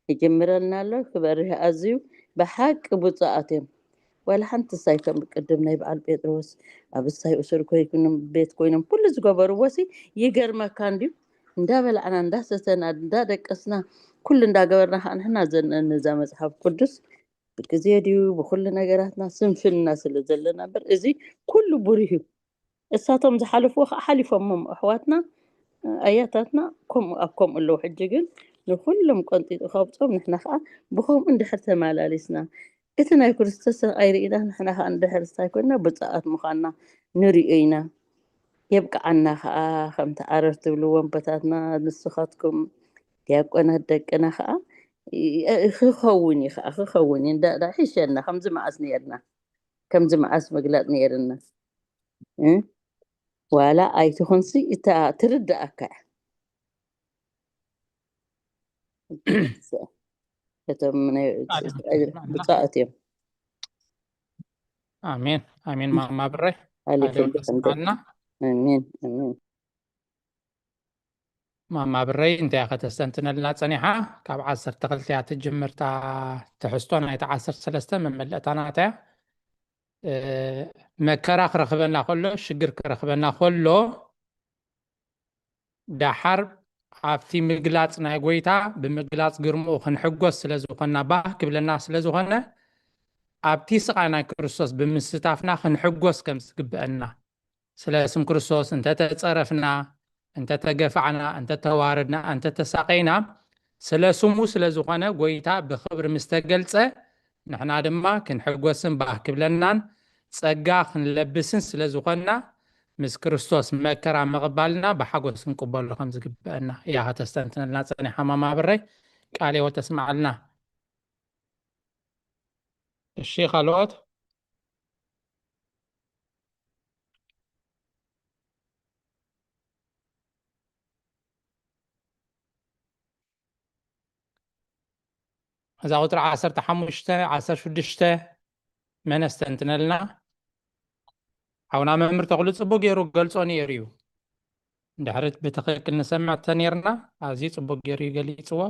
ይጅምረልና ኣሎ ክበርህ ኣዝዩ። ብሓቂ ብፁዓት እዮም። ዋላ ሓንቲ ሳይ ከም ቅድም ናይ በዓል ጴጥሮስ ኣብ ሳይ እሱር ኮይኖም ቤት ኮይኖም ኩሉ ዝገበርዎ ሲ ይገርመካ እንድዩ። እንዳበላዕና እንዳሰተና እንዳደቀስና ኩሉ እንዳገበርና ከዓ ንሕና ዘንእን እዛ መፅሓፍ ቅዱስ ብግዜ ድዩ ብኩሉ ነገራትና ስንፍና ስለ ዘለና እምበር እዚ ኩሉ ብሩህ እዩ። እሳቶም ዝሓለፍዎ ከዓ ሓሊፎሞም ኣሕዋትና ኣያታትና ከምኡ ኣብ ከምኡ ኣለዉ። ሕጂ ግን ንኩሎም ቆንጢጡ ከብጾም ንሕና ከዓ ብከምኡ እንድሕር ተመላሊስና እቲ ናይ ክርስቶስ ኣይርኢና ንሕና ከዓ እንድሕር ስታይ ኮይና ብፅኣት ምዃንና ንሪኦ ኢና። የብቅዓና ከዓ ከምቲ ዓረር ትብልዎም ኣቦታትና ንስኻትኩም ዲያቆናት ደቅና ከዓ ክኸውን እዩ ከዓ ክኸውን እዩ እንዳ ሒሸና ከምዚ መዓስ ነርና ከምዚ መዓስ ምግላጥ ነይርና። ዋላ ኣይትኹንሲ እታ ትርዳእካ እያ። እቶም ብፃእት እዮም። ኣሜን ኣሜን። ማማ ብረይ ሓሊፉ ኣሜን ኣሜን። ማማ ብረይ እንታይ ከተስተንትነልና ፀኒሓ? ካብ ዓሰርተ ክልተ እያ ትጅምርታ ትሕዝቶ ናይታ ዓሰርተ ሰለስተ መመለእታ ናታ እያ። መከራ ክረኽበና ከሎ ሽግር ክረኽበና ከሎ ደሓር ኣብቲ ምግላፅ ናይ ጎይታ ብምግላፅ ግርምኡ ክንሕጎስ ስለዝኾንና ባህ ክብለና ስለዝኾነ ኣብቲ ስቓይ ናይ ክርስቶስ ብምስታፍና ክንሕጎስ ከም ዝግብአና ስለ ስም ክርስቶስ እንተተፀረፍና እንተተገፋዕና እንተተዋረድና እንተተሳቀይና ስለ ስሙ ስለ ዝኾነ ጎይታ ብክብሪ ምስ ተገልጸ ንሕና ድማ ክንሕጎስን ባህ ክብለናን ጸጋ ክንለብስን ስለ ዝኾንና ምስ ክርስቶስ መከራ ምቕባልና ብሓጎስ ክንቅበሎ ከም ዝግበአና እያ ከተስተንትነልና ጸኒሓ ማማ ብረይ። ቃለ ሕይወት ተስምዓልና። እሺ ካልኦት? እዛ ቁፅሪ ዓሰርተ ሓሙሽተ ዓሰርተ ሽዱሽተ መን ኣስተንትነልና? ሓውና መምህር ተኽሉ ፅቡቅ ገይሩ ገልፆ ነይሩ እዩ። እንድሕሪ ብትኽክል ንሰምዕ ተነይርና ኣዝዩ ፅቡቅ ገይሩ እዩ ገሊፅዎ።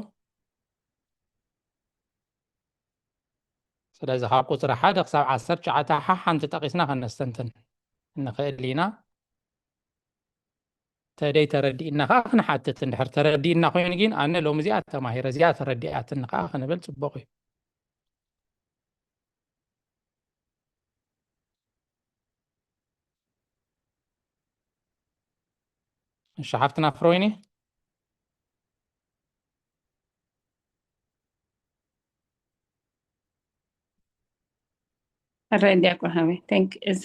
ስለዚ ካብ ቁፅሪ ሓደ ክሳብ ዓሰርተ ትሽዓተ ሓሓንቲ ጠቂስና ከነስተንትን ንኽእል ኢና። ተደይ ተረዲእና ከዓ ክንሓትት እንድሕር ተረዲእና ኮይኑ ግን ኣነ ሎሚ እዚኣ ተማሂረ እዚኣ ተረዲኣትኒ ከዓ ክንብል ፅቡቅ እዩ። እሺ ሓፍትና ፍሮይኒ። ሕራይ እንዲያ ቆሃዊ ቴንክ እዚ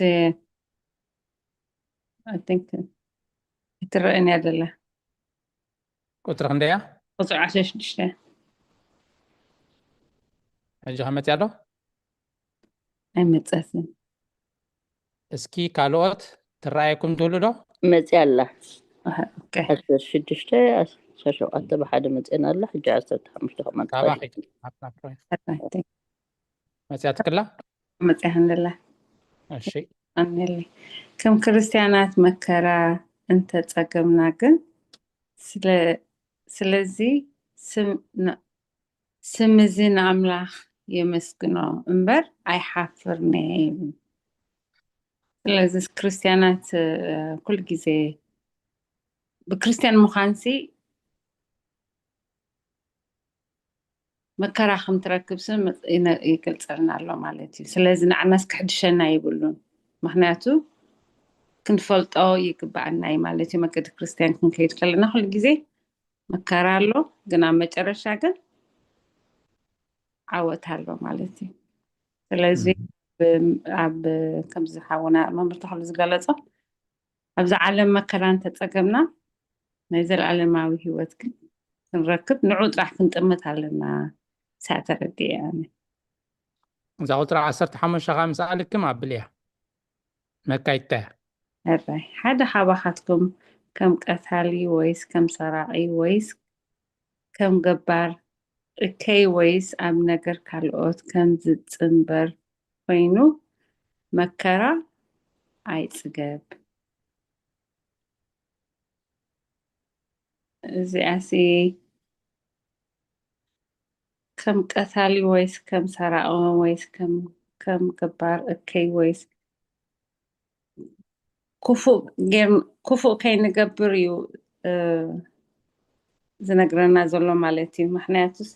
ቴንክ እትረአን እያ ዘላ ቁፅሪ ክንደያ? ቁፅሪ ዓሰርተ ሽዱሽተ ሕጂ ከመፅያ ኣሎ? ኣይመፀትን። እስኪ ካልኦት ትረኣየኩም ትህሉ ዶ? መፅያ ኣላ። ኦኬ። ዓሰርተ ሽዱሽተ ዓሰርተ ሸውዓተ ብሓደ መፅና ኣላ። ሕጂ ዓሰርተ ሓሙሽተ ከማን ካባኺ ትኸይድ። ሓፍትና ፍሮይ ሕራይ ቴንክ መፅያ ትክላ? መፅያ ክንደላ እሺ ኣሜን። ከም ክርስቲያናት መከራ እንተጸገምና ግን ስለ ስለዚ ስም ን- ስም እዚ ንኣምላኽ የመስግኖ እምበር ኣይሓፍርን እየ ይብል። ስለዚ ክርስቲያናት እ፣ ኩል ግዜ ብክርስቲያን ምዃንሲ መከራ ከም ትረክብ ስም ይነ- ይገልጸልና ኣሎ ማለት እዩ። ስለዚ ንዓናስ ክሕድሸና ይብሉን፣ ምክንያቱ ክንፈልጦ ይግባኣና እዩ ማለት እዩ። መገዲ ክርስቲያን ክንከይድ ከለና ኩሉ ግዜ መከራ ኣሎ፣ ግን ኣብ መጨረሻ ግን ዓወት ኣሎ ማለት እዩ። ስለዚ ብ- ኣብ ከምዚ ሓውና መምህር ተኽሉ ዝገለጾ ኣብዚ ዓለም መከራ እንተጸገምና ናይ ዘለዓለማዊ ህይወት ግን ክንረክብ ንዑ ጥራሕ ክንጥምት ኣለና። ሳዕ ተረዲኤ ኣነ። እዛ ቁፅሪ ዓሰርተ ሓሙሽተ ከዓ ምስ ኣልክም ኣብልያ መካይድታ እያ። ሕራይ ሓደ ካባኻትኩም ከም ቀታሊ ወይስ ከም ሰራቒ ወይስ ከም ገባር እከይ ወይስ ኣብ ነገር ካልኦት ከም ዝጽንበር ኮይኑ መከራ ኣይጽገብ። እዚኣሲ ከም ቀታሊ ወይስ ከም ሰራቒ ወይስ ከም ከም ገባር እከይ ወይስ ክፉእ ጌር ክፉእ ከይንገብር እዩ ዝነግረና ዘሎ ማለት እዩ። ምክንያቱስ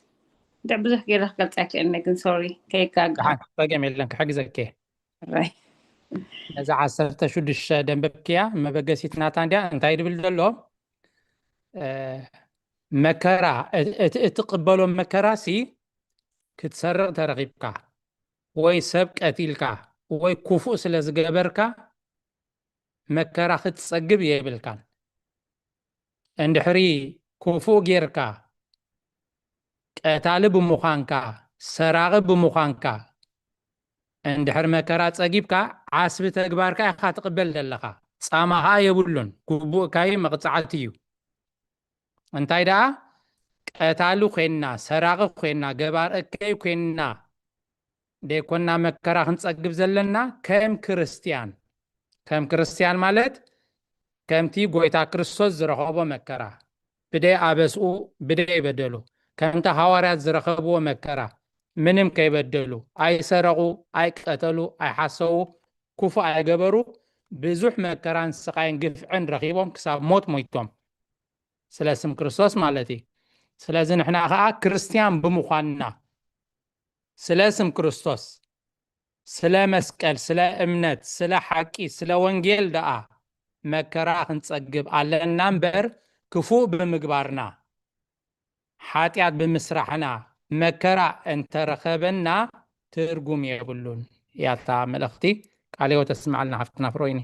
እንደ ብዙሕ ገይረ ክገልፃ ይክእልኒ ግን ሶሪ ከይጋጋ ደሓን ጸገም የለን ክሕግዘኪ። ራይ ነዚ ዓሰርተ ሽዱሽተ ደንበብክያ መበገሲት ናታ እንዲያ እንታይ ድብል ዘሎ እ፣ መከራ እ- እቲ እትቕበሎ መከራ ሲ ክትሰርቕ ተረኺብካ ወይ ሰብ ቀቲልካ ወይ ክፉእ ስለ ዝገበርካ መከራ ክትጸግብ የብልካን። እንድሕሪ ክፉእ ጌርካ ቀታሊ ብምዃንካ ሰራቒ ብምዃንካ እንድሕር መከራ ጸጊብካ ዓስቢ ተግባርካ ኢኻ ትቕበል ዘለኻ። ጻማ ኸኣ የብሉን፣ ግቡእካዩ መቕጻዕቲ እዩ። እንታይ ደኣ ቀታሊ ኮይንና ሰራቒ ኮይንና ገባር እከይ ኮይንና ደይኮንና መከራ ክንጸግብ ዘለና ከም ክርስትያን ከም ክርስትያን ማለት ከምቲ ጎይታ ክርስቶስ ዝረኸቦ መከራ ብደይ ኣበስኡ ብደይ በደሉ ከምቲ ሃዋርያት ዝረኸብዎ መከራ ምንም ከይበደሉ ኣይሰረቑ ኣይቀተሉ ኣይሓሰዉ ክፉእ ኣይገበሩ ብዙሕ መከራን ስቓይን ግፍዕን ረኺቦም ክሳብ ሞት ሞይቶም ስለ ስም ክርስቶስ ማለት እዩ። ስለዚ ንሕና ከዓ ክርስትያን ብምዃንና ስለ ስም ክርስቶስ ስለ መስቀል ስለ እምነት ስለ ሓቂ ስለ ወንጌል ደኣ መከራ ክንጸግብ ኣለና እምበር ክፉእ ብምግባርና ሓጢኣት ብምስራሕና መከራ እንተረኸበና ትርጉም የብሉን። ያታ መልእኽቲ ቃለ ሕይወት ተስምዓልና ሓፍትና ፍሮይኒ።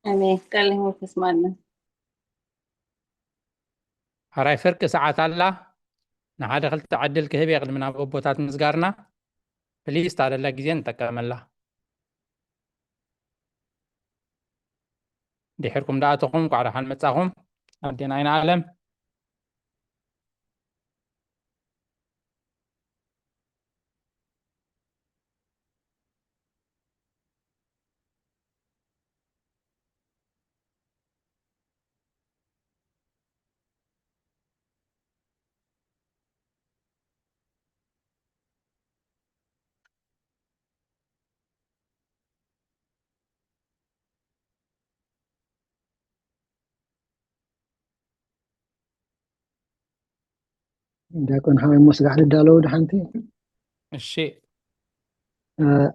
ኣሜን። ቃለ ሕይወት ተስምዓልና። ሕራይ ፍርቂ ሰዓት ኣላ። ንሓደ ክልተ ዕድል ክህብ እየ ቅድሚ ናብ ኣቦታት ምስጋርና። ፕሊስ ታደላ ግዜ ንጠቀመላ። ድሕርኩም ደኣተኹም ቋዕዳ ሓን መጻኹም ኣዴና ኣይና ኣለም ዲያቆን ሓወይ ሞ ስጋዕ ልዳለዉ ድሓንቲ እሺ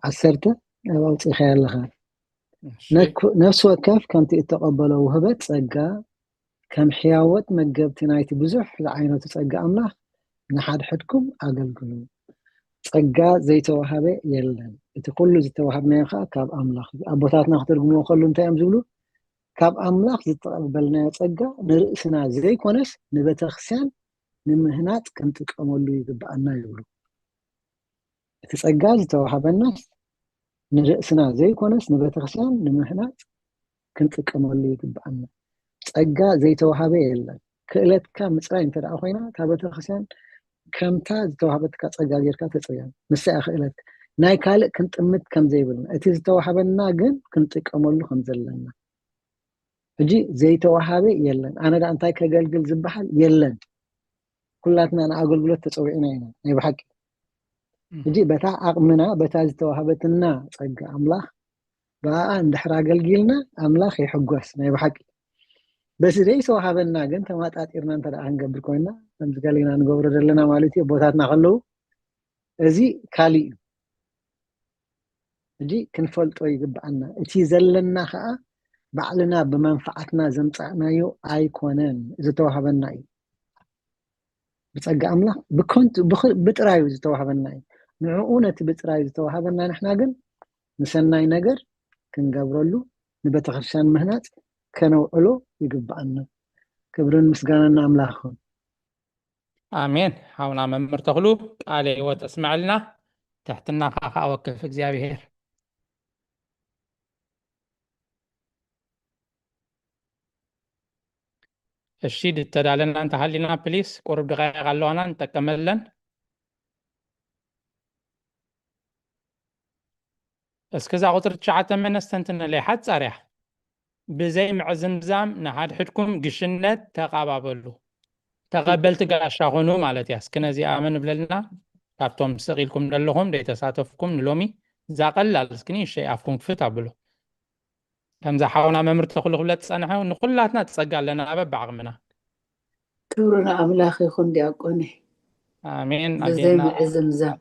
ዓሰርተ ኣብ ኣውፂእኻዮ ኣለኻ እሺ ነኩ- ነፍሲ ወከፍ ከምቲ እተቐበሎ ውህበት ጸጋ ከም ሕያወት መገብቲ ናይቲ ብዙሕ ዝዓይነቱ ጸጋ ኣምላኽ ንሓድሕድኩም ኣገልግሉ። ጸጋ ዘይተዋሃበ የለን፣ እቲ ኩሉ ዝተዋሃብናዮ ከዓ ካብ ኣምላኽ እዩ። ኣቦታትና ክትርጉምዎ ከሉ እንታይ እዮም ዝብሉ? ካብ ኣምላኽ ዝተቐበልናዮ ጸጋ ንርእስና ዘይኮነስ ንቤተክርስቲያን ንምህናጽ ክንጥቀመሉ ይግብኣና ይብሉ። እቲ ጸጋ ዝተዋሃበናስ ንርእስና ዘይኮነስ ንቤተክርስቲያን ንምህናጽ ክንጥቀመሉ ይግብኣና። ጸጋ ዘይተዋሃበ የለን። ክእለትካ ምጽራይ እንተ ደኣ ኮይና እታ ቤተክርስቲያን ከምታ ዝተዋሃበትካ ጸጋ ጌርካ ተጽርያ። ንሳ እያ ክእለትካ። ናይ ካልእ ክንጥምት ከም ዘይብልና እቲ ዝተዋሃበና ግን ክንጥቀመሉ ከም ዘለና። ሕጂ ዘይተዋሃበ የለን። ኣነ ደኣ እንታይ ከገልግል ዝበሃል የለን። ኩላትና ንኣገልግሎት ተጸዊዕና ኢና ናይ ብሓቂ። ሕጂ በታ ዓቕምና በታ ዝተዋሃበትና ጸጋ ኣምላኽ ብኣኣ እንድሕር ኣገልጊልና ኣምላኽ ይሕጎስ ናይ ብሓቂ። በቲ ዘይተዋሃበና ግን ተማጣጢርና እንተ ደኣ ክንገብር ኮይና ከምዚ ገሊና ንገብሮ ዘለና ማለት እዩ ኣቦታትና ከለዉ እዚ ካሊእ እዩ። ሕጂ ክንፈልጦ ይግብኣና። እቲ ዘለና ከዓ ባዕልና ብመንፍዓትና ዘምፃእናዮ ኣይኮነን፣ ዝተዋሃበና እዩ። ብጸጋ ኣምላኽ ብከንቱ ብኽ- ብጥራዩ ዝተዋህበና እዩ። ንዕኡ ነቲ ብጥራዩ ዝተዋህበና ንሕና ግን ንሰናይ ነገር ክንገብረሉ ንቤተክርስትያን ምህናጽ ከነውዕሎ ይግብኣና። ክብርን ምስጋናን ንኣምላኽ ይኹን። ኣሜን። ሓውና መምህር ተኽሉ ቃለ ህይወት ኣስምዐልና፣ ትሕትናኻ ከዓ ወክፍ እግዚኣብሔር። እሺ፣ ድተዳለና እንተሃሊና ፕሊስ ቁሩብ ደቃይቕ ኣለዋና ንጠቀመለን። እስኪ እዛ ቁፅሪ ትሽዓተ መን ኣስተንትነለይ ሓፃር እያ። ብዘይ ምዕዝምዛም ንሓድሕድኩም ግሽነት ተቓባበሉ፣ ተቐበልቲ ጋሻ ኩኑ ማለት እያ። እስኪ ነዚኣ መን ብለልና? ካብቶም ስቕ ኢልኩም ዘለኹም ዘይተሳተፍኩም ንሎሚ እዛ ቀላል እስኪ ንእሽተይ ኣፍኩም ክፍት ኣብሉ። ከምዛ ሓውና መምህር ተኽሉ ክብለት ዝጸንሐ ንኹላትና ጸጋ ኣለና በብዓቕምና። ክብሪ ንኣምላኽ ይኹን ዲያቆነይ። ኣሜን። ብዘይ ኣዴና ምዕዝምዛም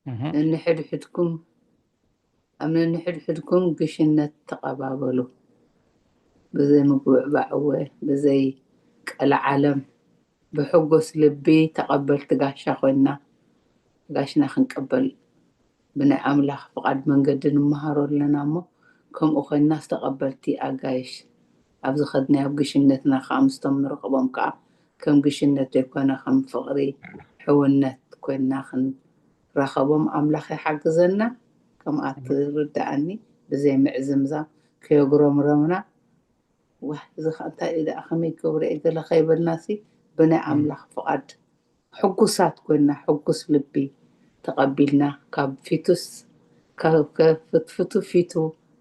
እህ፣ ነንሕድሕድኩም ኣብ ነንሕድሕድኩም ግሽነት ተቐባበሉ። ብዘይ ምግብዕባዕ እወ ብዘይ ቀልዓለም ብሕጉስ ልቢ ተቐበልቲ ጋሻ ኮይና ጋሽና ክንቀበል ብናይ ኣምላኽ ፍቓድ መንገዲ ንመሃሮ ኣለና እሞ ከምኡ ኮይና ዝተቐበልቲ ኣጋይሽ ኣብ ዝኸድናዮ ኣብ ግሽነትና ከዓ ምስቶም ንረኽቦም ከዓ ከም ግሽነት ዘይኮነ ከም ፍቕሪ ሕውነት ኮይና ክንራኸቦም ኣምላኽ ይሓግዘና። ከምኣ ትርድኣኒ ብዘይ ምዕዝምዛም ከየጉረምረምና ዋህ እዚ ኸ እንታይ እዩ ደኣ ከመይ ክገብሮ እየ ገለ ከይበልና ሲ ብናይ ኣምላኽ ፍቓድ ሕጉሳት ኮይና ሕጉስ ልቢ ተቐቢልና ካብ ፊቱስ ካብ ከፍትፍቱ ፊቱ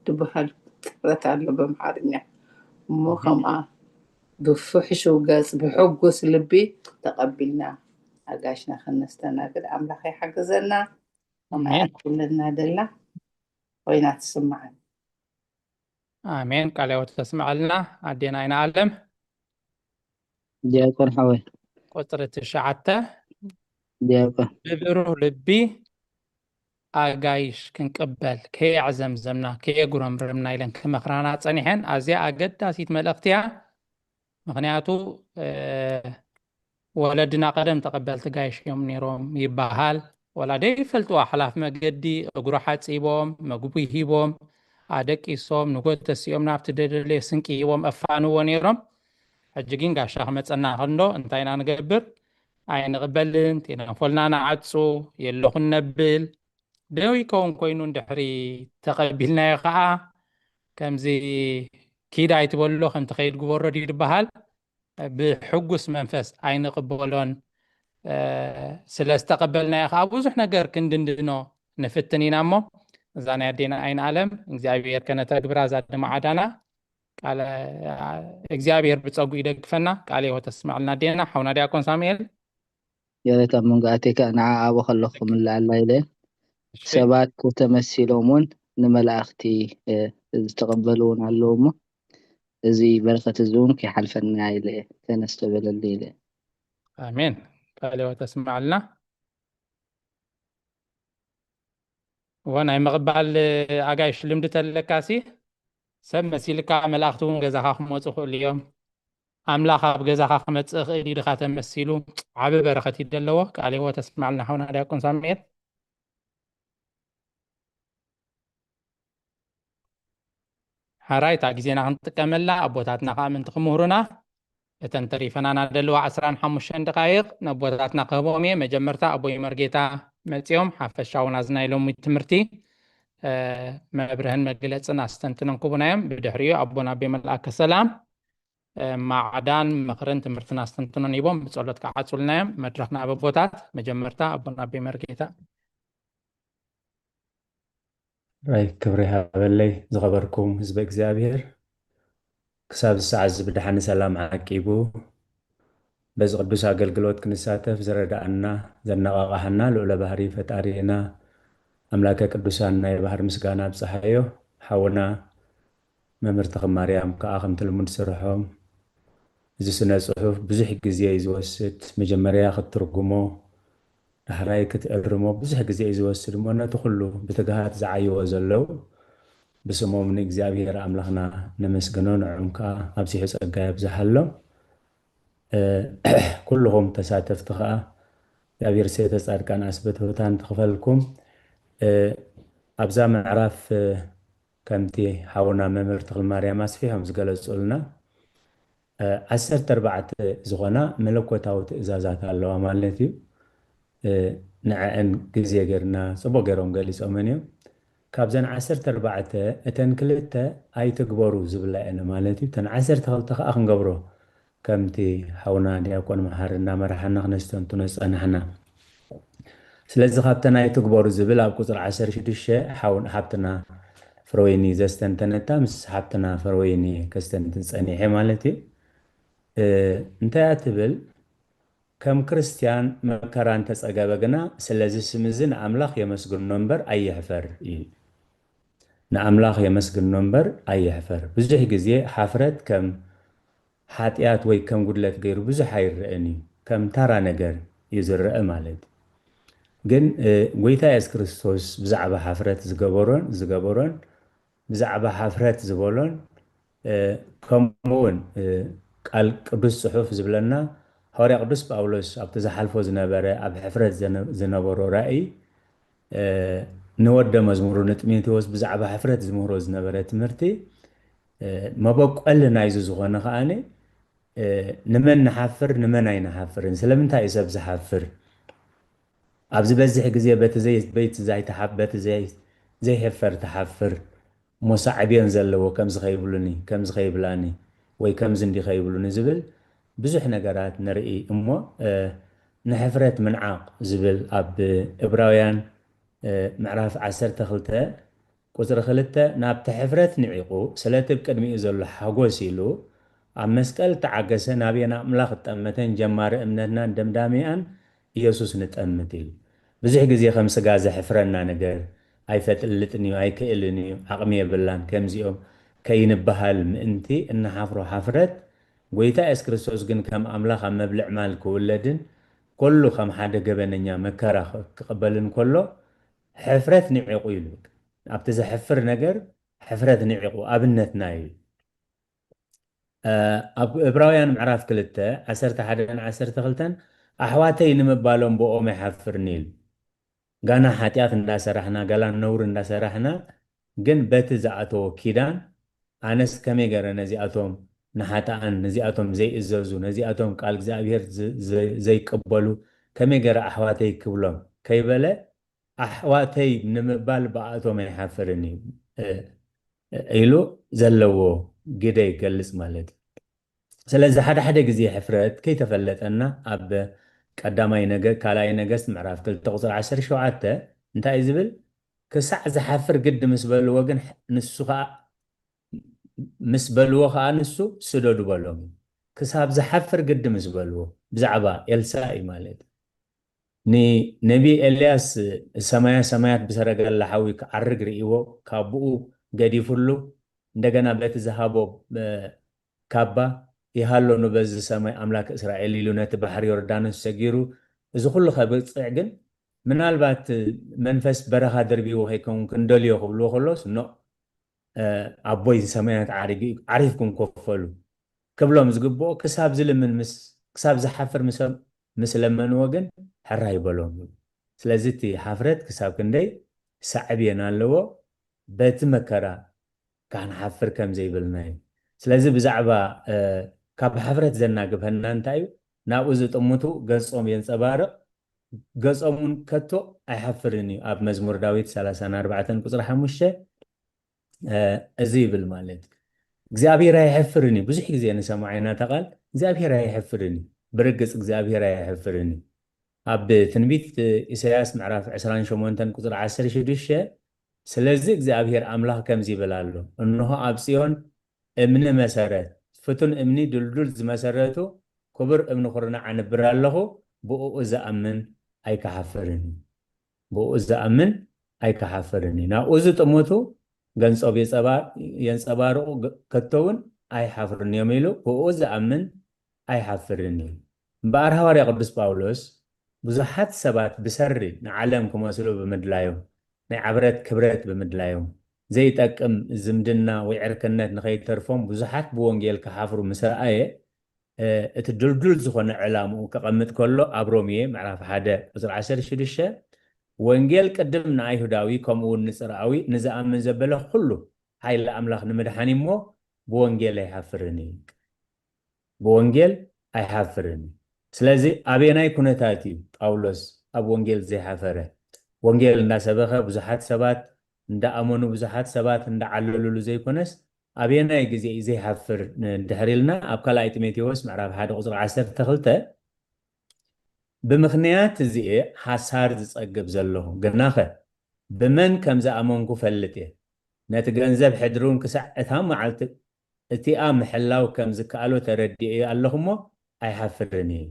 ድበሃል ጥረት ኣሎ በምሓርኛ እሞ ከምኣ ብፍሕሹው ገጽ ብሕጉስ ልቢ ተቐቢልና ኣጋሽና ከነስተናግድ ኣምላኽ ይሓግዘና። ከምኣ ኣሜን። እያ ትብለና ደላ ኮይና ትስምዓኒ። ኣሜን። ቃለ ህይወት ተስምዐልና ኣዴና ኣይና ኣለም። ዲያቆን ሓወይ ቁፅሪ ትሽዓተ ዲያቆን ብብሩህ ልቢ ኣጋይሽ ክንቅበል ከየዕዘምዘምና ከየጉረምረምና ኢለን ክመኽራና ጸኒሐን። ኣዝያ ኣገዳሲት መልእኽቲ እያ። ምኽንያቱ እ፣ ወለድና ቀደም ተቐበልቲ ጋይሽ እዮም ነይሮም ይበሃል። ወላ ደይፈልጥዋ ሓላፍ መገዲ እግሩ ሓጺቦም መግቢ ሂቦም ኣደቂሶም ንጎተሲኦም ናብቲ ደደለየ ስንቂ ሂቦም ኣፋንዎ ነይሮም። ሕጂ ግን ጋሻ ክመጸና ከሎ እንታይ ኢና ንገብር? ኣይንቕበልን፣ ቴሌፎንና ንዓጹ፣ የለኹን ነብል። ደው ይከውን ኮይኑ እንድሕሪ ተቐቢልናዮ ከዓ ከምዚ ኪድ ኣይትበሎ ከምቲ ከይድ ግበሮ ድዩ ዝበሃል? ብሕጉስ መንፈስ ኣይንቕበሎን። እ፣ ስለ ዝተቐበልናዮ ከዓ ብዙሕ ነገር ክንድንድኖ ንፍትን ኢና እሞ እዛ ናይ ኣዴና ኣይን ኣለም እግዚኣብሔር ከነተግብራ እዛ ድማ ዓዳና ቃለ እግዚኣብሔር ብጸጉ ይደግፈና። ቃለ ህይወት ተስምዐልና ኣዴና። ሓውና ዲያቆን ሳሙኤል። ገለት ኣብ መንጎ ኣቴካ ንዓ ኣብኡ ከለኹ ክምልኣላ ኢለ እሺ። ሰባት ተተመሲሎም እውን ንመላእኽቲ እ፣ ዝተቐበሉ እውን ኣለዉ እሞ እዚ በረኸት እዚ እውን ከይሓልፈና ኢለ ተነስተበለሉ ኢለ። ኣሜን። ቃለ ህይወት ተስምዐልና። እወ ናይ ምቕባል ኣጋይሽ ልምዲ ተለካሲ ሰብ መሲልካ መላእኽቲ እውን ገዛኻ ክመፁ ክእሉ እዮም። ኣምላኽ ኣብ ገዛኻ ክመፅእ ክእል ኢድኻ ተመሲሉ ዓቢ በረኸት እዩ ዘለዎ። ቃለ ህይወት ተስምዐልና ሓውና ዲያቆን ሳሙኤል። ሓራይ እታ ግዜና ክንጥቀመላ ኣቦታትና ከዓ ምንቲ ክምህሩና እተን ተሪፈናና ደለዋ ዓስራን ሓሙሽተን ደቃይቕ ነቦታትና ክህቦም እየ። መጀመርታ ኣቦይ መርጌታ መፂኦም ሓፈሻዊ ናዚ ናይ ሎሚ ትምህርቲ እ፣ መብርህን መግለፅን ኣስተንትኖን ክቡና እዮም። ብድሕሪኡ ኣቦና ኣቤ መልኣከ ሰላም እ፣ ማዕዳን ምኽርን ትምህርትን ኣስተንትኖን ሂቦም ብጸሎት ክዓጹልና እዮም። መድረኽና ኣብ ኣቦታት። መጀመርታ ኣቦና ኣቤ መርጌታ። ራይ ክብሪ ሃበለይ ዝኸበርኩም ህዝበ እግዚኣብሔር፣ ክሳብ ሰዓት እዚ ብድሓን ሰላም ዓቂቡ በዚ ቅዱስ ኣገልግሎት ክንሳተፍ ዝረዳኣና ዘነቓቓሓና ልዑለ ባህሪ ፈጣሪና ኣምላከ ቅዱሳን ናይ ባህር ምስጋና ኣብፀሓዮ። ሓውና መምህር ተኽማርያም ከዓ ከምቲ ልሙድ ስርሖም እዚ ስነ ፅሑፍ ብዙሕ ግዜ እዩ ዝወስድ። መጀመርያ ክትትርጉሞ ዳሕራይ ክትእርሞ ብዙሕ ግዜ እዩ ዝወስድ እሞ ነቲ ኩሉ ብትግሃት ዝዓይዎ ዘለዉ ብስሞም ንእግዚኣብሔር ኣምላኽና ነመስግኖ፣ ንዕኦም ከዓ ኣብዚሑ ጸጋ የብዝሓሎም። እ፣ ኩልኹም ተሳተፍቲ ከኣ እግዚኣብሔር ሰይተ ጻድቃን ኣስበትብታን ትኽፈልኩም። እ፣ ኣብዛ ምዕራፍ፣ እ፣ ከምቲ ሓውና መምህር ተኽለማርያም ኣስፊሖም ዝገለጹልና፣ እ፣ ዓሰርተ ኣርባዕተ ዝኾና መለኮታዊ ትእዛዛት ኣለዋ ማለት እዩ። እ፣ ንዐአን ግዜ ጌርና ጽቡቕ ገይሮም ገሊጾመን እዮም። ካብዘን ዓሰርተ ኣርባዕተ እተን ክልተ ኣይትግበሩ ዝብላ እየን ማለት እዩ። እተን ዓሰርተ ክልተ ከኣ ክንገብሮ ከምቲ ሓውና ዲያቆን መሓሪ እናመርሓና ክነስተንትኖ ዝጸናሕና። ስለዚ ካብተን ኣይትግበሩ ዝብል ኣብ ቁጽሪ ዓሰርተ ሽዱሽተ ሓው-፣ ሓብትና ፍረወይኒ ዘስተንተነታ ምስ ሓብትና ፍረወይኒ ከስተንትን ጸኒሐ ማለት እዩ። እ፣ እንታይ እያ ትብል? ከም ክርስትያን መከራ እንተጸገበ ግና ስለዚ ስም እዚ ንኣምላኽ የመስግኖ እምበር ኣይሕፈር እዩ። ንኣምላኽ የመስግኖ እምበር ኣይሕፈር። ብዙሕ ግዜ ሓፍረት ከም ሓጢኣት ወይ ከም ጉድለት ገይሩ ብዙሕ ኣይረአን እዩ። ከም ታራ ነገር እዩ ዝረአ ማለት እዩ። ግን፣ እ፣ ጎይታ የሱስ ክርስቶስ ብዛዕባ ሓፍረት ዝገበሮን፣ ዝገበሮን፣ ብዛዕባ ሓፍረት ዝበሎን፣ እ፣ ከምኡ እውን፣ እ፣ ቃል ቅዱስ ጽሑፍ ዝብለና፣ ሃዋርያ ቅዱስ ጳውሎስ ኣብቲ ዝሓልፎ ዝነበረ፣ ኣብ ሕፍረት ዘነ-፣ ዝነበሮ ራእይ፣ እ፣ ንወደ መዝሙሩ ንጢሞቴዎስ ብዛዕባ ሕፍረት ዝምህሮ ዝነበረ ትምህርቲ፣ እ፣ መበቆሊ ናይዚ ዝኾነ ከኣኒ፣ እ፣ ንመን ንሓፍር፣ ንመን ኣይንሓፍርን? ስለምንታይ እዩ ሰብ ዝሓፍር? ኣብ ዝበዝሕ ግዜ በቲ ዘይ-፣ በይቲ ዘይትሓ-፣ በቲ ዘይ-፣ ዘይሕፈር ትሓፍር። እሞ ሳዕቤን ዘለዎ ከምዚ ከይብሉኒ፣ ከምዚ ከይብላኒ፣ ወይ ከምዚ እንዲ ከይብሉኒ ዝብል ብዙሕ ነገራት ንርኢ። እሞ፣ እ፣ ንሕፍረት ምንዓቕ ዝብል ኣብ እብራውያን፣ እ፣ ምዕራፍ ዓሰርተ ክልተ ቁጽሪ ክልተ፣ ናብቲ ሕፍረት ንዒቑ፣ ስለቲ ብቅድሚኡ ዘሎ ሓጎስ ኢሉ ኣብ መስቀል እተዓገሰ፣ ናብየና ኣምላኽ እጠመተን ጀማሪ እምነትናን ደምዳሚኣን ኢየሱስ ንጠምት ኢሉ። ብዙሕ ግዜ ከም ስጋ ዘሕፍረና ነገር፣ ኣይፈጥልጥን እዩ፣ ኣይክእልን እዩ፣ ዓቕሚ የብላን፣ ከምዚኦም ከይንበሃል ምእንቲ እንሓፍሮ ሓፍረት፣ ጎይታ የሱስ ክርስቶስ ግን ከም ኣምላኽ ኣብ መብልዕ ማል ክውለድን፣ ኩሉ ከም ሓደ ገበነኛ መከራ ክቕበልን ከሎ፣ ሕፍረት ንዒቑ ኢሉ። ኣብቲ ዘሕፍር ነገር ሕፍረት ንዒቑ፣ ኣብነትና እዩ። እ፣ ኣብ እብራውያን ምዕራፍ ክልተ፣ ዓሰርተ ሓደን ዓሰርተ ክልተን፣ ኣሕዋተይ ንምባሎም ብኦም ኣይሓፍርን ኢሉ። ጋና ሓጢኣት እንዳሰራሕና፣ ጋላ ነውሪ እንዳሰራሕና፣ ግን በቲ ዝኣተዎ ኪዳን፣ ኣነስ ከመይ ገረ ነዚኣቶም ንሓጥኣን፣ ነዚኣቶም ዘይእዘዙ፣ ነዚኣቶም ቃል እግዚኣብሔር ዝ-፣ ዘ-፣ ዘይቅበሉ፣ ከመይ ገረ ኣሕዋተይ ክብሎም ከይበለ፣ ኣሕዋተይ ንምባል ብኣቶም ኣይሓፍርን እዩ፣ እ፣ ኢሉ ዘለዎ ግደ ይገልጽ ማለት እዩ። ስለዚ ሓደ ሓደ ግዜ ሕፍረት ከይተፈለጠና ኣብ ቀዳማይ ነገ-፣ ካልኣይ ነገስት ምዕራፍ ክልተ ቁጽሪ ዓሰርተ ሸውዓተ እንታይ እዩ ዝብል? ክሳዕ ዝሓፍር ግዲ ምስ በልዎ ግን ንሱ ከኣ ምስ በልዎ ከኣ ንሱ ስደዱ በሎም። ክሳብ ዝሓፍር ግዲ ምስ በልዎ ብዛዕባ ኤልሳ እዩ ማለት። ንነቢ ኤልያስ ሰማያ ሰማያት ብሰረገላ ሓዊ ክዓርግ ርእይዎ፣ ካቡኡ ገዲፉሉ፣ እንደገና በቲ ዝሃቦ፣ እ፣ ካባ ይሃሎ ንበዚ ሰማይ ኣምላክ እስራኤል ኢሉ ነቲ ባሕሪ ዮርዳኖስ ሰጊሩ፣ እዚ ኩሉ ከብጽዕ ግን ምናልባት መንፈስ በረኻ ደርቢዎ ከይከውን ክንደልዮ ክብልዎ ከሎስ፣ ኖ፣ እ፣ ኣቦይ ዝሰማያት ዓሪጉ እዩ፣ ዓሪፍኩም ኮፈሉ ክብሎም ዝግብኦ ክሳብ ዝልምን ምስ፣ ክሳብ ዝሓፍር ምስ፣ ምስ ለመንዎ ግን ሕራይ በሎም። ስለዚ እቲ ሓፍረት ክሳብ ክንደይ ሳዕቤን ኣለዎ፣ በቲ መከራ ካንሓፍር ከም ዘይብልና እዩ። ስለዚ ብዛዕባ፣ እ፣ ካብ ሓፍረት ዘናግፈና እንታይ እዩ? ናብኡ ዝጥምቱ ገጾም የንጸባርቕ፣ ገጾም እውን ከቶ ኣይሓፍርን እዩ። ኣብ መዝሙር ዳዊት ሰላሳን ኣርባዕተን ቁጽሪ ሓሙሽተ፣ እ፣ እዚ ይብል ማለት፣ እግዚኣብሔር ኣይሕፍርን እዩ። ብዙሕ ግዜ ንሰምዓ ኢና እታ ቃል፣ እግዚኣብሔር ኣይሕፍርን እዩ። ብርግጽ እግዚኣብሔር ኣይሕፍርን እዩ። ኣብ ትንቢት ኢሳያስ ምዕራፍ ዕስራን ሸሞንተን ቁጽሪ ዓሰርተ ሽዱሽተ፣ ስለዚ እግዚኣብሔር ኣምላኽ ከምዚ ይብል ኣሎ፣ እንሆ ኣብ ጽዮን እምኒ መሰረት፣ ፍቱን እምኒ ድልዱል ዝመሰረቱ ክቡር እምኒ ኩርናዕ ኣንብር ኣለኹ፣ ብእኡ ዝኣምን ኣይክሓፍርን እዩ። ብእኡ ዝኣምን ኣይክሓፍርን እዩ። ናብኡ ዝጥምቱ ገንጾብ የጸባ-፣ የንጸባርቑ፣ ገ-፣ ከቶ እውን ኣይሓፍርን እዮም ኢሉ፣ ብእኡ ዝኣምን ኣይሓፍርን እዩ። እምበኣር ሃዋርያ ቅዱስ ጳውሎስ ብዙሓት ሰባት ብሰሪ ንዓለም ክመስሉ ብምድላዮም፣ ናይ ዓብረት ክብረት ብምድላዮም፣ ዘይጠቅም ዝምድና ወይ ዕርክነት ንኸይተርፎም ብዙሓት ብወንጌል ክሓፍሩ ምስ ረኣየ፣ እቲ ድልዱል ዝኾነ ዕላምኡ ከቐምጥ ከሎ ኣብ ሮሜ ምዕራፍ ሓደ ቁፅሪ ዓሰርተ ሽዱሽተ ወንጌል ቅድም ንኣይሁዳዊ ከምኡ እውን ንፅርኣዊ ንዝኣምን ዘበለ ኩሉ ሓይሊ ኣምላኽ ንምድሓን እሞ ብወንጌል ኣይሓፍርን እዩ። ብወንጌል ኣይሓፍርን እዩ። ስለዚ ኣበየናይ ኩነታት እዩ ጳውሎስ ኣብ ወንጌል ዘይሓፈረ? ወንጌል እንዳሰበኸ ብዙሓት ሰባት እንዳኣመኑ ብዙሓት ሰባት እንዳዓለሉሉ ዘይኮነስ ኣበየናይ ግዜ እዩ ዘይሓፍር እንድሕር ኢልና ኣብ ካልኣይ ጢሞቴዎስ ምዕራፍ ሓደ ቁፅሪ ዓሰርተ ክልተ ብምኽንያት እዚኤ ሓሳር ዝጸግብ ዘለኹ፣ ግናኸ ብመን ከም ዝኣመንኩ ፈልጥ እየ። ነቲ ገንዘብ ሕድሩን ክሳዕ እታ መዓልቲ እቲኣ ምሕላው ከም ዝከኣሎ ተረዲኤ ኣለኹ እሞ ኣይሓፍርን እየ።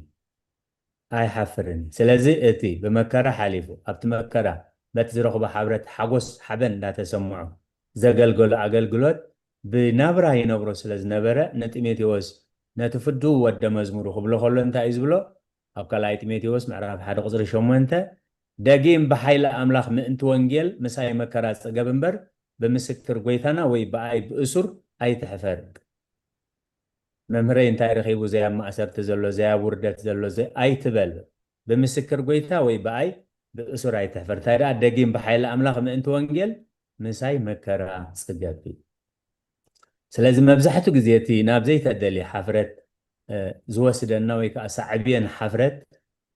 ኣይሓፍርን እየ። ስለዚ እቲ ብመከራ ሓሊፉ ኣብቲ መከራ በቲ ዝረኽቦ ሓብረት ሓጎስ ሓበን እንዳተሰምዖ ዘገልገሎ ኣገልግሎት ብናብራ ይነብሮ ስለ ዝነበረ ንጢሞቴዎስ ነቲ ፍዱ ወደ መዝሙሩ ክብሎ ከሎ እንታይ እዩ ዝብሎ? ኣብ ካልኣይ ጢሞቴዎስ ምዕራፍ ሓደ ቁፅሪ ሸሞንተ ደጊም ብሓይሊ ኣምላኽ ምእንቲ ወንጌል ምሳይ መከራ ጽገብ እምበር ብምስክር ጎይታና ወይ ብኣይ ብእሱር ኣይትሕፈር። መምህረይ እንታይ ረኺቡ ዘይ ኣብ ማእሰርቲ ዘሎ ዘይ ኣብ ውርደት ዘሎ ዘይ ኣይትበል። ብምስክር ጎይታ ወይ ብኣይ ብእሱር ኣይትሕፈር። እንታይ ደኣ ደጊም ብሓይሊ ኣምላኽ ምእንቲ ወንጌል ምሳይ መከራ ጽገብ እዩ። ስለዚ መብዛሕትኡ ግዜ እቲ ናብ ዘይተደልየ ሓፍረት ዝወስደና ወይ ከዓ ሳዕብየን ሓፍረት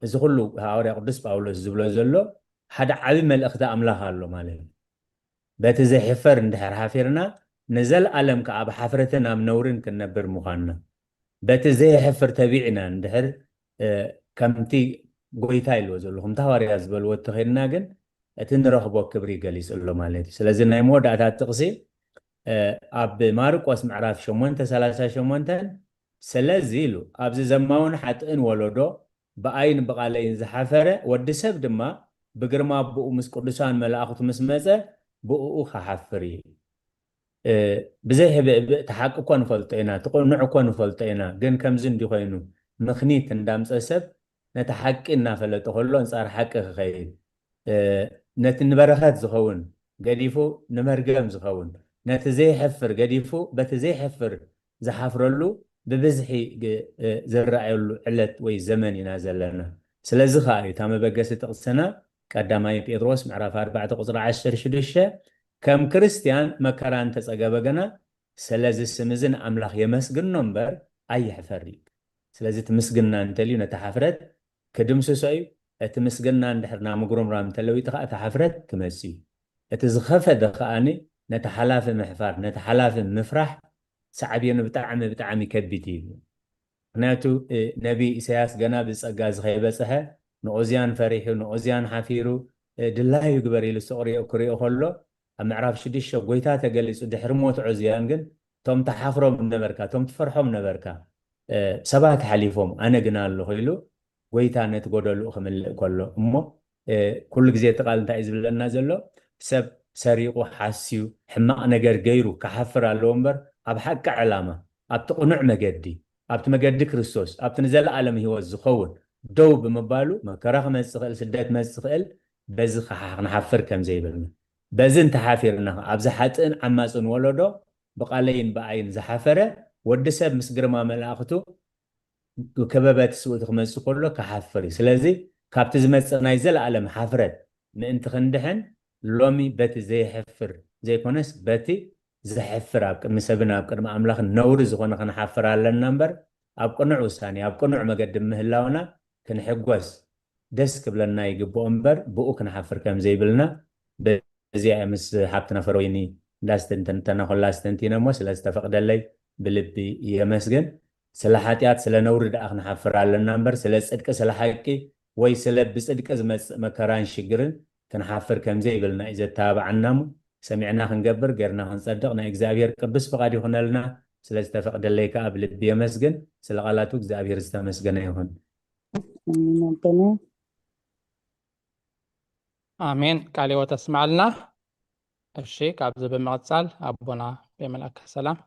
እዚ ኩሉ ሃዋርያ ቅዱስ ጳውሎስ ዝብሎ ዘሎ ሓደ ዓብዪ መልእኽቲ ኣምላኽ ኣሎ ማለት እዩ። በቲ ዘይሕፈር እንድሕር ሓፊርና ንዘለኣለም ከዓ ኣብ ሓፍረትን ኣብ ነውርን ክንነብር ምዃንና በቲ ዘይሕፍር ተቢዕና እንድሕር ከምቲ ጎይታ ኢልዎ ዘሎ ከምቲ ሃዋርያ ዝበልዎ እተኸድና ግን እቲ ንረኽቦ ክብሪ ገሊጹ ኣሎ ማለት እዩ። ስለዚ ናይ መወዳእታ ጥቕሲ ኣብ ማርቆስ ምዕራፍ ሸሞንተ ሰላሳ ሸሞንተ ስለዚ ኢሉ ኣብዚ ዘማውን ሓጥእን ወለዶ ብኣይን ብቓለይን ዝሓፈረ ወዲ ሰብ ድማ ብግርማ ኣቦኡ ምስ ቅዱሳን መላእኽቱ ምስ መጸ ብእኡ ክሓፍር እዩ። ብዘይ ሕብእብእ እቲ ሓቂ እኮ ንፈልጦ ኢና፣ እቲ ቅኑዕ እኮ ንፈልጦ ኢና። ግን ከምዚ እንዲ ኮይኑ ምኽኒት እንዳምፀ ሰብ ነቲ ሓቂ እናፈለጠ ከሎ ኣንፃር ሓቂ ክኸይድ ነቲ ንበረኸት ዝኸውን ገዲፉ ንመርገም ዝኸውን ነቲ ዘይሕፍር ገዲፉ በቲ ዘይሕፍር ዝሓፍረሉ ብብዝሒ ዝረኣየሉ ዕለት ወይ ዘመን ኢና ዘለና። ስለዚ ከዓ እዩ እታ መበገሲ ጥቕስና ቀዳማይ ጴጥሮስ ምዕራፍ ኣርባዕተ ቁፅሪ ዓሰርተ ሽዱሽተ ከም ክርስትያን መከራ እንተፀገበ ግና ስለዚ ስም እዚ ንኣምላኽ የመስግኖ እምበር ኣይሕፈር እዩ። ስለዚ እቲ ምስግና እንተልዩ ነቲ ሓፍረት ክድምስሶ እዩ። እቲ ምስግና እንድሕር ናብ ምጉርምራም እንተለዊጡ ከዓ እቲ ሓፍረት ክመጽእ እዩ። እቲ ዝኸፈደ ከኣኒ ነቲ ሓላፊ ምሕፋር፣ ነቲ ሓላፊ ምፍራሕ ሳዕቤኑ ብጣዕሚ ብጣዕሚ ከቢድ እዩ። ምክንያቱ ነቢ ኢሳያስ ገና ብጸጋ እዚ ከይበጽሐ ንኦዝያን ፈሪሑ ንኦዝያን ሓፊሩ ድላዩ ግበር ኢሉ ስቕሪኦ ክሪኦ ከሎ ኣብ ምዕራፍ ሽዱሽተ ጎይታ ተገሊጹ ድሕሪ ሞት ዖዝያን ግን እቶም ትሓፍሮም ነበርካ እቶም ትፈርሖም ነበርካ ሰባት ሓሊፎም ኣነ ግና ኣለኹ ኢሉ ጎይታ ነቲ ጎደልኡ ክምልእ ከሎ እሞ ኩሉ ግዜ እቲ ቃል እንታይ እዩ ዝብለና ዘሎ ሰብ ሰሪቑ ሓስዩ ሕማቕ ነገር ገይሩ ክሓፍር ኣለዎ እምበር ኣብ ሓቂ ዕላማ ኣብቲ ቅኑዕ መገዲ ኣብቲ መገዲ ክርስቶስ ኣብቲ ንዘለኣለም ህይወት ዝኸውን ደው ብምባሉ መከራ ክመፅእ ክእል ስደት መፅእ ክእል በዚ ከዓ ክንሓፍር ከም ዘይብልና በዚ እንተሓፊርና ኣብዚ ሓጥእን ዓማፅን ወለዶ ብቓለይን ብኣይን ዝሓፈረ ወዲ ሰብ ምስ ግርማ መላእኽቱ ከበበት ስውእቲ ክመፅእ ከሎ ክሓፍር እዩ ስለዚ ካብቲ ዝመፅእ ናይ ዘለኣለም ሓፍረት ምእንቲ ክንድሕን ሎሚ በቲ ዘይሕፍር ዘይኮነስ በቲ ዘሕፍር ኣብ ቅድሚ ሰብን ኣብ ቅድሚ ኣምላኽን ነውሪ ዝኾነ ክንሓፍር ኣለና እምበር ኣብ ቅኑዕ ውሳኔ ኣብ ቅኑዕ መገዲ ምህላውና ክንሕጎስ ደስ ክብለና ይግብኦ እምበር ብኡ ክንሓፍር ከም ዘይብልና በዚኣ ምስ ሓብትና ፈረወይኒ እንዳስተንተንተና ኮላ ኣስተንቲነ እሞ ስለ ዝተፈቅደለይ ብልቢ የመስግን። ስለ ሓጢኣት ስለ ነውሪ ደኣ ክንሓፍር ኣለና እምበር ስለ ጽድቂ ስለ ሓቂ ወይ ስለ ብጽድቂ ዝመጽእ መከራን ሽግርን ክንሓፍር ከም ዘይብልና እዩ ዘተባብዓና እሞ ሰሚዕና ክንገብር ጌርና ክንጸድቕ ናይ እግዚኣብሔር ቅዱስ ፍቓድ ይኹነልና። ስለ ዝተፈቕደለይ ከኣ ብልቢ የመስግን። ስለ ቓላቱ እግዚኣብሔር ዝተመስገነ ይኹን። ኣሜን ኣቦና። ኣሜን። ቃለ ሕይወት ኣስምዓልና። እሺ፣ ካብዚ ብምቕጻል ኣቦና ቤመልኣከ ሰላም።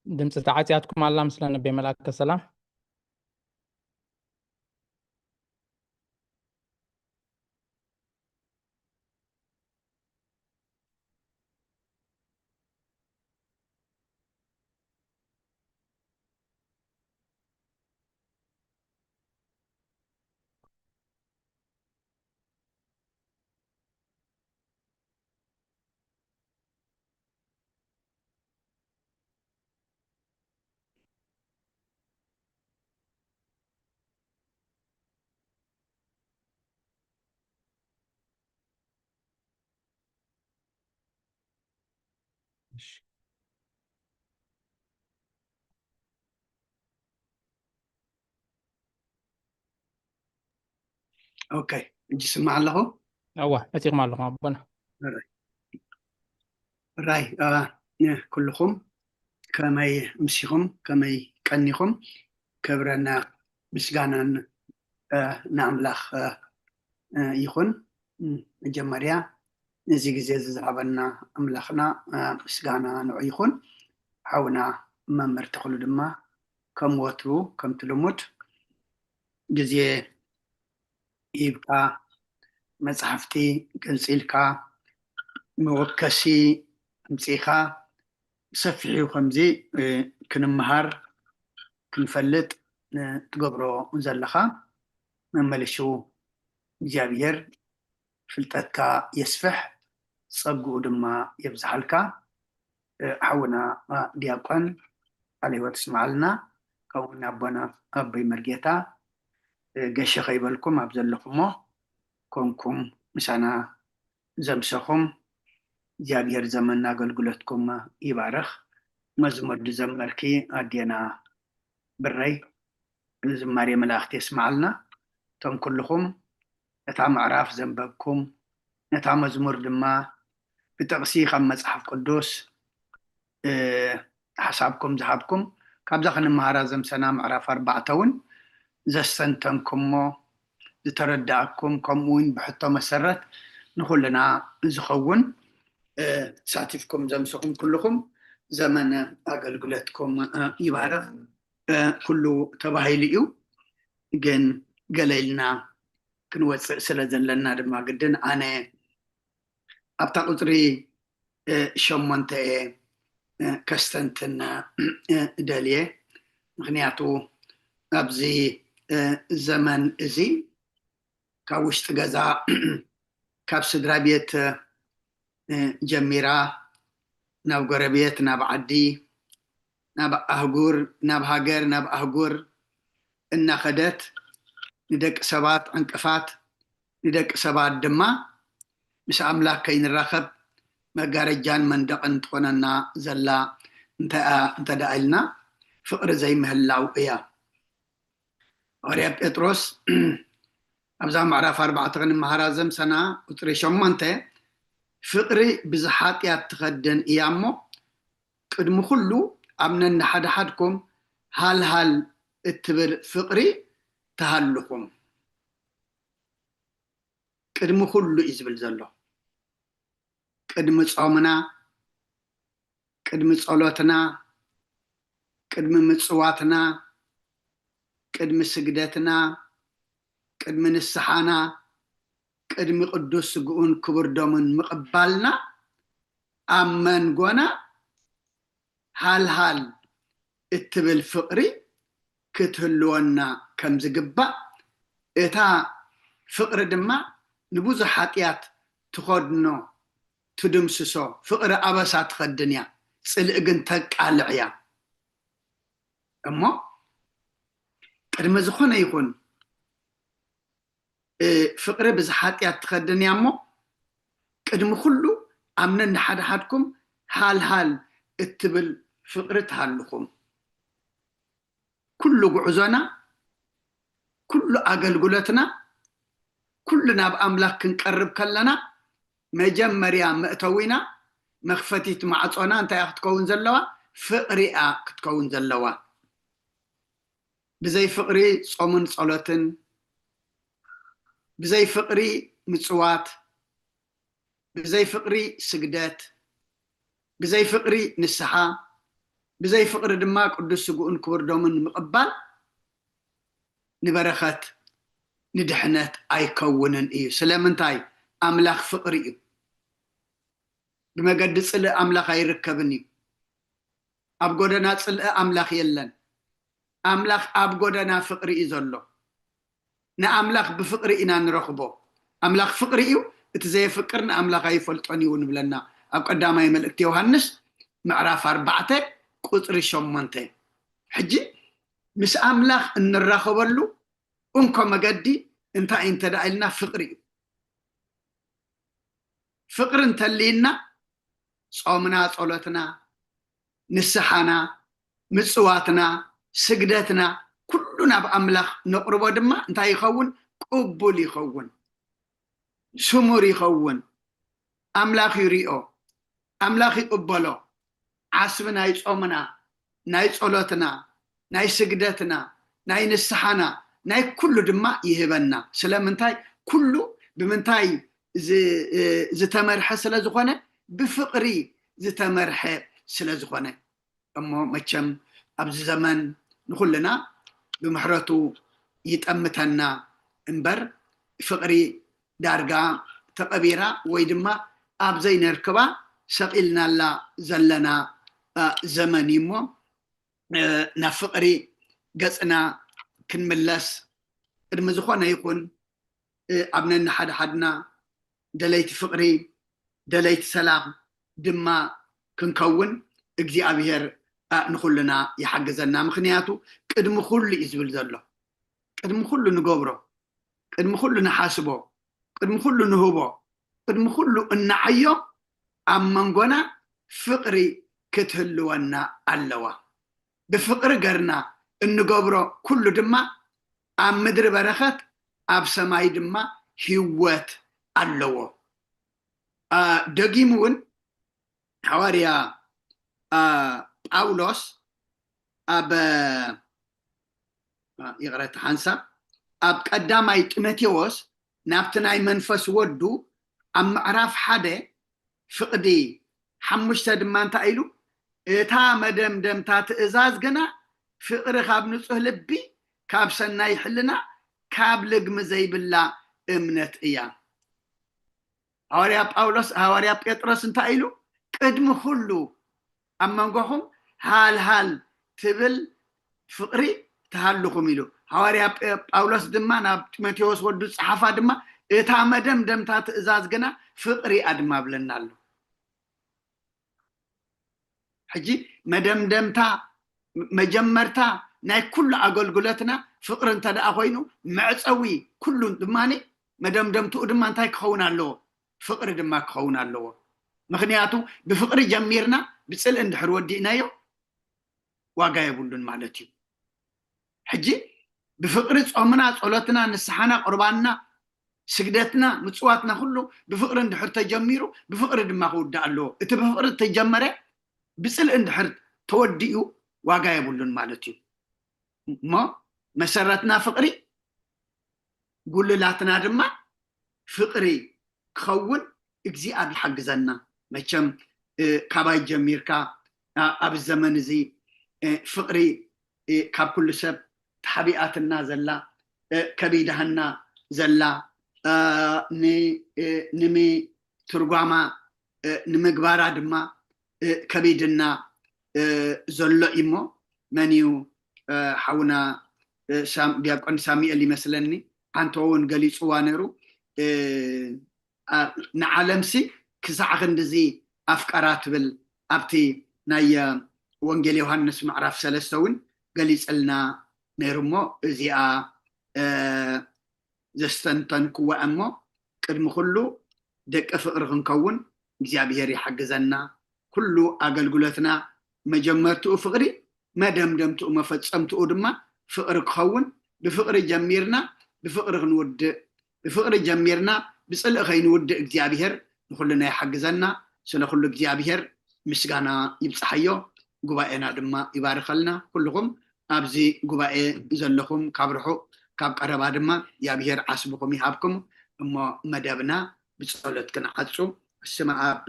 ድምፂ ተዓፅያትኩም ኣላ ምስለ ነቤ መላከ ሰላም። ኦኬ፣ እጅ ስማዕ ኣለኹ። እዋ፣ መፂኹም ኣለኹም ኣቦና። ራይ ኩልኹም ከመይ ምሲኹም፣ ከመይ ቀኒኹም? ክብረና ምስጋናን ንኣምላኽ ይኹን። መጀመርያ ነዚ ግዜ ዝዝሃበና ኣምላኽና ምስጋና ንዑ ይኹን። ሓውና መምህር ተኽሉ ድማ ከም ወትሩ ከምቲ ልሙድ ግዜ ሂብካ መፅሓፍቲ ገንፂልካ መወከሲ ኣምፂእካ ብሰፊሑ ከምዚ ክንመሃር ክንፈልጥ ትገብሮ ዘለኻ መመልሹ እግዚኣብሔር ፍልጠትካ የስፍሕ፣ ጸግኡ ድማ የብዝሓልካ። ሓውና ዲያቆን ቃለ ህይወት ስምዓልና፣ ከምኡውን ኣቦና ኣቦይ መርጌታ ገሸ ከይበልኩም ኣብ ዘለኹሞ ኮንኩም ምሳና ዘምሰኹም እግዚኣብሔር ዘመን ኣገልግሎትኩም ይባርኽ። መዝሙር ዝዘመርኪ ኣዴና ብረይ ዝማሬ መላእኽቲ የስምዓልና። እቶም ኩልኹም ነታ ምዕራፍ ዘንበብኩም ነታ መዝሙር ድማ ብጥቕሲ ካብ መጽሓፍ ቅዱስ ሓሳብኩም ዝሃብኩም ካብዛ ክንመሃራ ዘምሰና ምዕራፍ ኣርባዕተ እውን ዘስተንተንኩሞ ዝተረዳእኩም ከምኡ እውን ብሕቶ መሰረት ንኩልና ዝኸውን ተሳቲፍኩም ዘምሰኹም ኩልኹም ዘመነ ኣገልግሎትኩም ይባረኽ። ኩሉ ተባሂሉ እዩ፣ ግን ገለ ኢልና ክንወፅእ ስለ ዘለና ድማ ግድን ኣነ ኣብታ ቁፅሪ ሸሞንተ እየ ከስተንትን ደልየ። ምክንያቱ ኣብዚ ዘመን እዚ ካብ ውሽጢ ገዛ ካብ ስድራ ቤት ጀሚራ ናብ ጎረቤት፣ ናብ ዓዲ፣ ናብ ኣህጉር፣ ናብ ሃገር፣ ናብ ኣህጉር እናኸደት ንደቂ ሰባት ዕንቅፋት፣ ንደቂ ሰባት ድማ ምስ ኣምላኽ ከይንራኸብ መጋረጃን መንደቕን ትኾነና ዘላ እንተ ደኣ ኢልና ፍቕሪ ዘይምህላው እያ። ሃዋርያ ጴጥሮስ ኣብዛ ምዕራፍ ኣርባዕተ ክንመሃራ ዘምሰና ቁፅሪ ሸሞንተ ፍቕሪ ብዝሓጢኣት ትኸድን እያ እሞ ቅድሚ ኩሉ ኣብ ነንሓድሓድኩም ሃልሃል እትብል ፍቕሪ ትሃልኹም። ቅድሚ ኩሉ እዩ ዝብል ዘሎ። ቅድሚ ጾምና፣ ቅድሚ ጸሎትና፣ ቅድሚ ምጽዋትና፣ ቅድሚ ስግደትና፣ ቅድሚ ንስሓና፣ ቅድሚ ቅዱስ ስግኡን ክቡር ደሙን ምቕባልና ኣብ መንጎና ሃልሃል እትብል ፍቕሪ ክትህልወና ከም ዝግባእ፣ እታ ፍቕሪ ድማ ንብዙሕ ሓጢኣት ትኸድኖ፣ ትድምስሶ። ፍቕሪ ኣበሳ ትኸድን እያ፣ ጽልኢ ግን ተቃልዕ እያ። እሞ ቅድሚ ዝኾነ ይኹን ፍቕሪ ብዝሓጢኣት ትኸድን እያ እሞ ቅድሚ ኩሉ ኣብ ነንሓድሓድኩም ሃልሃል እትብል ፍቕሪ ትሃልኹም። ኩሉ ጉዕዞና፣ ኩሉ ኣገልግሎትና፣ ኩሉ ናብ ኣምላኽ ክንቀርብ ከለና መጀመርያ መእተዊና፣ መኽፈቲት ማዕጾና እንታይ እያ ክትከውን ዘለዋ? ፍቕሪ እያ ክትከውን ዘለዋ። ብዘይ ፍቕሪ ጾምን ጸሎትን፣ ብዘይ ፍቕሪ ምጽዋት፣ ብዘይ ፍቕሪ ስግደት፣ ብዘይ ፍቕሪ ንስሓ፣ ብዘይ ፍቕሪ ድማ ቅዱስ ስግኡን ክቡር ደሙን ምቕባል ንበረኸት ንድሕነት ኣይከውንን እዩ። ስለምንታይ? ኣምላኽ ፍቕሪ እዩ። ብመገዲ ጽልኢ ኣምላኽ ኣይርከብን እዩ። ኣብ ጎደና ጽልኢ ኣምላኽ የለን። ኣምላኽ ኣብ ጎደና ፍቕሪ እዩ ዘሎ። ንኣምላኽ ብፍቕሪ ኢና ንረኽቦ። ኣምላኽ ፍቕሪ እዩ፣ እቲ ዘየፍቅር ንኣምላኽ ኣይፈልጦን እዩ ንብለና ኣብ ቀዳማይ መልእክቲ ዮሃንስ ምዕራፍ ኣርባዕተ ቁጽሪ ሸሞንተ። ሕጂ ምስ ኣምላኽ እንራኸበሉ እንኮ መገዲ እንታይ እዩ እንተ ደኣ ኢልና ፍቕሪ እዩ። ፍቕሪ እንተልይና ጾምና፣ ጸሎትና፣ ንስሓና፣ ምጽዋትና፣ ስግደትና ኩሉ ናብ ኣምላኽ ነቕርቦ ድማ እንታይ ይኸውን? ቅቡል ይኸውን፣ ስሙር ይኸውን። ኣምላኽ ይሪኦ፣ ኣምላኽ ይቕበሎ። ዓስቢ ናይ ጾምና፣ ናይ ጸሎትና፣ ናይ ስግደትና፣ ናይ ንስሓና፣ ናይ ኩሉ ድማ ይህበና። ስለምንታይ? ኩሉ ብምንታይ ዝ- ዝተመርሐ ስለ ዝኾነ፣ ብፍቕሪ ዝተመርሐ ስለ ዝኾነ። እሞ መቸም ኣብዚ ዘመን ንኹልና ብምሕረቱ ይጠምተና እምበር፣ ፍቕሪ ዳርጋ ተቐቢራ ወይ ድማ ኣብ ዘይነርክባ ሰቒልናላ ዘለና ዘመን እዩ። እሞ ናብ ፍቕሪ ገጽና ክንምለስ፣ ቅድሚ ዝኾነ ይኹን ኣብ ነንሓድሓድና ደለይቲ ፍቕሪ፣ ደለይቲ ሰላም ድማ ክንከውን እግዚኣብሔር ንኹልና ይሓግዘና። ምኽንያቱ ቅድሚ ኩሉ እዩ ዝብል ዘሎ። ቅድሚ ኩሉ ንገብሮ፣ ቅድሚ ኩሉ ንሓስቦ፣ ቅድሚ ኩሉ ንህቦ፣ ቅድሚ ኩሉ እንዓዮ ኣብ መንጎና ፍቕሪ ክትህልወና ኣለዋ። ብፍቕሪ ገርና እንገብሮ ኩሉ ድማ ኣብ ምድሪ በረኸት፣ ኣብ ሰማይ ድማ ህይወት ኣለዎ። ደጊሙ እውን ሓዋርያ ጳውሎስ ኣብ ይቕረታ ሓንሳብ ኣብ ቀዳማይ ጢሞቴዎስ ናብቲ ናይ መንፈስ ወዱ ኣብ ምዕራፍ ሓደ ፍቕዲ ሓሙሽተ ድማ እንታይ ኢሉ? እታ መደምደምታ ትእዛዝ ግና ፍቕሪ ካብ ንጹህ ልቢ፣ ካብ ሰናይ ሕልና፣ ካብ ልግሚ ዘይብላ እምነት እያ። ሃዋርያ ጳውሎስ፣ ሃዋርያ ጴጥሮስ እንታይ ኢሉ? ቅድሚ ኩሉ ኣብ መንጎኹም ሃልሃል ትብል ፍቕሪ ትሃልኹም ኢሉ። ሃዋርያ ጳውሎስ ድማ ናብ ጢሞቴዎስ ወዱ ዝጸሓፋ ድማ እታ መደምደምታ ትእዛዝ ግና ፍቕሪ ኣድማ ብለና ኣሎ። ሕጂ መደምደምታ፣ መጀመርታ ናይ ኩሉ ኣገልግሎትና ፍቕሪ እንተ ደኣ ኮይኑ፣ መዕጸዊ ኩሉ ድማ መደምደምትኡ ድማ እንታይ ክኸውን ኣለዎ? ፍቕሪ ድማ ክኸውን ኣለዎ። ምኽንያቱ ብፍቕሪ ጀሚርና ብጽልኢ እንድሕር ወዲእናዮ ዋጋ የብሉን ማለት እዩ። ሕጂ ብፍቕሪ ጾምና፣ ጸሎትና፣ ንስሓና፣ ቁርባንና፣ ስግደትና፣ ምጽዋትና ኩሉ ብፍቕሪ እንድሕር ተጀሚሩ ብፍቕሪ ድማ ክውዳእ ኣለዎ። እቲ ብፍቕሪ ተጀመረ ብጽልኢ እንድሕር ተወዲኡ ዋጋ የብሉን ማለት እዩ። እሞ መሰረትና ፍቕሪ፣ ጉልላትና ድማ ፍቕሪ ክኸውን እግዚኣብሔር ይሓግዘና። መቸም ካባይ ጀሚርካ ኣብ ዘመን እዚ ፍቕሪ ካብ ኩሉ ሰብ ተሓቢኣትና ዘላ፣ ከቢዳህና ዘላ፣ ንምትርጓማ ንምግባራ ድማ ከቢድና ዘሎ እዩሞ፣ መን እዩ ሓውና ዲያቆን ሳሙኤል ይመስለኒ፣ ሓንቶ እውን ገሊፅዋ ነይሩ። ንዓለምሲ ክሳዕ ክንድዚ ኣፍቀራ ትብል ኣብቲ ናይ ወንጌል ዮሃንስ ምዕራፍ ሰለስተ እውን ገሊፅልና ነይሩ እሞ፣ እዚኣ ዘስተንተንክዋ እሞ፣ ቅድሚ ኩሉ ደቂ ፍቕሪ ክንከውን እግዚኣብሔር ይሓግዘና። ኩሉ ኣገልግሎትና መጀመርትኡ ፍቕሪ፣ መደምደምትኡ መፈጸምትኡ ድማ ፍቕሪ ክኸውን፣ ብፍቕሪ ጀሚርና ብፍቕሪ ክንውድእ፣ ብፍቕሪ ጀሚርና ብጽልኢ ከይንውድእ እግዚኣብሔር ንኹልና ይሓግዘና። ስለ ኩሉ እግዚኣብሔር ምስጋና ይብጽሓዮ፣ ጉባኤና ድማ ይባርኸልና። ኩልኹም ኣብዚ ጉባኤ ዘለኹም ካብ ርሑቕ ካብ ቀረባ ድማ እግዚኣብሔር ዓስብኹም ይሃብኩም። እሞ መደብና ብጸሎት ክንዓጹ። በስመ ኣብ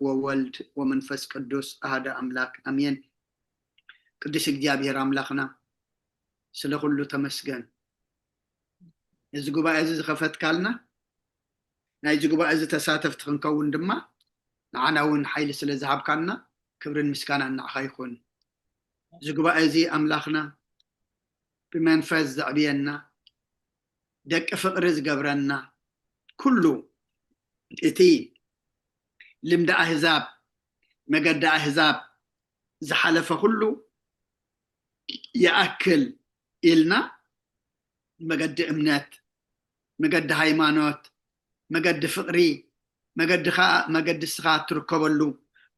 ወወልድ ወመንፈስ ቅዱስ ኣሃደ ኣምላክ ኣሜን። ቅዱስ እግዚኣብሔር ኣምላኽና፣ ስለ ኩሉ ተመስገን። እዚ ጉባኤ እዚ ዝኸፈትካልና፣ ናይዚ ጉባኤ እዚ ተሳተፍቲ ክንከውን ድማ ንዓና እውን ሓይሊ ስለ ዝሃብካና ክብርን ምስጋናን ንዓኻ ይኹን። እዚ ጉባኤ እዚ ኣምላኽና ብመንፈስ ዘዕብየና፣ ደቂ ፍቕሪ ዝገብረና፣ ኩሉ እቲ ልምዲ ኣህዛብ፣ መገዲ ኣህዛብ ዝሓለፈ ኩሉ ይኣክል ኢልና መገዲ እምነት፣ መገዲ ሃይማኖት፣ መገዲ ፍቕሪ፣ መገዲ ኸኣ መገዲ እስኻ እትርከበሉ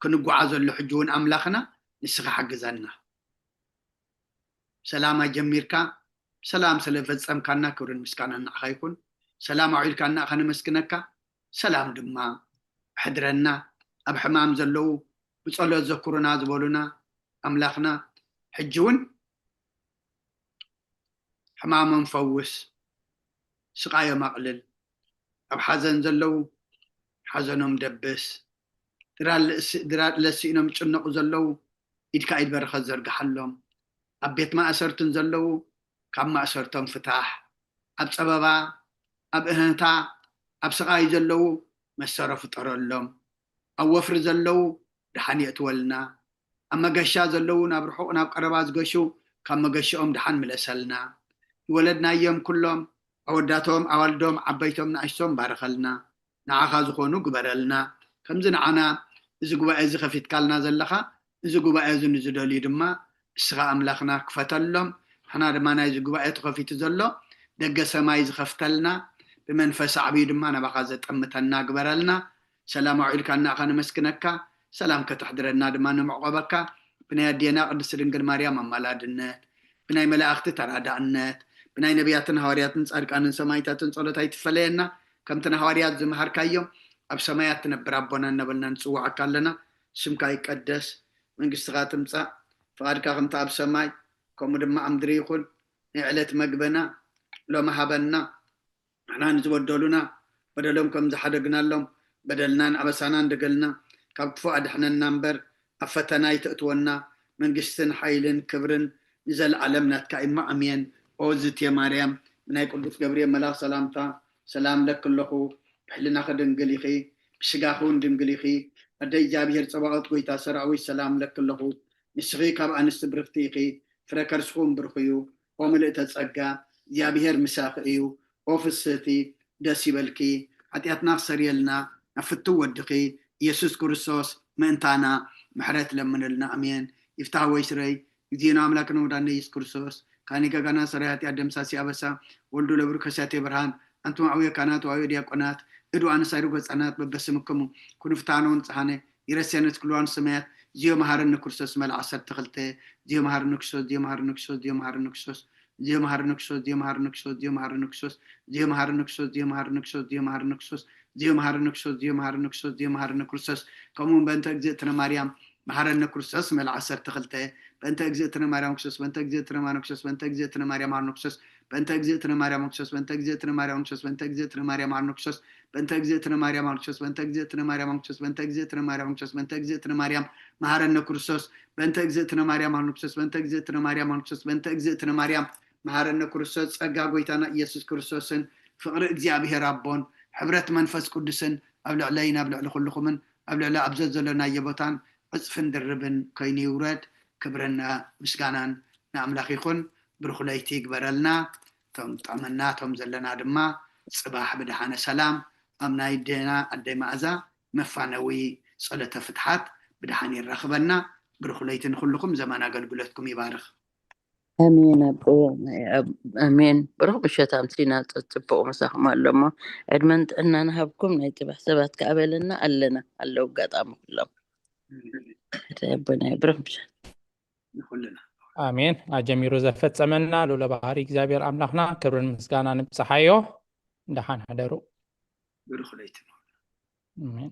ክንጓዓዘሉ ሕጂ እውን ኣምላኽና ንስኻ ሓግዘና። ሰላም ኣጀሚርካ ሰላም ስለ ፈጸምካና ክብርን ምስጋናን ንዓኻ ይኹን። ሰላም ኣውዒልካና ከነመስግነካ፣ ሰላም ድማ ሕድረና። ኣብ ሕማም ዘለዉ ብጸሎት ዘኩሩና ዝበሉና ኣምላኽና ሕጂ እውን ሕማሞም ፈውስ፣ ስቓዮም ኣቕልል። ኣብ ሓዘን ዘለዉ ሓዘኖም ደብስ። ድራር ለሲእኖም ዝጭነቑ ዘለዉ ኢድካ ኢድ በረኸት ዘርግሓሎም። ኣብ ቤት ማእሰርትን ዘለዉ ካብ ማእሰርቶም ፍታሕ። ኣብ ጸበባ፣ ኣብ እህህታ፣ ኣብ ስቓይ ዘለዉ መሰሮ ፍጠረሎም። ኣብ ወፍሪ ዘለዉ ደሓን የእትወልና። ኣብ መገሻ ዘለዉ ናብ ርሑቕ ናብ ቀረባ ዝገሹ ካብ መገሽኦም ደሓን ምለሰልና። ዝወለድናዮም ኩሎም ኣወዳቶም ኣዋልዶም ዓበይቶም ንኣሽቶም ባርኸልና። ንዓኻ ዝኾኑ ግበረልና። ከምዚ ንዓና እዚ ጉባኤ እዚ ከፊትካልና ዘለኻ፣ እዚ ጉባኤ እዚ ንዝደልዩ ድማ እስኻ ኣምላኽና ክፈተሎም። ንሕና ድማ ናይዚ ጉባኤ ተኸፊቱ ዘሎ ደገ ሰማይ ዝኸፍተልና፣ ብመንፈስ ኣዕብዩ ድማ ናባኻ ዘጠምተና ግበረልና። ሰላም ኣውዒልካና ከነመስግነካ፣ ሰላም ከተሕድረና ድማ ንምዕቆበካ። ብናይ ኣዴና ቅድስት ድንግል ማርያም ኣማላድነት፣ ብናይ መላእኽቲ ተራዳእነት፣ ብናይ ነቢያትን ሃዋርያትን ጻድቃንን ሰማይታትን ጸሎት ኣይትፈለየና። ከምቲ ንሃዋርያት ዝመሃርካዮም፣ ኣብ ሰማያት ትነብር ኣቦና እናበልና ንጽውዓካ ኣለና። ስምካ ይቀደስ፣ መንግስትኻ ትምጻእ፣ ፍቓድካ ከምቲ ኣብ ሰማይ ከምኡ ድማ ኣብ ምድሪ ይኹን። ናይ ዕለት መግበና ሎሚ ሃበና። ንሕና ንዝበደሉና በደሎም ከም ዝሓደግናሎም በደልናን ኣበሳናን ደገልና ካብ ክፉእ ኣድሕነና እምበር ኣብ ፈተና ኣይተእትወና። መንግስትን ሓይልን ክብርን ንዘለዓለም ናትካ እዩ። ኣሜን። ኦ ዝትየ ማርያም ብናይ ቅዱስ ገብርኤል መልኣኽ ሰላምታ ሰላም ለኪ ኣለኹ። ብሕልናኺ ድንግል ኢኺ፣ ብስጋኺ እውን ድንግል ኢኺ። ኣደ እግዚኣብሔር ጸባኦት ጎይታ ሰራዊት ሰላም ለኪ ኣለኹ። ንስኺ ካብ ኣንስቲ ብርኽቲ ኢኺ፣ ፍረ ከርስኺ እውን ብሩኽ እዩ። ኦ ምልእተ ጸጋ እግዚኣብሔር ምሳኺ እዩ። ኦ ፍስህቲ ደስ ይበልኪ፣ ሓጢኣትና ክሰርየልና ናብ ፍትው ወድኺ ኢየሱስ ክርስቶስ ምእንታና ምሕረት ለምንልና። ኣሜን። ይፍታህ ወይ ስረይ እግዚእነ ኣምላክነ ወዳነ ኢየሱስ ክርስቶስ ካኒ ገጋና ሰራይ ሓጢኣት ደምሳሲ ኣበሳ ወልዱ ለብሩ ከሳቴ ብርሃን ኣንቱም ኣውየ ካህናት ወኣውየ ዲያቆናት እዱ ኣንሳይሩ ገጻናት በበስምክሙ ኩንፍታኖ ንጽሃነ ይረስያነት ክልዋን ሰማያት ዚዮ መሃረኒ ክርስቶስ መልዓ ዓሰርተ ክልተ ዚዮ መሃረኒ ክርስቶስ ዚዮ መሃረኒ ክርስቶስ ዚዮ መሃረኒ ክርስቶስ ዚዮ መሃረኒ ክርስቶስ ዚዮ መሃረኒ ክርስቶስ ዚዮ መሃረኒ ክርስቶስ ዚዮ መሃረኒ ክርስቶስ ዚዮ መሃረኒ ክርስቶስ ዚዮ መሃረኒ ክርስቶስ ዚዮ መሃረኒ ክርስቶስ ዚዮ መሃረኒ ክርስቶስ ዚዮ መሃረኒ ክርስቶስ ከምኡ እውን በእንተ እግዝእትነ ማርያም መሃረኒ ክርስቶስ መልዓ ዓሰርተ ክልተ በእንተ እግዝእትነ ማርያም ክርስቶስ በእንተ እግዝእትነ ማርያም ክርስቶስ በእንተ እግዝእትነ ማርያም ሃርኒ ክርስቶስ በእንተ እግዝእትነ ማርያም ክርስቶስ በእንተ እግዝእትነ ማርያም ክርስቶስ በእንተ እግዝእትነ ማርያም ሃርኒ ክርስቶስ በእንተ እግዝእትነ ማርያም ሃርኒ ክርስቶስ በእንተ እግዝእትነ ማርያም ሃርኒ ክርስቶስ በእንተ እግዝእትነ ማርያም ክርስቶስ በእንተ እግዝእትነ ማርያም መሃረኒ ክርስቶስ በእንተ እግዝእትነ ማርያም ሃርኒ ክርስቶስ በእንተ እግዝእትነ ማርያም ሃርኒ ክርስቶስ በእንተ እግዝእትነ ማርያም መሃረኒ ክርስቶስ ጸጋ ጎይታና ኢየሱስ ክርስቶስን ፍቕሪ እግዚኣብሔር ኣቦን ሕብረት መንፈስ ቅዱስን ኣብ ልዕለይን ኣብ ልዕሊ ኩልኹምን ኣብ ልዕሊ ኣብ ዘዘሎናዮ ቦታን ዕጽፍን ድርብን ኮይኑ ይውረድ። ክብርን ምስጋናን ንኣምላኽ ይኹን። ብሩኽ ለይቲ ይግበረልና። እቶም ጠመና እቶም ዘለና ድማ ጽባሕ ብድሓነ ሰላም ኣብ ናይ ኣዴና ኣደይ መኣዛ መፋነዊ ጸሎተ ፍትሓት ብድሓን የራኽበና። ብሩኽ ለይቲ ንኹልኹም ዘመን ኣገልግሎትኩም ይባርኽ። ኣሜን ኣቦ ናይ ኣብ ኣሜን። ብሩኽ ምሸት ኣምሲና ጽ- ጽቡቕ ምሳኹም ኣሎ እሞ ዕድመን ጥዕናን ሃብኩም። ናይ ጽባሕ ሰባት ከኣ በለና ኣለና ኣለዉ ኣጋጣሚ ኩሎም። ኣቦና ብሩኽ ምሸት። ንኹልና ኣሜን። ኣጀሚሩ ዘፈጸመና ልዑለ ባህሪ እግዚኣብሔር ኣምላኽና ክብርን ምስጋናን ንብጽሓዮ። ደሓን ሓደሩ። ብሩኽ ለይቲ ንኹልና። ኣሜን።